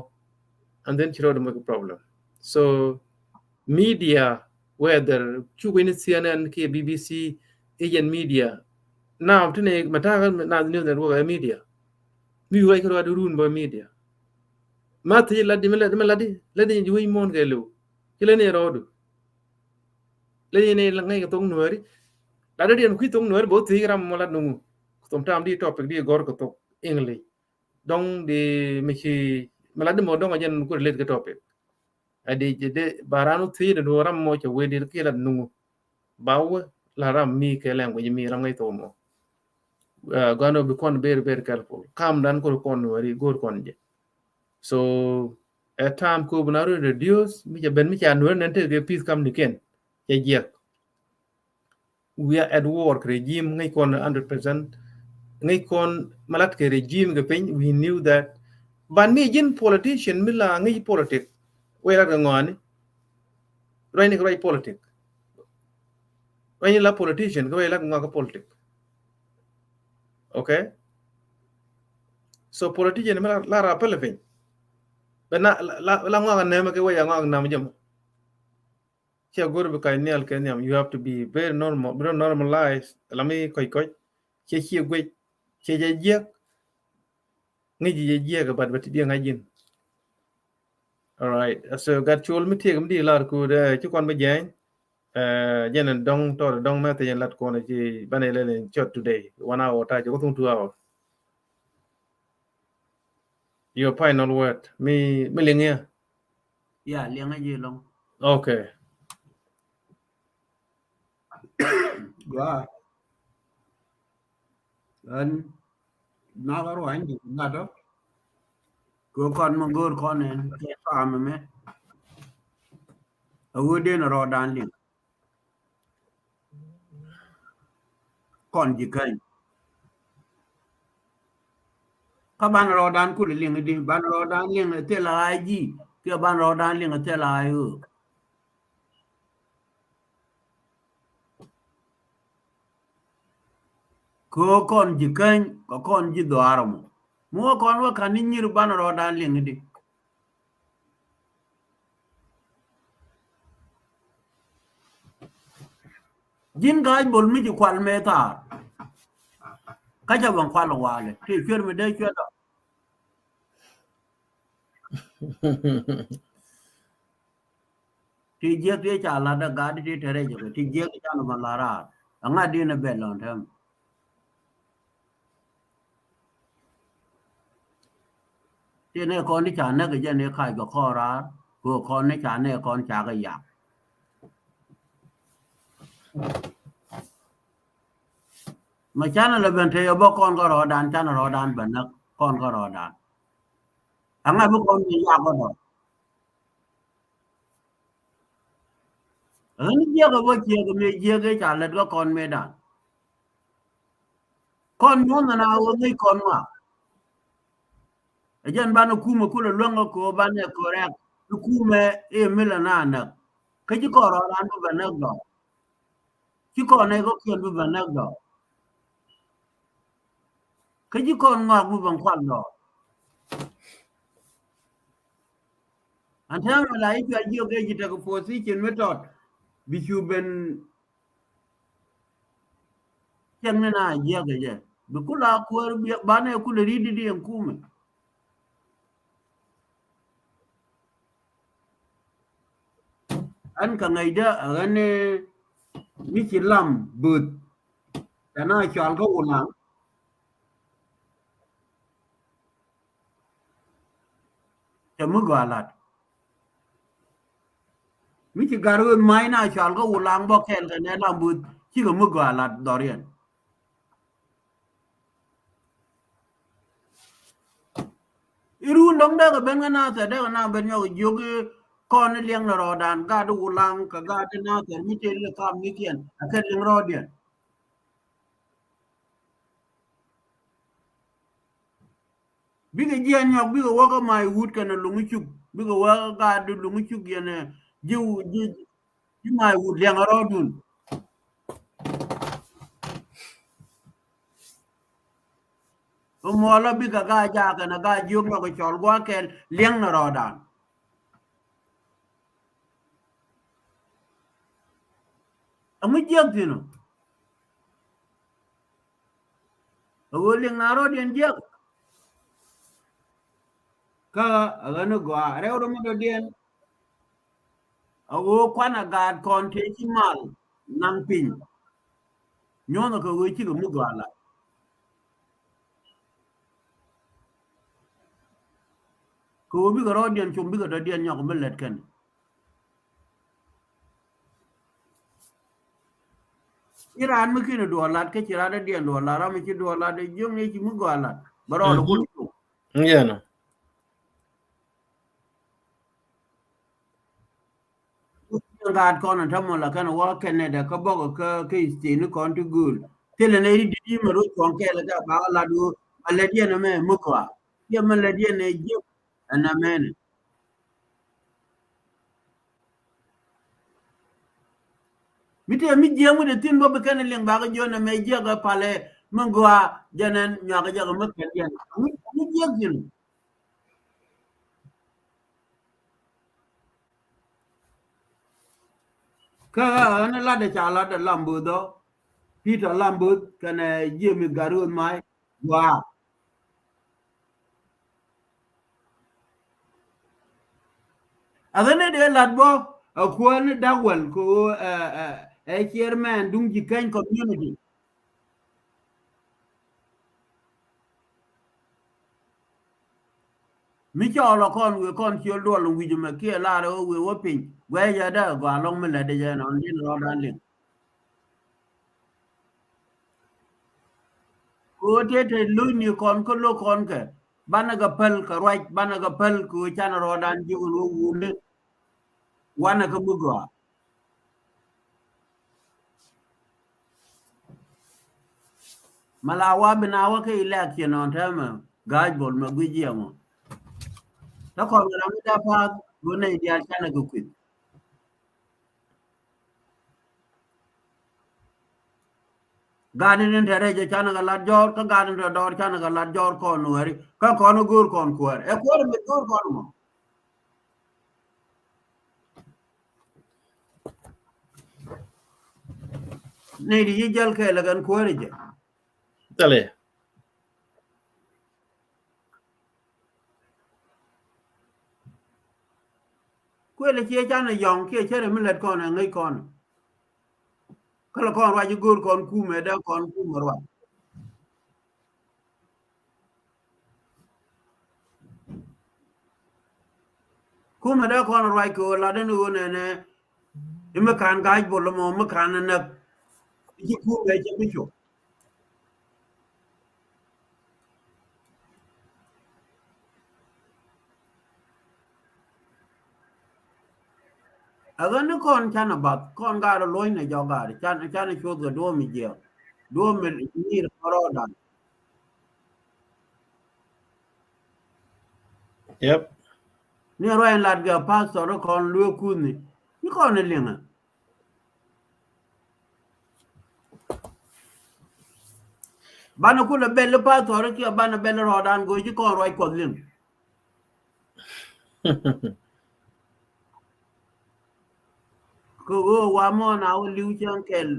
And then ci rɔɔd mɔ kɛ problem. So media, whether cu guic ni C N N kiɛ B B C, Asian media. Now ti ni mɛ ta̱a̱ na news network ɛ media. Mi wec kɛ rɔɔd run bä media. Ma thiec lat di, mi lat di, mi lat di, lat di ji̱ wec muɔ̱ɔ̱n kɛ liw. Ci lat ni rɔɔdu. Lat ni ŋäc kɛ thok nuɔri. Lat di diɛn kui̱ thok nuɔri bä thiec ram mɔ lat nuŋu. Thom tam di topic di gɔr kɛ thok English. Dɔŋ di mi ci mi lat di mɔ dɔŋ a jɛn ku relate kɛ topic. A di jɛ de ba ran wä thiec di duɔ ram mɔ cɛ wee di kiɛ lat nuŋu. Ba wä la ram mi kɛ language mi ram ŋäc thok mɔ. Gɔn wä bi kɔn very very careful. Kam dan kor kɔn wä ri go̱r kɔn jɛ. So ɛ tam ko bi na ru reduce mi cɛ ben mi ca nuɔri nɛn tekɛ peace kam ni kɛn cɛ jiɛk. We are at war kɛ regime, ŋäc kɔn hundred percent. Ŋäc kɔn ma lat kɛ regime kɛ piny, we knew that. But mi ji̱n politician mi la ŋäc politic, wee lat kɛ ŋɔani. Ruac ni kɛ ruac politic. Ruac ni la politician kɛ wee lat kɛ ŋɔa kɛ politic. Okay. So politician mi la, la ra pɛlɛ piny. Bɛ na la, la, la ŋɔa kɛ nɛmɛ kɛ wee a ŋɔa kɛ nam jɛ mɔ. Cɛ go̱r bi kac nhial kɛ nhiam. You have to be very normal, very normalized. La mi kɔc kɔc cɛ ciɛ guic, cɛ jɛ jiɛk. Ŋäc jɛ jiɛk, but bɛ ti diɛ ŋa̱c ji̱n. All right. So gat col mi tiek mi di lar ku dɛ ci kɔn bi jɛny. Jɛn dɔŋ tɔt dɔŋ mɛ thɛ jɛn lat kɔn ci banɛ lɛ ni cɔt today. One hour ta ci ko thun two hour. Your final word. Mi, mi liŋ ya. Ya, liŋ a ji lɔŋ. Okay. Gua. Ɛn na ka ruany di gatɔ. Ko kɔn ma go̱o̱r kɔn ɛn kɛ paam mɛ. A wä den rɔ dan liŋ. Kɔn ji̱ käny. Kä ban rɔɔdan kul liŋ di, ban rɔɔdan liŋ thil a ji̱, kiɛ ban rɔɔdan liŋ thil a ɣöö. Kɛ ɣöö kɔn ji̱ käny, kɛ kɔn ji̱ dhɔaar mɔ. Mi wä kɔn wä ka̱n ni nyir ban rɔɔdan liŋ di. Ji̱n Ga̱a̱c Bol mi ci kual mëë thaar. Kä cä ben kual walɛ ti cuer mi dee cuer dɔ. Ti jiäk ti ca lat dee gat ti te rɛc kɛ ti jiäk ti ca nɔ ben la raar. Aŋa di̱n ɛ bɛl lɔn tɛm. Ti nɛ kɔn ti ca näk jɛ ni kac kɛ kɔn raar kɛ kɔn ni ca nɛ kɔn ca kɛ yak. Ma canɛ lɛ ben te yɛ bä kɔn kä rɔɔdan, canɛ rɔɔdan ben näk kɔn kä rɔɔdan. Aŋa bi kɔn ni yak kä dɔr. Ɣän jiɛk ɛ bä ciɛk ɛ mëë jiɛk ɛ ca lät kä kɔn mëëdan. Kɔn nyuɔ̱n na wä ŋäc kɔn ŋuak. Ɛ jɛn banɛ kumɛ kulɛ luäŋ kä ko̱o̱p banɛ correct. Ni kumɛ i̱ mi lɛ na näk. Kä ci kɔn rɔɔdan bi bɛ näk dɔɔr. Ci kɔn nɛy kɔ̱kiɛn bi ben näk dɔɔr. Kä ci kɔn ŋɔak bi ben kual dɔɔr. Ɛn täämɛ la i̱ cua jiök ëë ci tekɛ position mi tɔt bi cu ben. Cɛn ni na jiäk ɛ jɛ bi kula kuäär banɛ kulɛ ri̱t di di ɛn kumɛ. Ɣän kɛ ŋäcdä ɛ ɣän mi ci lam böth. Tɛ na cɔal kä Wulaŋ. Cɛ mi gɔaa lat. Mi ci Gatwec Mac na cɔal kä Wulaŋ bä kɛɛl kɛ nɛ lam böth cikɛ mi gɔaa lat dhɔriɛn. Irun dɔ̱ŋ dee kɛ ben kä Nathɛr dee kɛ na ben nyɔk jiök i̱ kɔn i̱ liɛŋ ni rɔɔdan gat i̱ Wulaŋ kɛ gat i̱ Nathɛr mi tëë lɛ kam ni kiɛn a kɛ liɛŋ rɔɔdiɛn. Bikɛ jiɛn nyɔk bikɛ wä kä Mac Wut kɛnɛ Luŋ Cuk bikɛ wä kä gat i̱ Luŋ Cuk yɛn ɛ ji̱ ji̱ Ci Mac Wut liɛŋ rɔɔdun. Kä muɔlɔ bikɛ gaa jaakɛ na gaa jiök lɔk cɔl gua̱a̱ kɛl liɛŋ ni rɔɔdan. Ɛŋu jiäk thi̱n ɔ? Ɛ ɣöö liŋ na rɔɔdiɛn jiäk. Kä ɛ ɣän ni gɔaa rɛw rɔ mi dɔ̱diɛn. A ɣöö kuanɛ gaat kɔn tëë ci mal naŋ piny. Nyuɔ̱nɛ kɛ ɣöö cikɛ mi gɔaa la. Kɛ ɣöö bikɛ rɔɔdiɛn com bikɛ dɔ̱diɛn nyɔk mi lät kɛn. Ci raan mi kinɛ duɔɔr lat kä ci raan dɔ̱diɛn duɔɔr lat ram mi ci duɔɔr lat jiöŋ ni ci mi gɔaa lat bɛ rɔɔdɛ kul com. Yɛn ɔ. Gaat kɔn in tämɔ la kɛn wä kɛn nɛdɛ kä bɔk kä kä state ni kɔn ti gööl. Thilɛ nɛ ri di̱t imɛ ro cuɔ̱ŋ kɛɛl kä ba lat wä ma lɛt yɛn ɛmɛ mi kɔa. Yɛ ma lɛt yɛn ɛ jiäk ɛn ɛmɛnɛ. Mi tëë mi jiäk mi dee thi̱n bä bi kɛn liŋ bakɛ jiön ɛmɛ jiäk ɛ palɛ mi gɔaa jɛn ɛn nyuak jiäk mi kɛn yɛn. Mi jiäk thi̱n. Kä ɣän latdɛ ca latdɛ Lam Böth ɔ Peter Lam Böth kɛnɛ James Gatwec Mac gɔaa. Athɛ ni dee lat bɔ a kuäär ni Dakwɛl kɛ ɣöö ɛ chairman duŋ ji̱ Keny community. Mi cɔɔl ɔ kɔn wëë kɔn ciöl duɔl wi̱c ɛmɛ kiɛ lar ɛ wëë wä piny guɛc ɛ dee gɔaa lɔŋ mi lät ɛ jɛ nɔn li̱n rɔɔdan liŋ. Kɛ ɣöö tëë te lo̱cni kɔn kä lo̱k kɔn kɛ banɛ kɛ päl kɛ ruac banɛ kɛ päl kɛ ɣöö canɛ rɔɔdan jiök ɛn wä wuni. Wanɛ kä mi gɔaa. Mala wa bi na wä kä election ɔn tɛmɛ Ga̱a̱c Bol mɛ guic jiɛmɔ. Tä kɔn kɛ ram mi dee pa̱a̱th ɣöö nɛy diaal canɛ kɛ kui̱th. Gat in te rɛc ɛ canɛ kɛ lat jɔɔr kä gat in te dɔɔr canɛ kɛ lat jɔɔr kɔn wääri kä kɔn go̱o̱r kɔn kuäär ɛ kuäär mi go̱o̱r kɔn mɔ. Nɛy di yi jäl kɛɛl ɛ kɛn kuäärä jɛ. Thilɛ. Kuël ɛ ciɛ canɛ yɔ̱ŋ kiɛ cärɛ mi lät kɔn ɛ ŋäc kɔn. Kä lɛ kɔn ruac i̱ go̱o̱r kɔn kumɛ dee kɔn kumɛ ruac. Kumɛ dee kɔn ruac kɛ ɣöö lat ɛn ɣöö nɛnɛ i̱ mi ka̱n ga̱a̱c bol ɛmɔ mi ka̱n ɛ näk. I̱ ci kumɛ cɛ bi cop. Ɛ ɣän ni kɔn canɛ bath kɔn gaarɛ luɔ̱cnɛ jɔk gaarɛ canɛ cuoth kɛ duɔ̱ɔ̱p mi jiɛɛk duɔ̱ɔ̱p mi nyir kɔrɔɔdan. Yep. Ni ruac in lat kɛ pastor kɔn luee kuthni ni kɔn ɛ liŋɛ. Banɛ kulɛ bɛl i̱ pastor kiɛ banɛ bɛl i̱ rɔɔdan go̱o̱c ci kɔn ruac kuɔth liŋ. Kɛ ɣöö wa mɔ na wä li̱w cäŋ kɛl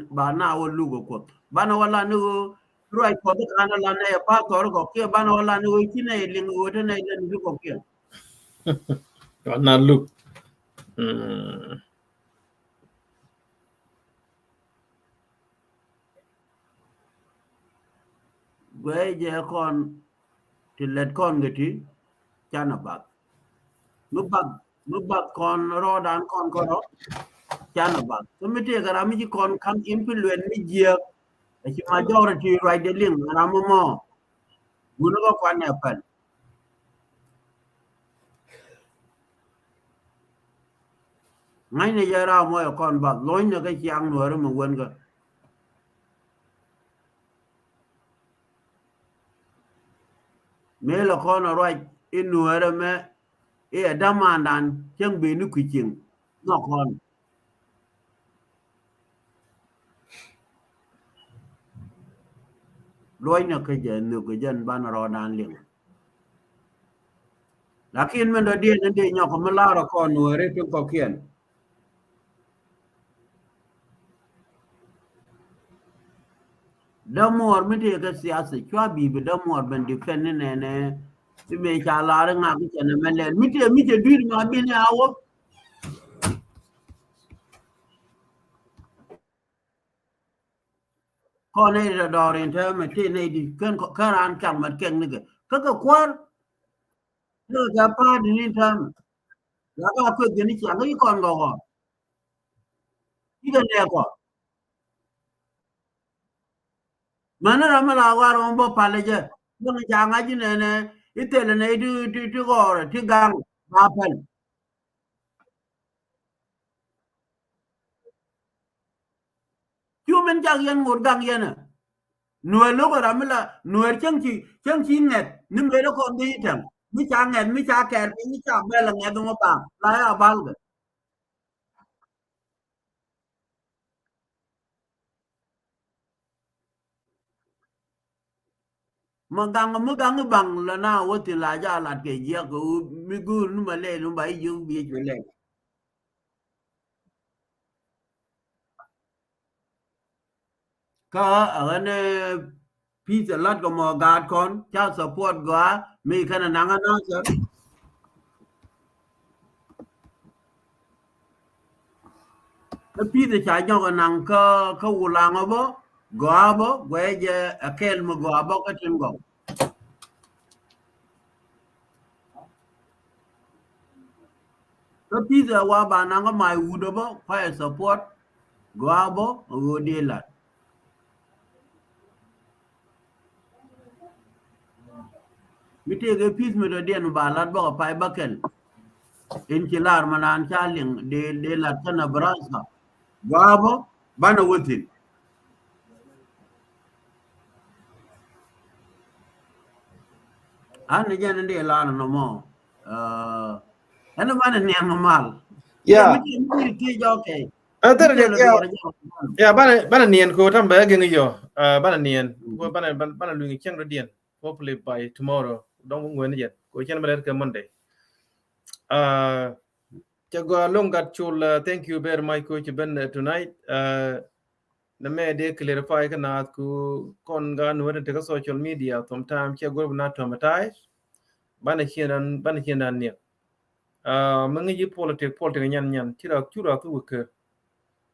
ba na wä luk ɛ kuɔth banɛ wä lan ni ɣöö ruac kuɔth i̱ ka̱n ɛ lan nɛ yɛ pastor kɔkiɛ banɛ wä lan ni ɣöö ci nɛ yɛ liŋ ɣöö te nɛ yɛ lɛn i̱ kɔkiɛ. Wa na luk. Mm. Guɛ jɛ kɔn ti lɛt kɔn kɛ ti canɛ bath. Mi bath mi bath kɔn rɔɔdan kɔn kɔn rɔ canɛ bath. Kä mi tëëkɛ ram mi ci kɔn kam influence mi jiääk. Ɛ ci majority ruacdɛ liŋ ram mi mɔ. Gun ni kɔ kuan nɛ pɛl. Ŋa̱cnɛ jɛ raam wä ɛ kɔn bath luɔ̱cnɛ kä ciaŋ nuääri mi wänkä. Mëë lɛ kɔn ɛ ruac i̱ nuäärä mɛ i̱ ɛ dämandan cäŋ ben ni kui̱ cieŋ nhɔk kɔn. Luɔ̱cnɛ kä jɛ nhök kɛ jɛn banɛ rɔɔdan liŋ. Lakin min dɔ̱diɛn in dee nyɔk mi lar ɛ kɔn nuääri tin kɔ̱kiɛn. Dämuɔɔr mi tëë kɛ siasa cua bi̱i̱ bi dämuɔɔr ben defend ni nɛnɛ. Ti mëë ca lar i̱ ŋak i̱ cɛ nɛ mɛ lɛl mi tëë mi cɛ dui̱r ma bin i̱ a wä. Kɔn nɛy ti dɔ̱dɔɔr in täämɛ ti nɛy di kän kän raan kaŋ mät kɛŋ nikɛ kä kɛ kuäär. Nikɛ kɛ pa̱a̱t in in täämɛ. Yak a kueth kɛn i̱ ciaŋ kä i̱ kɔn kɔkɔ. I̱ kɛ nɛɛkɔ. Mäni ram mi la war ɣɔm bä palɛ jɛ. Bäŋ ca ŋa̱c inɛnɛ i̱ thilɛ nɛ i̱ ti ti ti ɣɔrɛ ti gaŋ ba päl. Cu min cak yɛn ŋot gaŋ yɛn ɛ. Nuɛɛr lo̱k ɛ ram mi la nuɛɛr cäŋ ci cäŋ ci ŋɛth ni mëë dee kɔn dhie i̱ tɛŋ mi ca ŋɛth mi ca kɛɛr piny mi ca bɛl ɛ ŋɛth ŋɔ baaŋ la ya bal kɛ. Ma gaŋ mi gaŋ i̱ baŋ la na wä thin la ja lat kɛ jiɛk kɛ ɣöö mi go̱o̱r ni ma lɛl mi ba i̱ jiök biec kɛ lɛl. Kä ɛ ɣän ɛ peace ɛ lat kɛ mɔ gaat kɔn ca support gɔaa mi kɛn ɛ naŋ ɛ nathɛr. Kä peace ɛ ca nyɔk ɛ naŋ kä kä Wulaŋ ɔ bä gɔaa bä guɛcɛ ɛ kɛl mi gɔaa bä kä tin gɔw. Kä peace ɛ wa ba naŋ kä may wut ɔ bä kuayɛ support gɔaa bä ɣöö dee lat. Mi tëëkɛ peace mi dɔ̱diɛn ba lat bä kɛ pay bä kɛl. In ci lar ma naan ca liŋ dee dee lat kä Nebraska. Gɔaa bä banɛ wä thi̱n. An ni jɛn in dee lar nɔmɔ. Ɛn banɛ niɛn nɔmal. Yeah. Mi ci mi ci ti jɔ kɛ. Ɛ thɛr jɛ ya. Ya banɛ banɛ niɛn ko tam bɛ geng yɔ. Banɛ niɛn ko banɛ banɛ luŋ cɛŋ dɔ̱diɛn. Hopefully by tomorrow. Dɔŋ ŋuɛn jɛn ko cɛn bɛ lɛt kɛ Monday. Cɛ gɔaa loŋ gat col. Thank you very much ko ci ben tonight. Nɛ mɛ dee clarify kä naath ku kɔn gaat ni wä tin te kä social media, sometimes cɛ go̱r bi na traumatize. Banɛ ciɛ dan, banɛ ciɛ dan niɛk. Ah, mi ŋi̱ci politic, politic nyan nyan, ci ra, ci ra thu wä ker.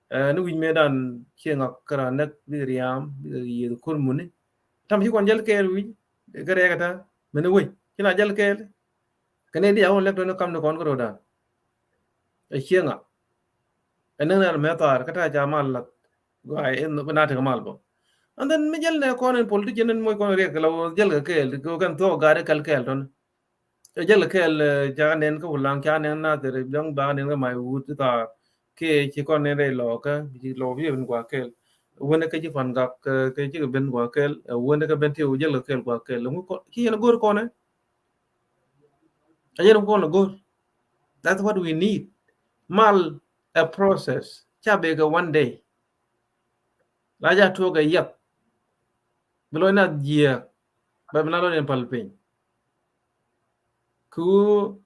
Eh, ni wi̱c mëë dan ciɛ ŋak kä ra näk bi riam, bi yieth kur muni. Tam ci kɔn jäl kɛɛl wi̱c, kä rɛɛk ata, mini wec, ci na jäl kɛɛl. Kɛ ni di a wä lɛk tɔni kam ni kɔn kä ro̱dan. Ɛ cieŋa. Ɛ näŋ nɛr mɛ thar kä ta̱a̱ ca mal lath. Guay in bi na tekɛ mal bä. And then mi jäl nɛ kɔn in politician in moc kɔn riɛk la wä jäl kɛ kɛɛl kɛ kɛn thuɔk gat in kɛl kɛɛl tɔn. Ɛ jäl kɛ kɛɛl, eh, ca nɛn kä Wulaŋ, ca nɛn Nathir, dɔ̱ŋ ba nɛn kä May Wut thar. Kɛ ci kɔn nɛn rɛy lɔɔkä, ci lɔɔk bi ben gua̱a̱ kɛɛl. Wänɛ kä ci Pan Gak, eh, kɛ ci kɛ ben gua̱a̱ kɛɛl, eh, wänɛ kä ben ti wä jäl kɛ kɛɛl gua̱a̱ kɛɛl. Ŋu kɔn, ci yɛn go̱r kɔn ɛ. A yɛn kɔn go̱r. That's what we need. Mal a process. Ca bek a one day. La ja tuɔk a yɛp. Bi lɔc na jiɛk. Ba bi na lɔc in pal piny. Ku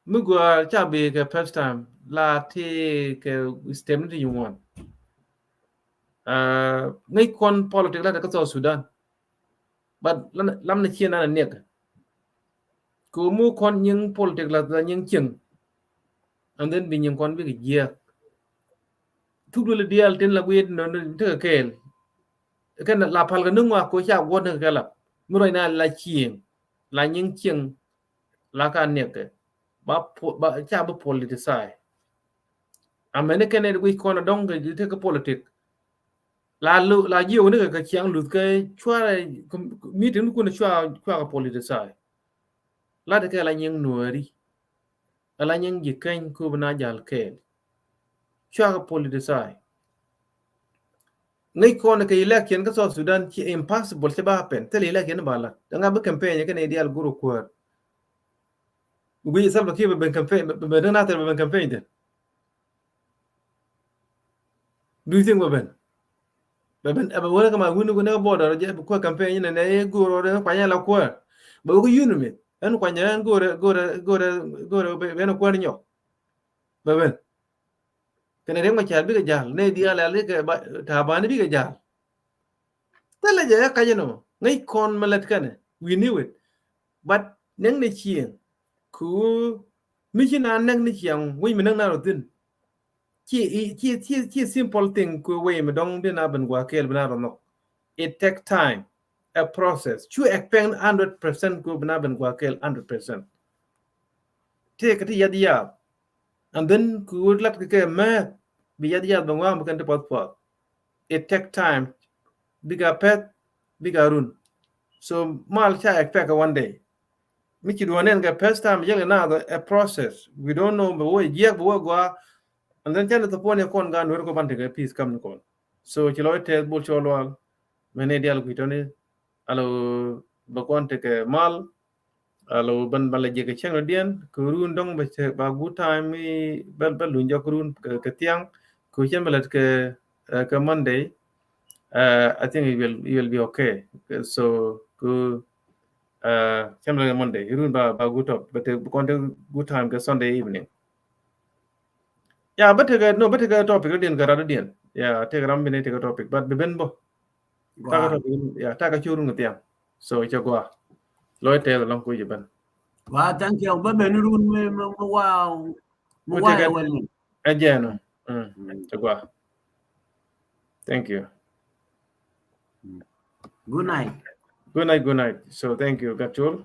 mi gua ca bek a first time. La ti kɛ step ni ti nyuɔn. Ah, ŋäc kɔn politic la te kä South Sudan. But lam, lam ni ciɛ nan a niɛk. Kɛ mu kɔn nyiŋ politic la, la nyiŋ cieŋ. And then bi nyiŋ kɔn bikɛ jiɛk. Thuk duël diaal tin la guiet nɔ, nɔ, tekɛ kɛɛl. Kɛn la pal kɛ ni ŋuak ko ca guɔt ni kɛ lap. Mi ruac na la cieŋ, la nyiŋ cieŋ, la ka niɛk kɛ. Ba po-, ba, ca bi politicize. Amɛni kɛn ɛ wi̱c kɔn a dɔŋ kɛ tekɛ politic. La lu, la jiɛ wuni kɛ, kɛ ciaŋ luth kɛ cua, meeting ni kun cua, cua kɛ politicize. La de kɛ la nyiŋ Nuɛri. La nyiŋ Jikäny ku bi na jal kɛɛl. Cua kɛ politicize. Ŋäc kɔn kɛ election kä South Sudan ci impossible, ci ba happen. Thil election ba la. Dɛŋa bi campaign kɛ ni dial guru kuäär. Guic Salva Kiir bɛ ben campaign, bɛ, bɛ, bɛ däŋ Nathir bɛ ben campaign den. Do you think bɛ ben? Bɛ ben, ɛ bɛ wä ni kɛ ma wuni, wuni kɛ border, jɛ bɛ kuɛ campaign ni nɛ, nɛ go̱o̱r rɔ dee kuanyɛ la kuɛ. Bɛ wä kɛ yuni mi, ɛn kuanyɛ, ɛn go̱o̱r, go̱o̱r, go̱o̱r, go̱o̱r, bɛ, bɛ ni kuɛ ni nyɔk. Bɛ ben. Kɛnɛ Riek Machar bikɛ jal, nɛ diaal al kɛ ba, Taban bikɛ jal. Thilɛ jɛ ɛ kacä nɔmɔ, ŋäc kɔn mi lät kɛnɛ, we knew it. But näk ni cieŋ, ku mi ci na näk ni cieŋ, wi̱c mi näk na rɔ thi̱n. Ci, ci, ci, ci simple thing ku wi̱c mi dɔŋ bi na ben gua̱a̱ kɛɛl bi na rɔ nhɔk. It take time, a process. Cu expect hundred percent ku bi na ben gua̱a̱ kɛɛl hundred percent. Tëëkɛ ti yath yath. And then ku wä lat kɛ kɛ mɛth bi yath yath bɛ ŋuan bi kɛn ti puɔth puɔth. It take time. Bika pɛth, bika run. So mal ca expect one day. Mi ci duɔn nɛn kɛ first time, jɛl kɛ na a process. We don't know bɛ wä jiɛk bɛ wä gua. And then can the point kɔn gan wä kɔ ban tekɛ peace kam ni kɔn. So ci lɔ tɛth bol cɔ lual. Mɛn ni dial kuitɔni. Alo bɛ kɔn tekɛ mal. Alo ban bala jɛ kɛ cɛŋ rɔ diɛn kɛ run dɔŋ bɛ cɛ ba good time mi bɛ, bɛ luny jɔk run kɛ, kɛ thiaŋ. Kɛ cɛn bɛ lɛt kɛ, eh, kɛ Monday. Uh, I think it will, it will be okay. So ku, uh, cɛn bɛ lɛt kɛ Monday run ba, ba good top, but bɛ kɔn tekɛ good time kɛ Sunday evening. Ya bä tekɛ, no, bä tekɛ topic rɔ diɛn kɛ rat rɔ diɛn. Ya tekɛ ram bi ni tekɛ topic, but bi ben bä. Takɛ topic, ya takɛ cu run kɛ thiaŋ. So cɛ gua. Lɔy tɛth lɔŋ ku jɛ ben. Wa, thank you. Bä ben run mi, mi, mi wa, mi wa ɛ wɛl ni. Ɛ jɛ no. Mm. Cɛ gua. Thank you. Good night. Good night, good night. So thank you, Gatchul.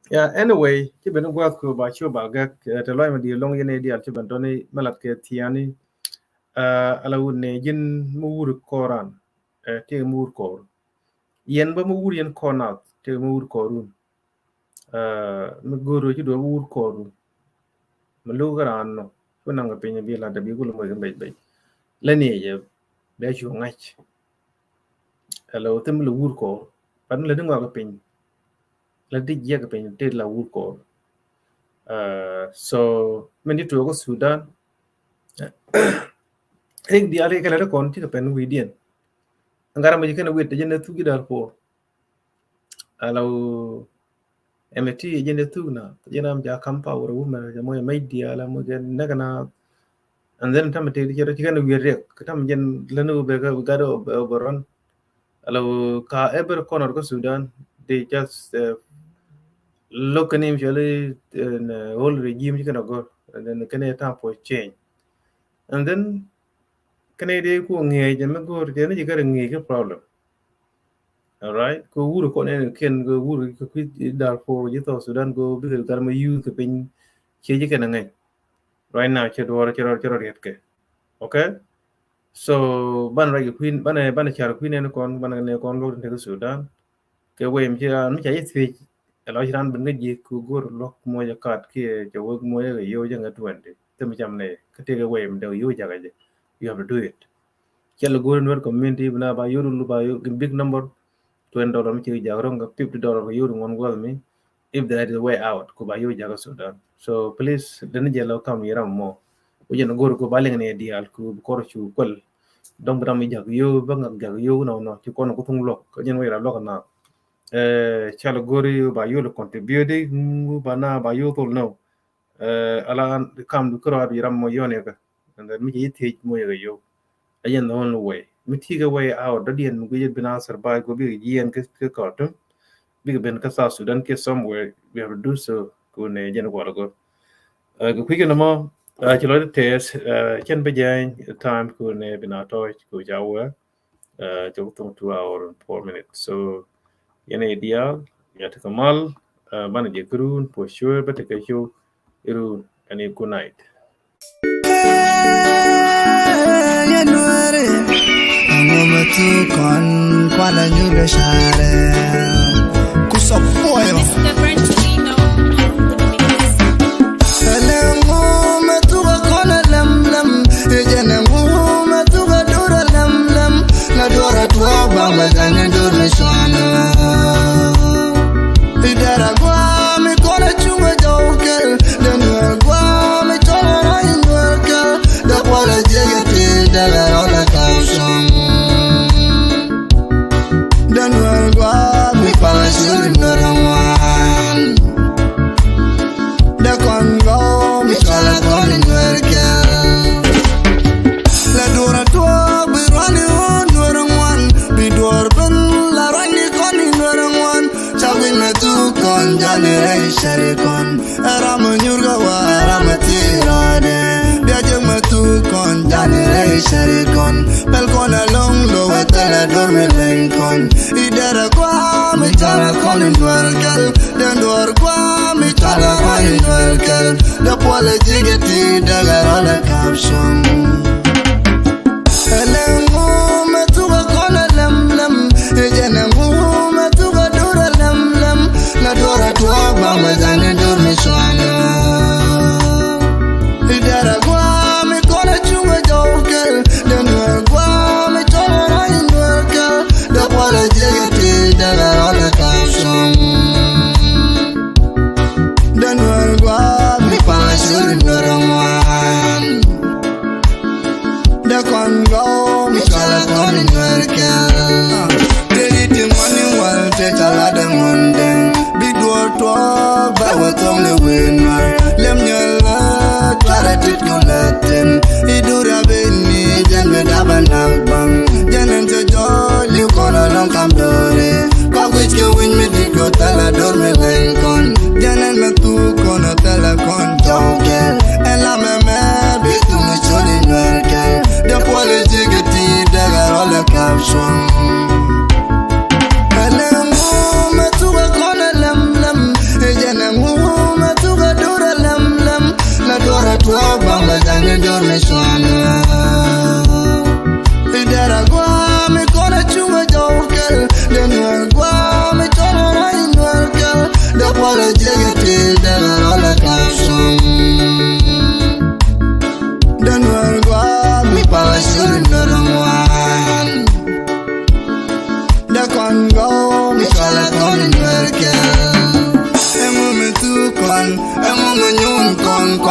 Yeah, anyway, ci ben guath ku ba cu ba gak, eh, te lɔy ma di long yene dial ci ben toni malat ke thiani. Eh, ala wun ne jin mu wur koran, eh, te mu wur kor. Yen ba mu wur yen konat, te mu wur korun. Eh, mi goro ci do mu wur korun. Mi luk ran no, ku nang piny bi la da bi kul mo bec bec. Leni ye be cu ngach. Ɛ la wä thim la wur kɔɔr. But mi la di ŋɔak piny, la di jiɛk piny ti la wur kɔɔr. Uh, so min di tuɔɔk Sudan, rik diaal kɛ la di kɔn ti kɛ pɛn wi̱i̱diɛn. Ŋa̱r mi ji̱ kɛn wi̱i̱ ti jɛn ɛ thuk ji̱ Darfur. Alo M A T jɛn ɛ thuk na jɛn am ja kam power women jɛ mɔ mɛ diaal mɔ jɛn nɛk na. And then tam ti jɛ ti kɛn wi̱i̱ riɛk tam jɛn lenu bɛ kɛ gat overrun. Alo ka every corner kɛ Sudan, they just, uh, look kɛ ni actually in, uh, whole regime ci kɛn a gɔr, and then kɛn a time for change. And then kɛn a dee ku ŋiɛ jɛ mi gɔr jɛ ni jɛ kɛ ŋiɛ kɛ problem. All right, ko wur kɔn ɛn kɛn ko wur kɛ kui̱ Darfur ji̱ South Sudan ko bikɛ gat ma youth kɛ piny. Ciɛ ji̱ kɛn a ŋɛny. Right now cɛ duɔr cɛ rɔ cɛ rɔ riɛt kɛ. Okay. So ban rɛc kui̱ ban ban car kui̱ nɛn kɔn ban nɛ kɔn luɔk tin te kɛ Sudan. Kɛ wee mi ci ran mi ca ji̱ thiec. Ɛ lɔ ci ran ben kä ji̱ ku go̱r luɔk moc ɛ kat kiɛ cɛ wek moc ɛ kɛ yo̱w jɛ ŋɛ twenty. Thim cam nɛ kä tëëkɛ wee mi dee yo̱w jakä jɛ. You have to do it. Cɛ lɛ go̱r in wet community bi na ba yo̱w dul ba yo̱w in big number. Twenty dollar mi ci jak rɔŋ kɛ fifty dollar kɛ yo̱w di ŋuɔn gua̱th mi. If there is a way out ku ba yo̱w jakä Sudan. So please deni jɛ lɔ kam yi ram mɔ. Ku jɛn go̱r ku ba liŋ ni diaal ku bi kɔr cu kuɛl. Dɔŋ bi ram mi jak yo̱w bä ŋak jak yo̱w nɔ nɔ ci kɔn ku thuŋ luɔk kä jɛn wec ra luɔk na. Eh, cal go̱r yi ba yo̱w lɛ contribute ŋu ba na ba yo̱w thol nɔ. Eh, ala kam du kärɔa bi ram mɔ yɔn yɛ kɛ. And then mi ci thiec moc kɛ yo̱w. Ɛ jɛn the only way. Mi ti kɛ way out dɔ̱diɛn mi guic bi na survive kɛ bikɛ jiɛn kɛ kɛ Khartoum. Bikɛ ben kä South Sudan kɛ somewhere we have to do so. Ku nɛ jɛn kual gɔr. Kɛ kui̱ kɛ nɔmɔ ci lɔc tɛth cɛn bi jɛn time ku nɛ bi na tɔc ku ca wee. Cɛ ku thuŋ two hour and four minutes. So yɛn a diaal ya tekɛ mal. Banɛ jɛ kɛ run puɔ̱ cuɛ bä tekɛ cu irun. Ɛn i̱ good night. Yɛ nuɛri aŋomɛ thuk kɔn kualɛ nyur bɛ carɛ. Kusɔ puɔyɔ. Ɛlɛ ŋomɛ thuk a kɔn a lɛm lɛm. Yɛ jɛn ɛ ŋomɛ thuk a dur a lɛm lɛm. La duɔr a tuɔɔk ba mɛ dhani dur mɛ cuanɛ. Idara guam ikɔn a cuŋ a jɔw kɛl. Dɛ nuɛr guam icɔl a rɔy nuɛr kɛl. Dɛ kual a jiɛc a ti dɛ lɛ rɔl a kaw cuŋ. Dɛ nuɛr guam ipal a cul nuɛr a ŋuan. Dɛ kɔn gɔw mi cɔl a kɔn in nuɛr kɛl. La duɔr a tuɔɔk bi ruan i ɣöö nuɛr a ŋuan. Bi duɔr ben la ruan i kɔn in nuɛr a ŋuan. Ca wi̱n mɛ thuk kɔn jani rɛy cɛri kɔn. Ɛ ram a nyur kɛ wa ɛ ram a thil rɔɔdɛ. Bia jek mɛ thuk kɔn jani rɛy cɛri kɔn. Pɛl kɔn a loŋ lo wä thɛl a duɔr mi leny kɔn. Idara guam icara kɔn in duɔr kɛl. Den duɔr guam icara kɔn in duɔr kɛl. Dɛ puɔl a jik iti dɛ lɛ rɔl a kap cuŋ. Ɛlɛ ŋomɛ thuk a kɔn a lɛm lɛm. Ɛ jɛn ɛ ŋomɛ thuk a dur a lɛm lɛm. La duɔr a tuɔɔk ba mɛ dhani dur mi cuanɛ. Idara guam ikɔn a cuŋ a jɔw kɛl. Dɛ nuɛr guam icɔl a rɔy nuɛr kɛl. Dɛ kual a jiɛc a ti dɛ lɛ rɔl a kap cuŋ. Dɛ nuɛr guam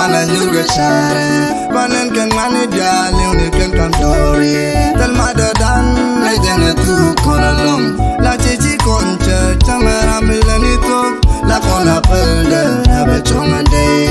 Ala nyur kɛ carɛ, banɛn kɛ ŋuani diaal, liwni kɛn kan dɔɔri. Thil ma dɔdan, lɛ jɛn ɛ thuk kɔn alɔŋ. La ci ci kɔn cɛ, cɛ mɛ ram mi lɛ ni thuk. La kɔn a pɛl dɛ, a bɛ cɔŋ a dee.